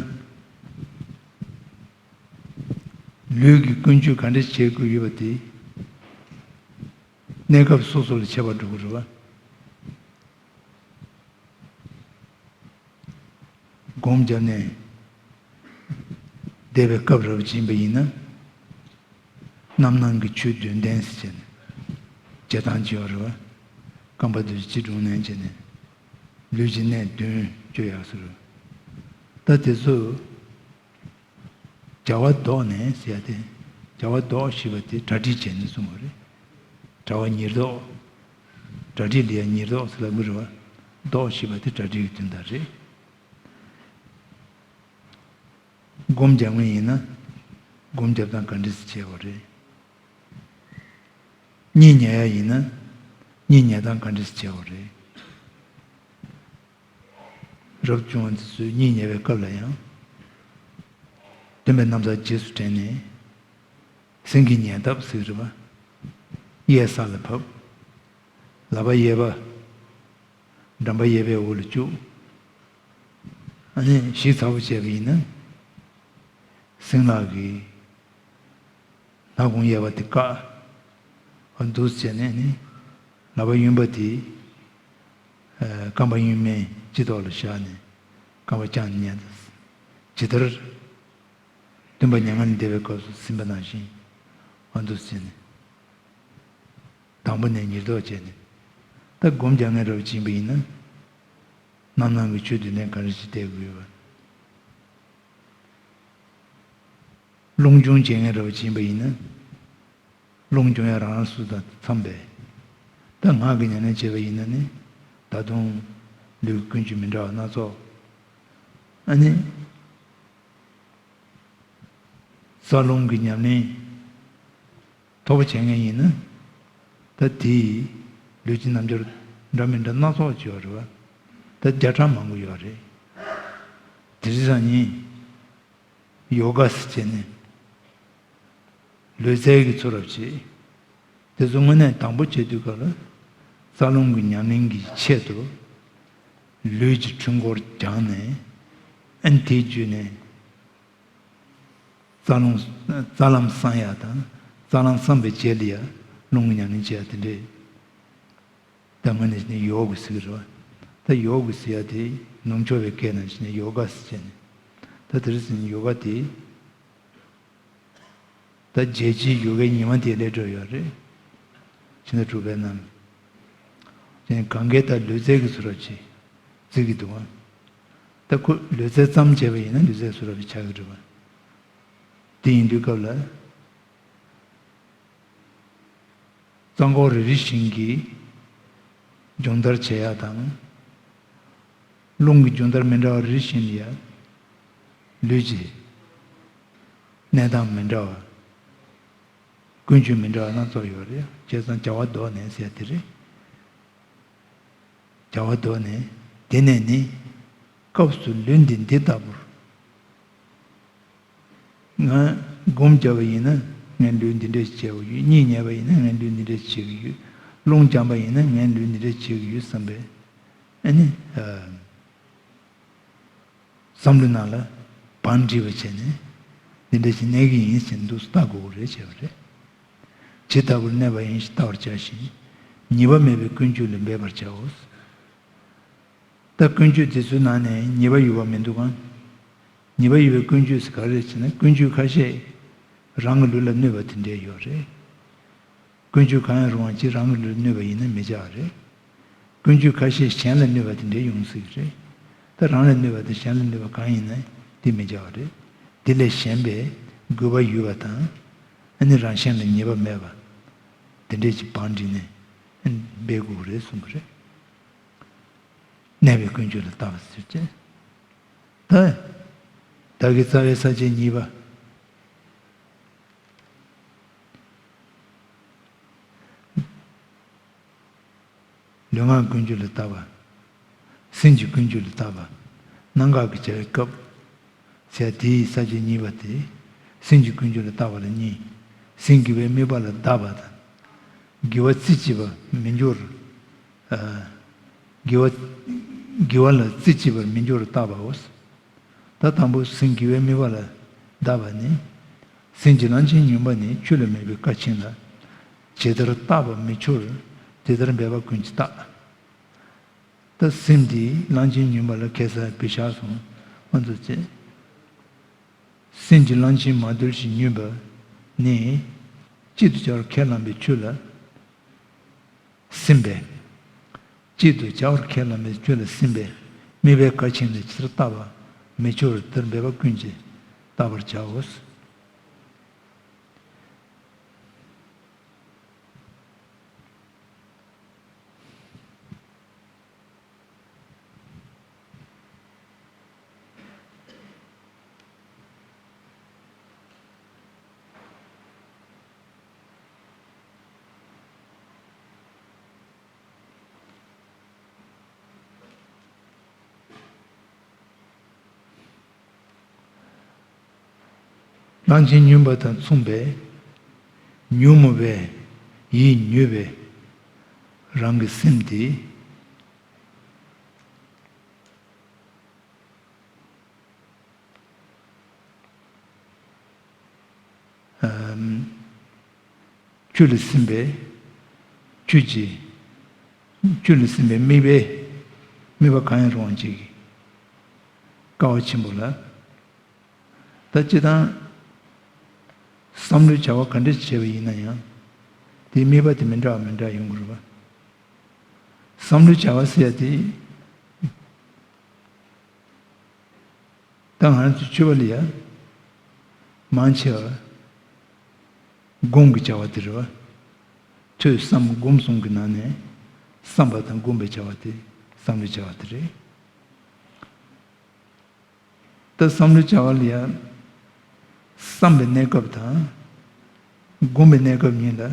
ལུས་ཀྱི་ཀུན་སྤྱོད་ག་འདྲ་བྱེད་དགོས་ཡོད་པ་དེ། གནས་སྐབས་སོ་སོ་ལ་ཁྱད་པར་འགྲོ་གི་རེད་བ། སྒོམ་བརྒྱབ་ནས་བསྡད་པའི་སྐབས་རབ་ཅིག་ཡིན་པ་ཡིན་ན། རྣམ་སྣང་གི་ཆོས་བདུན་ལྡན་ཟེར་བྱས་ནས་བྱེད་སྟངས་ཅིག་ཡོད་རེད་བ། རྐང་པ་འདི་ཚོ་ཅི་སྒྲུང་ནས་བྱས་ནས་ལུས་ཀྱི་གནས་བདུན་སྤྱོད་ཡག་ཟེར་རེད། ད་དེ་ཚོ་བྱ་བ་བཟློག་ནས་ཟེར་ཡ་དེ། བྱ་བ་བཟློག་ཞེས་པ་དེ་གྲ་སྒྲིག་བྱས་ནས་གསུངས་པ་རེད། བྱ་བ་ཉེར་བསྡོགས། གྲ་སྒྲིག་ལ་ཡང་ཉེར་བསྡོགས་ཟེར་ལབ་ཀྱི་རེད་བ། ལྡོག་ཞེས་པ་དེ་གྲ་སྒྲིག་གི་དོན་དག་རེད། སྒོམ་རྒྱབ་མཁན་ཡིན་ན་སྒོམ་རྒྱབ་སྟངས་ག་འདྲས་སེ་བྱས་པ་རེད། གཉིད་ཉལ་ཡ་ཡིན་ན་གཉིད་ཉལ་སྟངས་ག་འདྲས་སེ་བྱས་པ་རེད། རབ་བྱུང་བ་འདི་ཚོས་གཉིད་ཉལ་བའི་སྐབས་ལ་ཡང་། སྟོན་པའི་རྣམ་ཐར་རྗེས་སུ་དྲན་ནས། སེང་གེ་ཉལ་ཐབས་ཟེར་གྱི་རེད་པ། གཡས་ས་ལ་ཕབ། ལག་པ་གཡས་པ། འགྲམ་པ་གཡས་པའི་འོག་ལ་བཅུག། ཨ་ནི་ཞིབ་ཚགས་པོ་བྱས་པ་ཡིན་ན། སྲིན་ལག་གིས་སྣ་ཁུང་གཡས་པ་དེ་བཀག། འོ་འདུག་བྱས་ནས་ནི། ལག་པ་གཡོན་པ་དེ། ཨ། རྐང་པ་གཡོན་མའི་སྤྱི་ཐོག་ལ་བཞག་ནས་རྐང་པ་བརྐྱངས་ནས་ཉལ། ཇི་ལྟར། སྟོན་པ་མྱ་ངན་ལས་འདས་པའི་སྐབས་སུ་ཟིན་པ་ནང་བཞིན། འོ་འདུག་བྱས་ནས། དང་པོ་ནས་ཉེར་བསྡོགས་བྱས་ནས། ད་སྒོམ་རྒྱག་མཁན་འདྲ་བོ་ཅིག་ཡིན་པ་ཡིན་ན། རྣམ་སྣང་གི་ཆོས་བདུན་ལྡན་ག་རེ་ཞིག་བལྟས་དགོས་པ། རླུང་སྦྱོང་བྱེད་མཁན་འདྲ་བོ་ཅིག་ཡིན་པ་ཡིན་ན། རླུང་སྦྱོང་ཡ་རང་རང་སོ་སོ་དང་འཚམས་པས། ད་ངག་གི་ཉམས་ལེན་བྱས་པ་ཡིན་ན་ནི། ད་དུང་ལུས་ཀྱི་ཀུན་སྤྱོད་མི་འདྲ་བ་སྣ་ཚོགས། ཨ་ནི། རྩ་རླུང་གི་ཉམས་ལེན་མཐོ་པོ་བྱེད་མཁན་ཡིན་ན། ད་དེའི་ལུས་ཀྱི་རྣམ་འགྱུར་འདྲ་མི་འདྲ་སྣ་ཚོགས་ཡོད་རེད་བ། ད་བརྒྱ་ཕྲག་མང་པོ་ཡོད་རེད། དེ་རིང་སང་ཉིན་ཡོ་ག་ཟེར་བྱས་ནས་ལུས་རྩལ་གྱི་ཚོ་རབ་བྱེད། དེ་ཚོ་དངོས་གནས་དང་པོ་བྱེད་དུས་སྐབས་ལ་རྩ་རླུང་གི་ཉམས་ལེན་གྱི་ཆེད་དུ་ལུས་ཀྱི་འཕྲུལ་འཁོར་སྦྱངས་ནས། ཨ་ནི་དེའི་བརྒྱུད་ནས། རྩ་རླུང་། རྩ་ལམ་བསྲང་ཡ་དང་། རྩ་ལམ་བསྲངས་པའི་རྗེས་ལ་ཡ་རླུང་གི་ཉམས་ལེན་བྱེད་ཡ་དེ་འདྲས། ད་དངོས་གནས་ནི་ཡོ་ག་ཟེར་གྱི་རེད་བ། ད་ཡོ་ག་ཟེར་ཡ་དེ་ནུབ་ཕྱོགས་པའི་སྐད་ནང་བཞིན་ཡོ་ག་ཟེར་བྱས་ནས། ད་དེ་རིང་སང་ཉིན་ཡོ་ག་དེ། ད་རྒྱལ་སྤྱིའི་ཡོ་གའི་ཉི་མ་དེ་སླེབས་འགྲོ་ཡོད་རེད། ཕྱི་ཟླ་དྲུག་པའི་ནང་། ཡང་གང་གས་ད་ལུས་རྩལ་གྱི་ཚོ་རབ་ཅིག་བརྩི་གི་འདུག་ཨང་། ད་ཁོ་ལུས་རྩལ་ཙམ་བྱས་པ་ཡིན་ན་ལུས་རྩལ་ཚོ་རབ་ཅིག་ཆགས་ཀྱི་འདུག་པ། དེ་ཡིན་དུས་སྐབས་ལ། རྩ་འཁོར་རེ་རེ་བཞིན་གྱི་སྦྱོང་བརྡར་བྱེད་ཡག་དང་། རླུང་གི་སྦྱོང་བརྡར་མི་འདྲ་བ་རེ་རེ་བཞིན་ལ་ཡ། ལུས་ཀྱི་གནས་སྟངས་མི་འདྲ་བ། ཀུན་སྤྱོད་མི་འདྲ་བ་སྣ་ཚོགས་ཡོད་རེད། བྱས་ཙང་བྱ་བ་ལྡོག་ནས་ཟེར་དེ་རེད། བྱ་བ་ལྡོག་ནས། དེ་ནས་ནི། སྐབས་སུ་ལུས་འདི་འདི་ལྟ་བུར། ང་སྒོམ་བརྒྱབ་པ་ཡིན་ན་ངའི་ལུས་འདི་འདྲས་བྱེད་ཀྱི་ཡོད། གཉིད་ཉལ་བ་ཡིན་ན་ངའི་ལུས་འདི་འདྲས་བྱེད་ཀྱི་ཡོད། རླུང་འབྱམས་པ་ཡིན་ན་ངའི་ལུས་འདི་འདྲས་བྱེད་ཀྱི་ཡོད་བསམ་པས། ཨ་ནི། ཨ། བསམ་བློའི་ནང་ལ་བང་བསྒྲིགས་པ་བྱས་ནས། འདི་འདྲ་ཞིག་གནས་ཀྱི་ཡིན་ཟེར་འདུག་སེ་ལྟ་དགོས་རེད་བྱས་པ་རེད། ཇི་ལྟ་བུར་གནས་པ་ཡིན་ཞེས་བལྟ་བར་བྱ་ཞིང་། ཉེས་པ་མེད་པའི་ཀུན་སྤྱོད་ལ་འབད་པར་བྱའོ། ད་ཀུན་སྤྱོད་དེ་ཚོའི་ནང་ནས་ཉེས་པ་ཡོད་པ་མི་འདུག་གམ། ཉེས་པ་ཡོད་པའི་ཀུན་སྤྱོད་ཟེར་ག་རེ་རེད་ཟེར་ན། ཀུན་སྤྱོད་ཁ་ཤས་རང་གི་ལུས་ལ་གནོད་པ་དེ་འདྲས་ཡོད་རེད། ཀུན་སྤྱོད་གང་ཡང་རུང་བ་ཅིག་རང་གི་ལུས་ལ་གནོད་པ་ཡིན་ན་མི་བྱ་བ་རེད། ཀུན་སྤྱོད་ཁ་ཤས་གཞན་ལ་གནོད་པ་དེ་འདྲས་ཡོང་སྲིད་ཀྱི་རེད། ད་རང་ལ་གནོད་པ་དང་གཞན་ལ་གནོད་པ་གང་ཡིན་ན་དེ་མི་བྱ་བ་རེད། དེ་ལས་གཞན་པའི་དགོས་པ་ཡོད་པ་དང་། ཨ་ནི་རང་གཞན་ལ་ཉེས་པ་མེད་པ། དེ་འདྲས་ཀྱི་བང་བསྒྲིགས་ནས་ཨ་ནི་འབད་དགོས་ཀྱི་རེད་གསུངས་པ་རེད། གནས་པའི་ཀུན་སྤྱོད་ལ་བལྟ་བ་ཟེར་ཅིང་། ད། བདག་གི་རྩ་བའི་ས་བཅད་གཉིས་པ། ལུས་ངག་ཀུན་སྤྱོད་ལ་བལྟ་བ། སེམས་ཀྱི་ཀུན་སྤྱོད་ལ་བལྟ་བ། གནམ་འགག་གི་བྱ་བའི་སྐབས། ཟེར་དེའི་ས་བཅད་གཉིས་པ་དེ། སེམས་ཀྱི་ཀུན་སྤྱོད་ལ་བལྟ་བ་ལ་གཉིས། སེམས་དགེ་བའི་དམིགས་པ་ལ་བལྟ་བ་དང་། དགེ་བ་རྩི་བྱེད་པར་མི་འགྱུར། ཨ། དགེ་བ། དགེ་བ་ལ་རྩི་བྱེད་པར་མི་འགྱུར་བར་བལྟ་བའོ། ད་དང་པོ་སེམས་དགེ་བའི་དམིགས་པ་ལ་བལྟ་བ་ནི། སེམས་ཀྱི་རླན་ཅན་ཉོན་མོངས་པ་ནི་ཆོས་ལ་དམིགས་པའི་སྐར་ཆེན་ལ། ཇི་ལྟར་བལྟ་བར་མི་འགྱུར། དེ་ལྟར་འབད་པ་ཀུན་གྱིས་བལྟ། ད་སེམས་འདི་རླན་ཅན་ཉོན་མོངས་པ་ལ་ཁ་སང་བུ་བཞག་སོང་། ང་ཚོ་བྱས། སེམས་ཀྱི་རླན་ཅན་མ་དུལ་ཞིང་ཉོན་པ་ནི། གཅིག་ཏུ་བྱ་བར་ཁས་བླངས་པའི་ཆོས་ལ་སེམས་པས། གཅིག་ཏུ་བྱ་བར་ཁས་བླངས་པའི་ཆོས་ལ་སེམས་པས་དམིགས་པའི་སྐར་ཆེན་ལ་ཇི་ལྟར་བལྟ་བར་མི་འགྱུར་དེར་འབད་པ་ཀུན་གྱིས་བལྟ་བར་བྱའོ། སྣང་ཆེན་མྱོས་པ་དང་མཚུངས་པས། ཉོན་མོངས་པའི་ཡིད་མྱོས་པའི་རང་གི་སེམས་དེ། ཨམ། ཆོས་ལ་སིམ་པས། ཆོས་ཀྱི། ཆོས་ལ་སིམ་པའི་དམིགས་པའི། དམིགས་པ་གང་ཡང་རུང་བ་ཅིག་གིས། དཀའ་བ་ཆེན་པོ་ལ། ད་སྤྱིར་བཏང་། བསམ་བློའི་བྱ་བ་ག་འདྲ་བྱས་པ་ཡིན་ན་ཡང་། དེའི་དམིགས་པ་དེ་མི་འདྲ་བ་མི་འདྲ་ཡོང་གི་རེད་པ། བསམ་བློའི་བྱ་བ་ཟེར་ཡ་དེ། ད་ང་ཚོའི་ཆོས་པ་ལ་ཡ། མང་ཆེ་བ། སྒོམ་གྱི་བྱ་བ་དེ་རེད་པ། ཐོས་བསམ་སྒོམ་གསུམ་གྱི་ནང་ནས། བསམ་པ་དང་སྒོམ་པའི་བྱ་བ་དེ། བསམ་བློའི་བྱ་བ་དེ་རེད། ད་བསམ་བློའི་བྱ་བ་ལ་ཡ། བསམ་པའི་གནས་སྐབས་དང་། སྒོམ་པའི་གནས་སྐབས་གཉིས་ལ།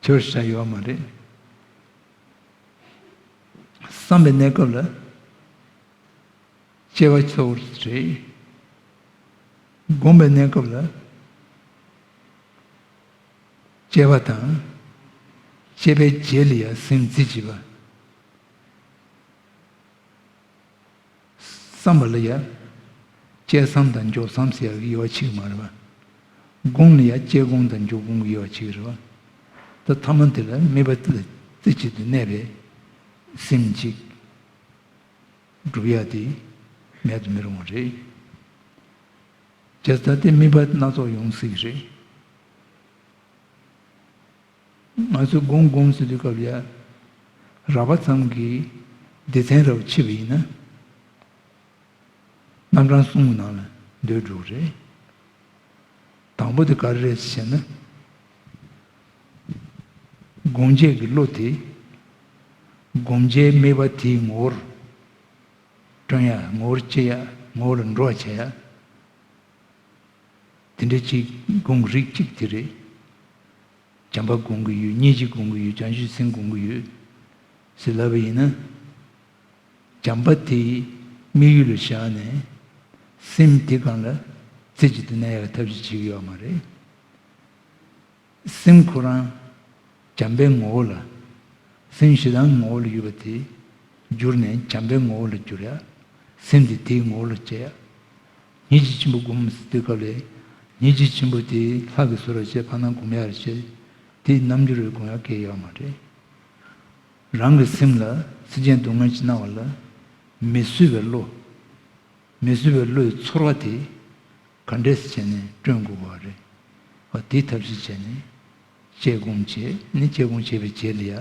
ཁྱད་པར་ཞེ་དྲག་ཡོད་མ་རེད། བསམ་པའི་གནས་སྐབས་ལ། དཔྱད་པ་གཙོ་བོ་རེད། སྒོམ་པའི་གནས་སྐབས་ལ། དཔྱད་པ་དང་། དཔྱད་པའི་རྗེས་ལ་ཡ་སེམས་རྩིས་བྱེད་པ། བསམ་པ་ལ་ཡ། དཔྱད་བསམ་དང་འཇོག་བསམ་ཟེར་ཡག་གི་དབྱེ་བ་ཕྱེ་གི་མ་རེད་པ། སྒོམ་ལ་ཡ་དཔྱད་སྒོམ་དང་འཇོག་སྒོམ་གྱི་དབྱེ་བ་ཕྱེ་གི་རེད་པ། ད་ཐ་མ་དེ་ལ་དམིགས་པ་དེ་ལ་རྩེ་གཅིག་ཏུ་གནས་པའི་སེམས་གཅིག་སྒྲུབ་ཡ་དེ་མེད་དུ་མི་རུང་བ་རེད། བྱས་ཙང་དེ་དམིགས་པ་སྣ་ཚོགས་ཡོང་སྲིད་ཀྱི་རེད། ང་ཚོས་སྒོམ་སྒོམ་ཟེར་དུས་སྐབས་ལ་ཡ། རགས་པ་ཙམ་གྱི་སྡེ་ཚན་རབ་ཕྱེ་བ་ཡིན་ན། རྣམ་གྲངས་གསུམ་གྱི་ནང་ལ་འདུས་འགྲོ་གི་རེད། དང་པོ་དེ་ག་རེ་རེད་ཟེར་ན། སྒོམ་བྱེད་ཀྱི་བློ་དེ། སྒོམ་བྱའི་དམིགས་པ་དེའི་ངོ་བོར། སྟོན་ཡ། ངོ་བོར་སྐྱེ་ཡ། ངོ་བོ་ལ་འགྲོ་བ་བྱེད་ཡ། དེ་འདྲ་ཅིག་སྒོམ་རིགས་གཅིག་དེ་རེད། བྱམས་པ་སྒོམ་གྱི་ཡོད། སྙིང་རྗེ་སྒོམ་གྱི་ཡོད། བྱང་ཆུབ་སེམས་སྒོམ་གྱི་ཡོད། ཟེར་ལབ་པ་ཡིན་ན། བྱམས་པ་དེ་དམིགས་ཡུལ་ལ་བཞག་ནས། སེམས་དེ་སྒང་ལ་རྩེ་གཅིག་ཏུ་གནས་ཡག་ཐབས་ཤེས་བྱེད་ཀྱི་ཡོད་མ་རེད། སེམས་ཁོ་རང་བྱམས་པའི་ངོ་བོ་ལ། སེམས་ཞེ་སྡང་ངོ་བོ་ལ་ཡོད་པ་དེ་བསྒྱུར་ནས་བྱམས་པའི་ངོ་བོ་ལ་བསྒྱུར་ཡ། སེམས་དེ་དེའི་ངོ་བོ་ལ་བྱེད་ཡ། སྙིང་རྗེ་ཆེན་པོ་སྒོམ་ཟེར་དུས་སྐབས་ལ། སྙིང་རྗེ་ཆེན་པོ་དེ་ལྷ་གིས་གསོལ་བ་བྱས། ཕར་ནང་སྒོམ་ཡ་རེད་བྱས། དེ་རྣམ་འགྱུར་རེ་སྒོམ་ཡ་གང་ཡང་ཡོད་མ་རེད། རང་གི་སེམས་ལ་སེམས་ཅན་སྡུག་བསྔལ་གྱིས་མནར་བ་ལ་མི་བཟོད་པའི་བློ། མི་བཟོད་པའི་བློའི་ཚོར་བ་དེ་ག་འདྲས་བྱས་ནས་བསྐྲུན་དགོས་པ་རེད། འོ་དེའི་ཐབས་ཤེས་བྱས་ནས་དཔྱད་སྒོམ་བྱས་ནས། དཔྱད་སྒོམ་བྱས་པའི་རྗེས་ལ་ཡ།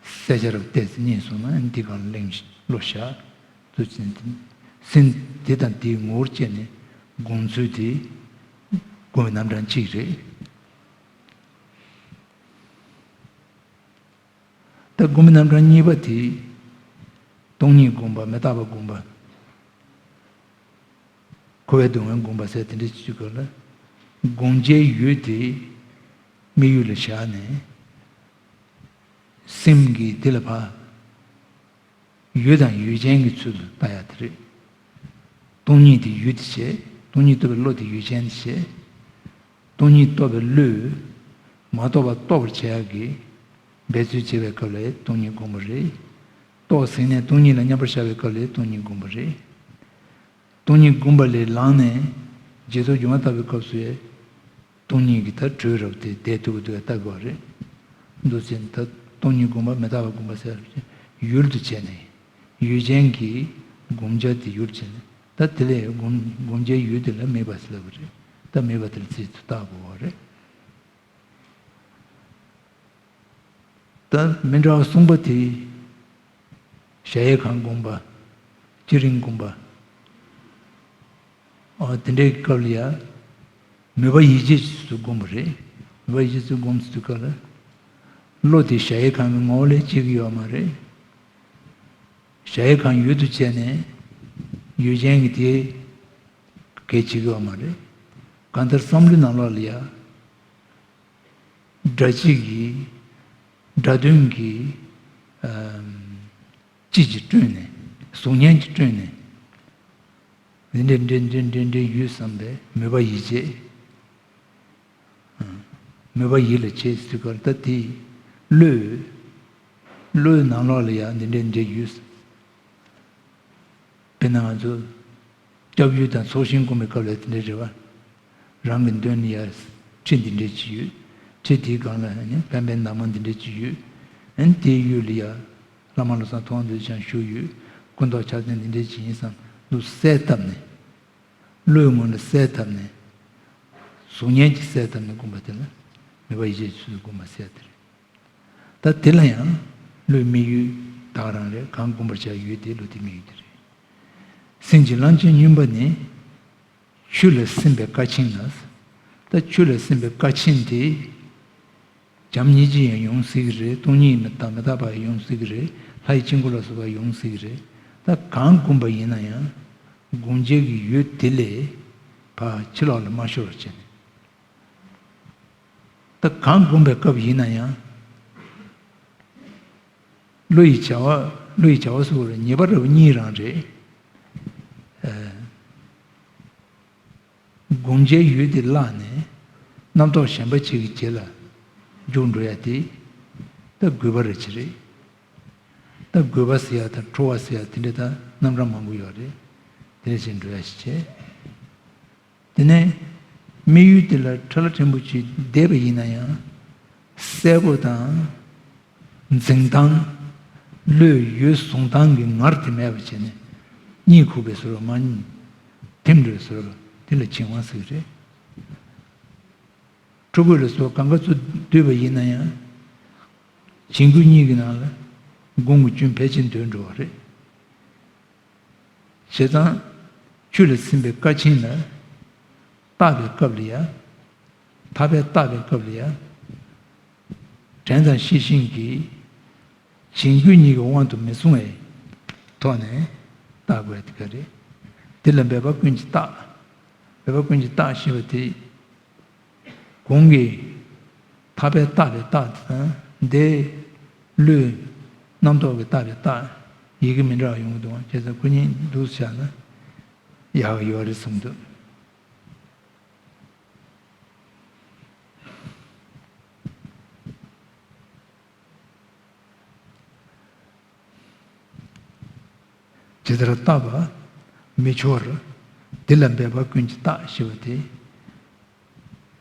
བསལ་བྱ་རབ་ཏོག་ཙམ་རྙེད་སོང་ན་འདི་སྒང་ལ་གླེང་བློ་བཞག་དུས་ཙམ་དེ། སེམས་དེ་དང་དེའི་ངོ་བོར་བཅད་ནས་སྒོམ་ཚུལ་དེ་སྒོམ་པའི་རྣམ་གྲངས་གཅིག་རེད། ད་སྒོམ་པའི་རྣམ་གྲངས་གཉིས་པ་དེ། སྟོང་ཉིད་སྒོམ་པ། མི་རྟག་པ་སྒོམ་པ། འཁོར་བའི་སྡུག་བསྔལ་སྒོམ་པ་ཟེར་དེ་འདྲ་བྱེད་དུས་སྐབས་ལ། སྒོམ་བྱའི་ཡུལ་དེ་དམིགས་ཡུལ་ལ་བཞག་ནས། སེམས་ཀྱིས་དེ་ལ་ཕར། ཡུལ་དང་ཡུལ་ཅན་གྱི་ཚུལ་དུ་ལྟ་ཡ་དེ་རེད། སྟོང་ཉིད་དེ་ཡུལ་དུ་བྱས། སྟོང་ཉིད་རྟོགས་པའི་བློ་དེ་ཡུལ་ཅན་དུ་བྱས། སྟོང་ཉིད་རྟོགས་པའི་བློས་མ་རྟོགས་པ་རྟོགས་པར་བྱེད་ཡག་གི་འབད་རྩོལ་བྱེད་པའི་སྐབས་ལ་སྟོང་ཉིད་སྒོམ་པ་རེད། རྟོགས་ཟིན་ནས་སྟོང་ཉིད་ལ་མཉམ་པར་བཞག་པའི་སྐབས་ལ་སྟོང་ཉིད་སྒོམ་པ་རེད། སྟོང་ཉིད་སྒོམ་པ་ལས་ལངས་ནས་རྗེས་ཐོབ་སྒྱུ་མ་ལྟ་བུའི་སྐབས་སུ་ཡང་། སྟོང་ཉིད་ཀྱི་ད་དྲོད་རབ་དེ་བསྡད་ཐུབ་ཀྱི་འདུག་ལྟ་དགོས་པ་རེད། འདུག་ཅེས་ད་སྟོང་ཉིད་སྒོམ་པ། མི་རྟག་པ་སྒོམ་པ་ཟེར་ཡུལ་དུ་བྱས་ནས། ཡུལ་ཅན་གྱི་སྒོམ་བྱ་དེ་ཡུལ་བྱས་ནས། ད་དེ་ལས་སྒོམ་སྒོམ་བྱའི་ཡུལ་དེ་ལ་དམིགས་པ་ཟེར་ལབ་པ་རེད། ད་དམིགས་པ་དེ་ལ་རྩིས་སུ་བཏགས་དགོས་པ་རེད། ད་མི་འདྲ་བ་གསུམ་པ་དེ། གཞལ་ཡས་ཁང་སྒོམ་པ། སྤྱི་རིམ་སྒོམ་པ། ཨ། དེ་འདྲའི་སྐབས་ལ་ཡ། མོས་པ་ཡིད་ཆེས་སུ་སྒོམ་པ་རེད། མོས་པ་ཡིད་ཆེས་སུ་སྒོམ་ཟེར་དུས་སྐབས་ལ། བློ་དེ་གཞལ་ཡས་ཁང་གི་ངོ་བོ་ལས་སྐྱེ་གི་ཡོད་མ་རེད། གཞལ་ཡས་ཁང་ཡུལ་དུ་བྱས་ནས་ཡུལ་ཅན་གྱི་དེ་གས་བྱེད་ཀྱི་ཡོད་མ་རེད། གང་ལྟར་བསམ་བློའི་ནང་ལོགས་ལ་ཡ། སྒྲ་གཅིག་གིས། སྒྲ་དོན་གྱིས། ཨམ། གཅིག་གིས་བསྐྲུན་ནས། གཟུགས་བརྙན་གྱིས་བསྐྲུན་ནས། འདི་འདྲའི་འདྲའི་འདྲའི་འདྲའི་འདྲའི་ཡུལ་བསམ་པའི་མོས་པ་ཡིད་བྱེད། མོས་པ་ཡིད་ལ་བྱེད་ཟེར་གར་ད་དེ་བློས། བློའི་ནང་ལོགས་ལ་ཡང་འདི་འདྲའི་འདྲའི་ཡུལ། དཔེར་ན་ང་ཚོ་སྐྱབས་ཡུལ་དང་ཚོགས་ཞིང་སྒོམ་པའི་སྐབས་ལ་དེ་འདྲའི་རེད་བ། རང་གི་མདུན་ལ་ཡ་ཁྲི་འདི་འདྲའི་ཅིག་ཡོད། ཁྲི་དེའི་སྒང་ལ་ནི་པཎ་པའི་འདབ་མ་འདི་འདྲའི་ཅིག་ཡོད། ཨན་དེའི་ཡུལ་ལ་ཡ་བླ་མ་བློ་བཟང་ཐུབ་དབང་འདུས་ཀྱང་བཞུགས་ཡོད། སྐུ་མདོག་ཕྱག་མཚན་འདི་འདྲའི་ཅིག་ཡིན་བསམ་ལུགས་གསལ་བཏབ་ནས། བློའི་ངོས་ལ་གསལ་བཏབ་ནས། གཟུགས་བརྙན་གྱིས་གསལ་བཏབ་ནས་བསྒོམ་པ་དེ་ལ་མོས་པ་ཡིད་བྱེད་ཚུལ་དུ་བསྒོམ་པ་ཟེར་དེ་རེད། ད་དེ་ལ་ཡང་བློའི་དམིགས་ཡུལ་དག་རང་རེད། གང་བསྒོམ་པར་བྱ་ཡུལ་དེ་བློ་དེ་དམིགས་ཡུལ་དེ་རེད། སེམས་ཀྱི་རླན་ཅན་སྨྱོན་པ་ནི། ཆུ་ལ་སིམ་པའི་སྐར་ཆེན་ལ། ད་ཆུ་ལ་སིམ་པའི་སྐར་ཆེན་དེ། བྱམས་སྙིང་རྗེ་ཡང་ཡོང་སྲིད་ཀྱི་རེད། སྟོང་ཉིད་མི་རྟག་མི་རྟག་པ་ཡང་ཡོང་སྲིད་ཀྱི་རེད། ལྷ་ཡི་དཀྱིལ་འཁོར་ལ་སོགས་པ་ཡོང་སྲིད་ཀྱི་རེད། ད་གང་བསྒོམ་པ་ཡིན་ན་ཡང་། བསྒོམ་བྱེད་ཀྱི་ཡུལ་དེ་ལས་ཕར་ཕྱི་ལོགས་ལ་མ་ཤོར་བར་བྱས་ནས། ད་གང་བསྒོམ་པའི་སྐབས་ཡིན་ན་ཡང་། བློ་ཡི་བྱ་བ། བློ་ཡི་བྱ་བ་སོགས་རེད། ཉེས་པ་རེད་བ་གཉིས་རང་རེད། ཨ། བསྒོམ་བྱའི་ཡུལ་དེ་བརླག་ནས་རྣམ་རྟོག་གཞན་པ་ཅིག་གི་རྗེས་ལ་རྒྱུགས་འགྲོ་ཡ་དེ་ད་རྒུད་པ་རེད་ཅི་རེད། ད་རྒུད་པ་ཟེར་ཡ་དང་ཁྲོ་བ་ཟེར་ཡ་དེ་འདྲ་ད་རྣམ་གྲངས་མང་པོ་ཡོད་རེད། དེ་འདྲ་བྱས་འགྲོ་ཡ་ཞིག་བྱས། དེ་ནས་དམིགས་ཡུལ་དེ་ལ་ཁྲ་ལ་ཕྲན་བུ་ཅིག་བསྡད་པ་ཡིན་ན་ཡང་། གསལ་པོ་དང་། འཛིན་སྟངས། བློས་ཡུལ་བཟུང་སྟངས་ཀྱི་ངར་དེ་མེད་པ་བྱས་ནས། གཉིད་ཁུག་པའི་བཟོ་འདྲ་མ། ཐིམ་འགྲོའི་བཟོ་འདྲ་དེ་ལ་བྱིང་བ་ཟེར་གྱི་རེད། ཕྲུ་གུ་ལ་སོགས་གང་ག་ཚོད་སྡུད་པ་ཡིན་ན་ཡང་། བྱིང་རྒོད་གཉིས་ཀྱི་ནང་ལ་སྒོམ་གྱི་སྐྱོན་ཕལ་ཆེར་འདུས་འགྲོ་བ་རེད། བྱས་ཙང་། ཆུ་ལ་སིམ་པའི་སྐར་ཆེན་ལ་བརྟག་པའི་སྐབས་ལ་ཡ། ཐར་པའི་བརྟག་པའི་སྐབས་ལ་ཡ། དྲན་དང་ཤེས་བཞིན་གྱིས་བྱིང་རྒོད་གཉིས་ཀྱི་དབང་དུ་མི་སོང་བའི་ཐོག་ནས་བརྟག་དགོས་དེ་ག་རེད། དེ་ལ་འབད་པ་ཀུན་གྱིས་བརྟག་འབད་པ་ཀུན་གྱིས་བརྟག་ཞེས་པ་དེ། གོང་གི་ཐར་པའི་བརྟག་པའི་བརྟག་དང་། འདི་བློའི་རྣམ་རྟོག་གི་བརྟག་པའི་བརྟག་ཡི་གེ་མི་འདྲ་བ་ཡོང་གི་འདུག་བྱས་ཙང་ཁོ་གཉིས་འདུག་བྱས་ན་ཡག་གི་ཡོད་རེད་བསམ་འདུག་ཇི་ལྟར་བརྟགས་པ་མི་འཆོར། འདི་ལ་འབད་པ་ཀུན་གྱིས་བརྟག་ཞེས་པ་དེ།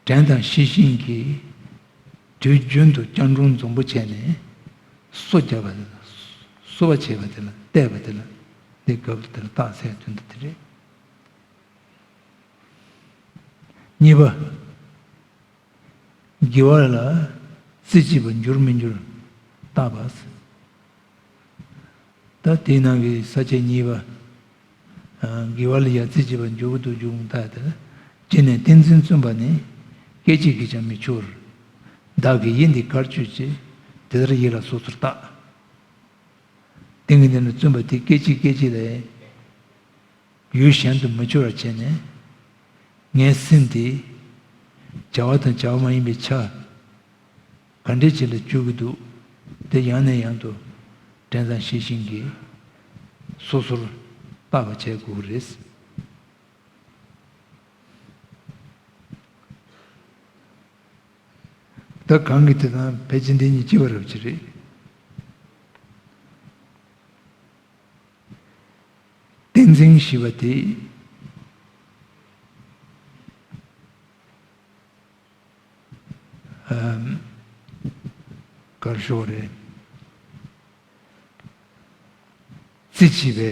དྲན་དང་ཤེས་བཞིན་གྱིས་དུས་རྒྱུན་དུ་སྐྱབས་འགྲོ་འཛོམས་པོ་བྱས་ནས་གསོ་བརྒྱབ་པ། གསོ་བ་བྱས་པ་དེ་ལ་བལྟས་པ་དེ་ལ་འདི་སྐབས་དེར་བརྟག་ཟེར་དོན་དུ་དེ་རེད། གཉིས་པ། དགེ་བ་ལ་རྩེ་གཅིག་པ་འགྱུར་མི་འགྱུར་བརྟག་པ། ད་དེའི་ནང་གི་ས་བཅད་གཉིས་པ། ཨ། དགེ་བ་ལ་ཡ་རྩེ་གཅིག་པ་འགྱུར་གྱི་འདུག་འགྱུར་མི་འདུག་བརྟག་དེ་ལ། ཅི་ནས་ཏིང་འཛིན་བརྩོན་པ་ནི། སྐད་ཅིག་གིས་ཀྱང་མི་འཆོར། བདག་གི་ཡིད་འདི་གར་གཅོད་ཅིང་། དེ་ལྟར་ཡིད་ལ་སོ་སོར་བརྟག་ཏིང་ངེ་འཛིན་ལ་བརྩོན་པ་དེ་སྐད་ཅིག་སྐད་ཅིག་ལ་ཡུལ་གཞན་དུ་མི་འཆོར་བར་བྱས་ནས། ངའི་སེམས་དེ་བྱ་བ་དང་བྱ་བ་མ་ཡིན་པའི་ཆ་ག་འདྲ་ཅིག་ལ་འཇུག་གི་འདུག་དེ་ཡང་ནས་ཡང་དུ་དྲན་དང་ཤེས་བཞིན་གྱིས་སོ་སོར་བརྟག་པ་བྱེད་དགོས་ཀྱི་རེད། ད་གང་གི་དེ་དང་ཕལ་ཆེར་འདི་གཉིས་གཅིག་པ་རབ་ཅིག་རེད། ཏིང་འཛིན་ཞེས་པ་དེ། ཨམ། གར་ཤོག་རེད། རྩེ་གཅིག་པའི་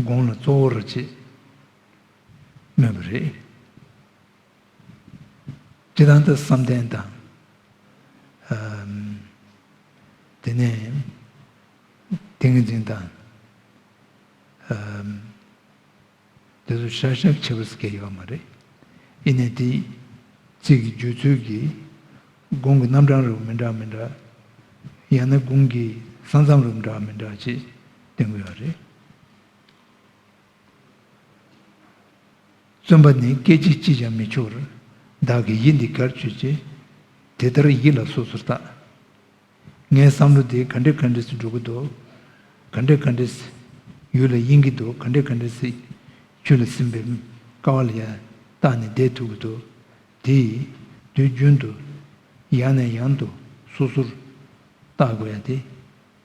དགོངས་ལ་གཙོ་བོར་བྱེད་མོས་པ་རེད། སྤྱིར་བཏང་དུ་བསམ་གཏན་དང་། ཨམ། དེ་ནས་ཏིང་ངེ་འཛིན་དང་། ཨམ། དེ་ཚོ་ཤར་ཤར་ཁྱད་པར་ཟེར་མཁན་ཡོད་མ་རེད། ཡིན་ནའི་དེ་ཚིག་གི་བརྗོད་ཚུལ་གྱིས་དགོངས་ཀྱི་རྣམ་གྲངས་རུ་མི་འདྲ་མི་འདྲ། ཡང་ན་དགོངས་ཀྱི་ས་མཚམས་རུ་འདྲ་མི་འདྲ་ཅིག་བསྟན་གྱི་ཡོད་རེད། བརྩོན་པ་ནི་སྐད་ཅིག་གཅིག་ཀྱང་མི་འཆོར། བདག་གི་ཡིད་འདི་གར་གཅོད་ཅིང་། དེ་ལྟར་ཡིད་ལ་སོ་སོར་བརྟག་ངའི་བསམ་བློ་དེ་ག་འདྲ་ག་འདྲ་སེ་འགྲོ་གི་འདུག་ག་འདྲ་ག་འདྲ་སེ་ཡུལ་ལ་གཡེང་གི་འདུག་ག་འདྲ་ག་འདྲ་སེ་ ཆུ་ལ་སིམ་པའི་ཀ་བ་ལ་ཡ་བཏགས་ནས་བསྡད་ཐུབ་ཀྱི་འདུག་དེ་ཡིས་དུས་རྒྱུན་དུ་ཡང་ནས་ཡང་དུ་སོ་སོར་བརྟག་དགོས་ཡ་དེ་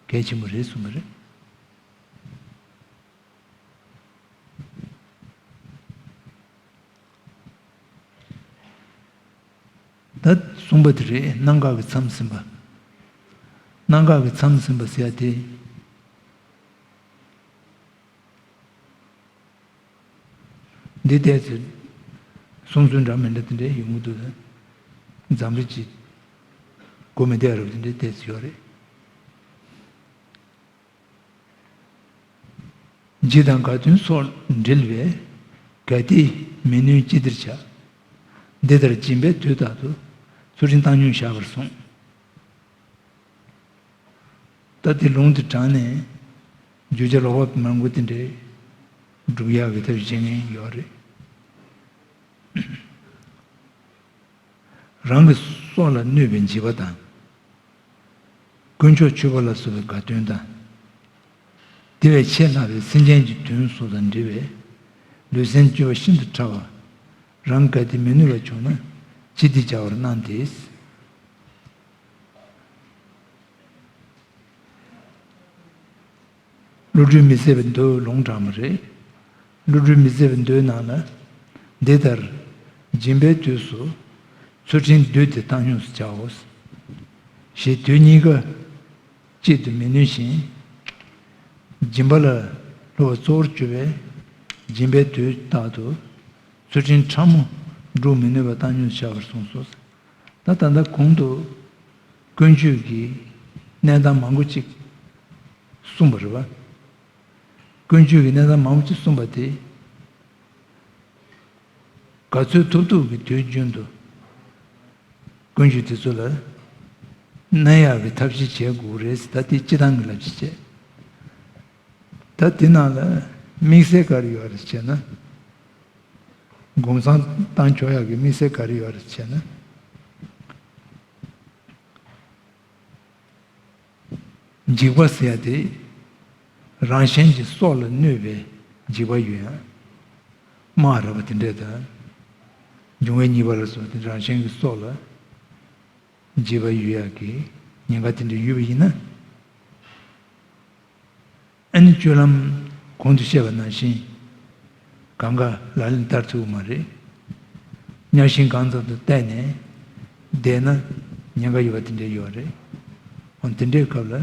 གལ་ཆེན་པོ་རེད་གསུངས་པ་རེད། ད་གསུངས་པ་དེ་རེད། གནམ་འགག་གི་མཚམས་ཟིན་པ། གནམ་འགག་གི་མཚམས་ཟིན་པ་ཟེར་ཡ་དེ། འདི་ལྟས་ཚེ་གསུང་ཚུལ་འདྲ་མི་འདྲ་དེ་འདྲས་ཡོང་གི་འདུག་འཛམ་རི་གཅིག་སྒོ་མི་བདེ་རབས་དེ་འདྲས་ལྟས་ཚེ་ཡོད་རེད། ཇི་དང་ག་དོན་སོགས་འབྲེལ་བས། གལ་ཏེ་མི་ནུས་ཅི་བདེར་བྱ། འདི་ལྟར་སྦྱིན་པའི་དུས་རྟག་ཏུ། ཚུལ་ཁྲིམས་བཏང་སྙོམས་བཞག་པར་གསུངས། ད་དེ་ལུང་དེ་དྲངས་ནས་བརྗོད་བྱ་ལོག་པ་མང་པོ་དེ་འདྲའི་སྒྲུབ་ཡག་གི་ཐབས་བྱེད་མཁན་ཡོད་རེད། རང་གི་སྲོག་ལ་གནོད་པའི་འཇིགས་པ་དང་། དཀོན་མཆོག་མཆོད་པ་ལ་སོགས་པའི་དགའ་སྟོན་དང་། དེ་བས་ཆེས་ལྷག་པའི་སེམས་ཅན་གྱི་དོན་སོགས་དང་འབྲེལ་བའི་ལུས་སེམས་སྤྱོད་པ་ཤིན་ཏུ་ཕྲ་བ། རང་གལ་ཏེ་མི་ནུས་པ་བྱུང་ན་ཅི་སྟེ་བྱ་བར་གནང་སྟེ། བློ་གྲོས་མི་ཟད་པའི་མདོ་ལུང་དྲངས་པ་རེད། བློ་གྲོས་མི་ཟད་པའི་མདོའི་ནང་ལ། འདི་ལྟར་སྦྱིན་པའི་དུས་སུ་ཚུལ་ཁྲིམས་བསྡུས་ཏེ་བཏང་སྙོམས་སུ་བྱའོ། ཞེས་དུས་གཉིས་ཀ་གཅིག་ཏུ་མི་ནུས་ཤིང་། སྦྱིན་པ་ལ་སློབ་པ་གཙོ་བོར་གྱུར་པའི་སྦྱིན་པའི་དུས་རྟག་ཏུ་ཚུལ་ཁྲིམས་ཕྲ་མོ་སྒྲུབ་མི་ནུས་པ་བཏང་སྙོམས་སུ་བྱ་བར་གསུངས་སོ། ད་ད་ལྟ་གོང་དུ་ཀུན་སྤྱོད་ཀྱི་གནས་སྟངས་མང་པོ་ཅིག་གསུངས་པ་རེད་བ། ཀུན་སྤྱོད་ཀྱི་གནས་སྟངས་མང་པོ་ཅིག་གསུངས་པ་དེ། ག་ཚོད་ཐུབ་ཐུབ་ཀྱིས་དུས་རྒྱུན་དུ་ཀུན་སྤྱོད་དེ་ཚོ་ལ་གནས་ཡག་གི་ཐབས་ཤེས་བྱེད་དགོས་རེད། ད་དེ་སྤྱི་བཏང་གི་ལབ་ཅིག་བྱས། ད་དེ་ནང་ལ་དམིགས་བསལ་ག་རེ་ཡོད་རེད་ཟེར་ན། དགོངས་སེལ་བཏང་ཆོག་ཡག་གི་དམིགས་བསལ་ག་རེ་ཡོད་རེད་ཟེར་ན། འཇིགས་པ་ཟེར་ཡ་དེ་རང་གཞན་གྱི་སྲོག་ལ་གནོད་པའི་འཇིགས་པ་ཡོད་ཡ། དམག་རེད་པ་དེ་འདྲས་དང་། འབྱུང་བའི་ཉེས་པ་ལ་སོགས་དེ་རང་གཞན་གྱི་སྲོག་ལ་འཇིགས་པ་ཡོད་ཡ་གི་ཉེན་ཁ་དེ་འདྲ་ཡོད་པ་ཡིན་ན། ཨ་ནི་སྤྱོད་ལམ་གོང་དུ་བཤད་པ་ནང་བཞིན་གང་ག་ལག་ལེན་བསྟར་ཐུབ་ཀྱི་མ་རེད། གཉའ་ཤིང་གང་ཙམ་དུ་གཏད་ནས་བསྡད་ན་ཉེན་ཁ་ཡོད་པ་དེ་འདྲ་ཡོད་རེད། འོ་དེ་འདྲའི་སྐབས་ལ་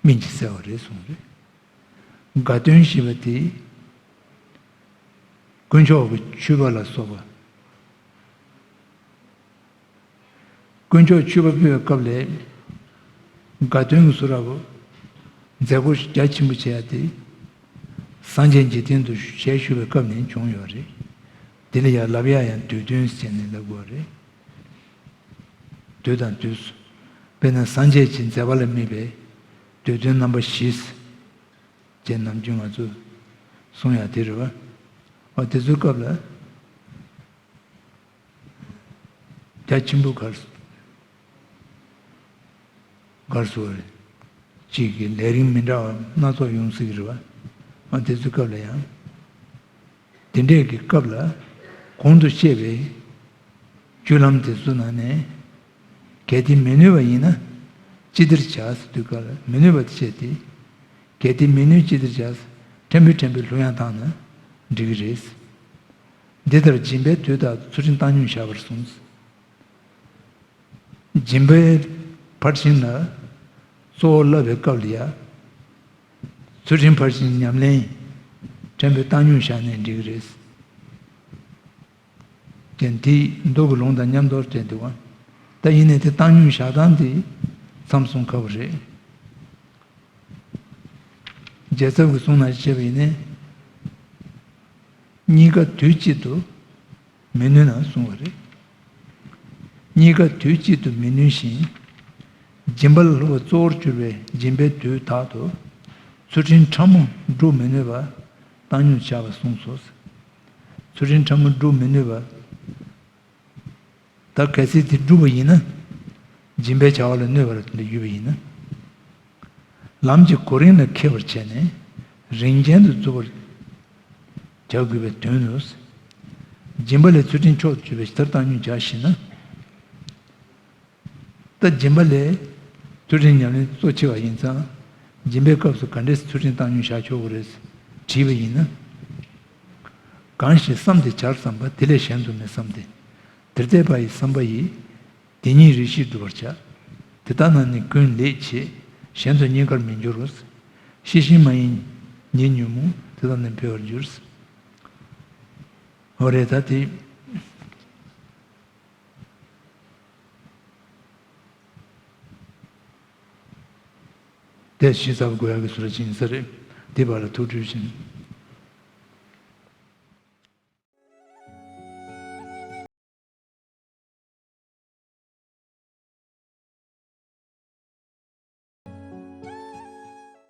སྨན་གྱིས་བསལ་བ་རེད་གསུངས་རེད། དགའ་སྟོན་ཞེས་པ་དེ་དཀོན་མཆོག་གི་མཆོད་པ་ལ་སོགས་པ། དཀོན་མཆོག་མཆོད་པ་ཕུལ་བའི་སྐབས་ལ་དགའ་སྟོན་གྱི་གསུང་རབ་མཛད་སྒོ་རྒྱ་ཆེན་པོ་བྱས་ཏེ། སངས་རྒྱས་འཇིག་རྟེན་དུ་ཞལ་བཞུགས་པའི་སྐབས་ནས་བྱུང་ཡོད་རེད། དེ་ལ་ཡང་ལབ་ཡག་ཡང་དུས་སྟོན་ཟེར་ནས་ལབ་དགོས་རེད། དུས་དང་དུས་སུ། དཔེར་ན་སངས་རྒྱས་ཀྱི་མཛད་པ་ལ་དམིགས་པའི་དུས་སྟོན་རྣམ་པ་བཞི། ཅེས་ནམ་རྒྱུན་ང་ཚོས་གསུང་ཡག་དེ་རེད་བ། འོ་དེ་ཚོའི་སྐབས་ལ། རྒྱ་ཆེན་པོ་གར་སོང་། གར་སོང་བ་རེད། གཅིག་གི་ལས་རིམ་མི་འདྲ་བ་སྣ་ཚོགས་ཡོང་སྲིད་ཀྱི་རེད་བ། ཨ་དེ་ཚོའི་སྐབས་ལ་ཡང་། དེ་འདྲས་ཀྱི་སྐབས་ལ་གོང་དུ་བཤད་པའི་སྤྱོད་ལམ་དེ་ཚོ་ནང་ནས་གལ་ཏེ་མི་ནུས་པ་ཡིན་ན་ཅི་བདེར་བྱ་ཟེར་དུས་སྐབས་ལ་མི་ནུས་པ་དེ་བཤད་དེ། གལ་ཏེ་མི་ནུས་ཅི་བདེར་བྱ། ཕྲན་བུ་ཕྲན་བུ་ལྷོད་ཡངས་བཏང་ན་འགྲིག་གི་རེད། འདི་ལྟར་སྦྱིན་པའི་དུས་རྟག་ཏུ་ཚུལ་ཁྲིམས་བཏང་སྙོམས་བཞག་པར་གསུངས། སྦྱིན་པའི་ཕར་ཕྱིན་ལ་གཙོ་བོ་བསླབ་པའི་སྐབས་ལ་ཡང་། ཚུལ་ཁྲིམས་ཕར་ཕྱིན་ཉམས་ལེན་ཕྲན་བུ་བཏང་སྙོམས་བཞག་ནས་འགྲིག་གི་རེད། ཀྱང་དེ་མདོ་གི་ལུང་དང་མཉམ་དུ་བསྟན་འདུག་བ། ད་ཡིན་ནའི་དེ་བཏང་སྙོམས་བཞག་སྟངས་དེ་མཚམས་གསུམ་ཁག་པོ་རེད། རྒྱལ་ཚབ་ཀྱི་གསུང་ནང་བཤད་པ་ཡིན་ནའི། གཉིས་ཀ་དུས་གཅིག་ཏུ་མི་ནུས་ན་གསུང་བ་རེད། གཉིས་ཀ་དུས་གཅིག་ཏུ་མི་ནུས་ཤིང་། སྦྱིན་པ་ལ་སློབ་པ་གཙོ་བོར་གྱུར་པའི་སྦྱིན་པའི་དུས་དག་ཏུ་ཚུལ་ཁྲིམས་ཕྲ་མོ་སྒྲུབ་མི་ནུས་པ་བཏང་སྙོམས་བྱ་བ་གསུངས་སོ། ཚུལ་ཁྲིམས་ཕྲ་མོ་སྒྲུབ་མི་ནུས་པ། ད་གལ་སྲིད་དེ་བསྒྲུབས་པ་ཡིན་ན། སྦྱིན་པའི་བྱ་བ་ལ་གནོད་པ་རེད་དེ་འདྲ་ཡོད་པ་ཡིན་ན། ལམ་གྱི་གོ་རིམ་ལ་མཁས་པར་བྱས་ནས་རིམ་ཅན་དུ་འཛུགས་པར་ བྱ་དགོས་པའི་དོན་ནོ། སྦྱིན་པ་ལས་ཚུལ་ཁྲིམས་མཆོག་ཏུ་གྱུར་པའི་ཇི་ལྟར་བཏང་སྙོམས་བྱ་ཞེ་ན། ད་སྦྱིན་པ་ལས་ཚུལ་ཁྲིམས་ཉམས་ལེན་གཙོ་ཆེ་བ་ཡིན་ཙང་། སྦྱིན་པའི་སྐབས་སུ་ག་འདྲས་ཚུལ་ཁྲིམས་བཏང་སྙོམས་བྱ་ཆོག་གི་རེད། དྲིས་པ་ཡིན་ན། གང་ཞིག་བསམས་ཏེ་བྱར་བསམ་པ་དེ་ལས་གཞན་དུ་མི་བསམ་སྟེ། དེར་གཏད་པ་ཡི་བསམ་པ་ཡིས། དེ་ཉིད་རེ་ཞིག་བསྒྲུབ་པར་བྱ། དེ་ལྟ་ན་ནི་ཀུན་ལེགས་བྱེད། གཞན་དུ་རྙེད་དཀར་མི་འགྱུར་རོ། ཤེས་བཞིན་མ་ཡིན་ཉིད་ཉོན་མོངས། དེ་ལྟ་ན་འཕེལ་བར་འགྱུར། འོ་རེད་ད་དེ། དེ་ཞིག་ཚབ་དགོས་ཡག་གི་སུ་ར་ཅིག་ཡིན་ས་རེད། དེ་བར་ལ་ཐུགས་ཁྲོས་ཤིང་།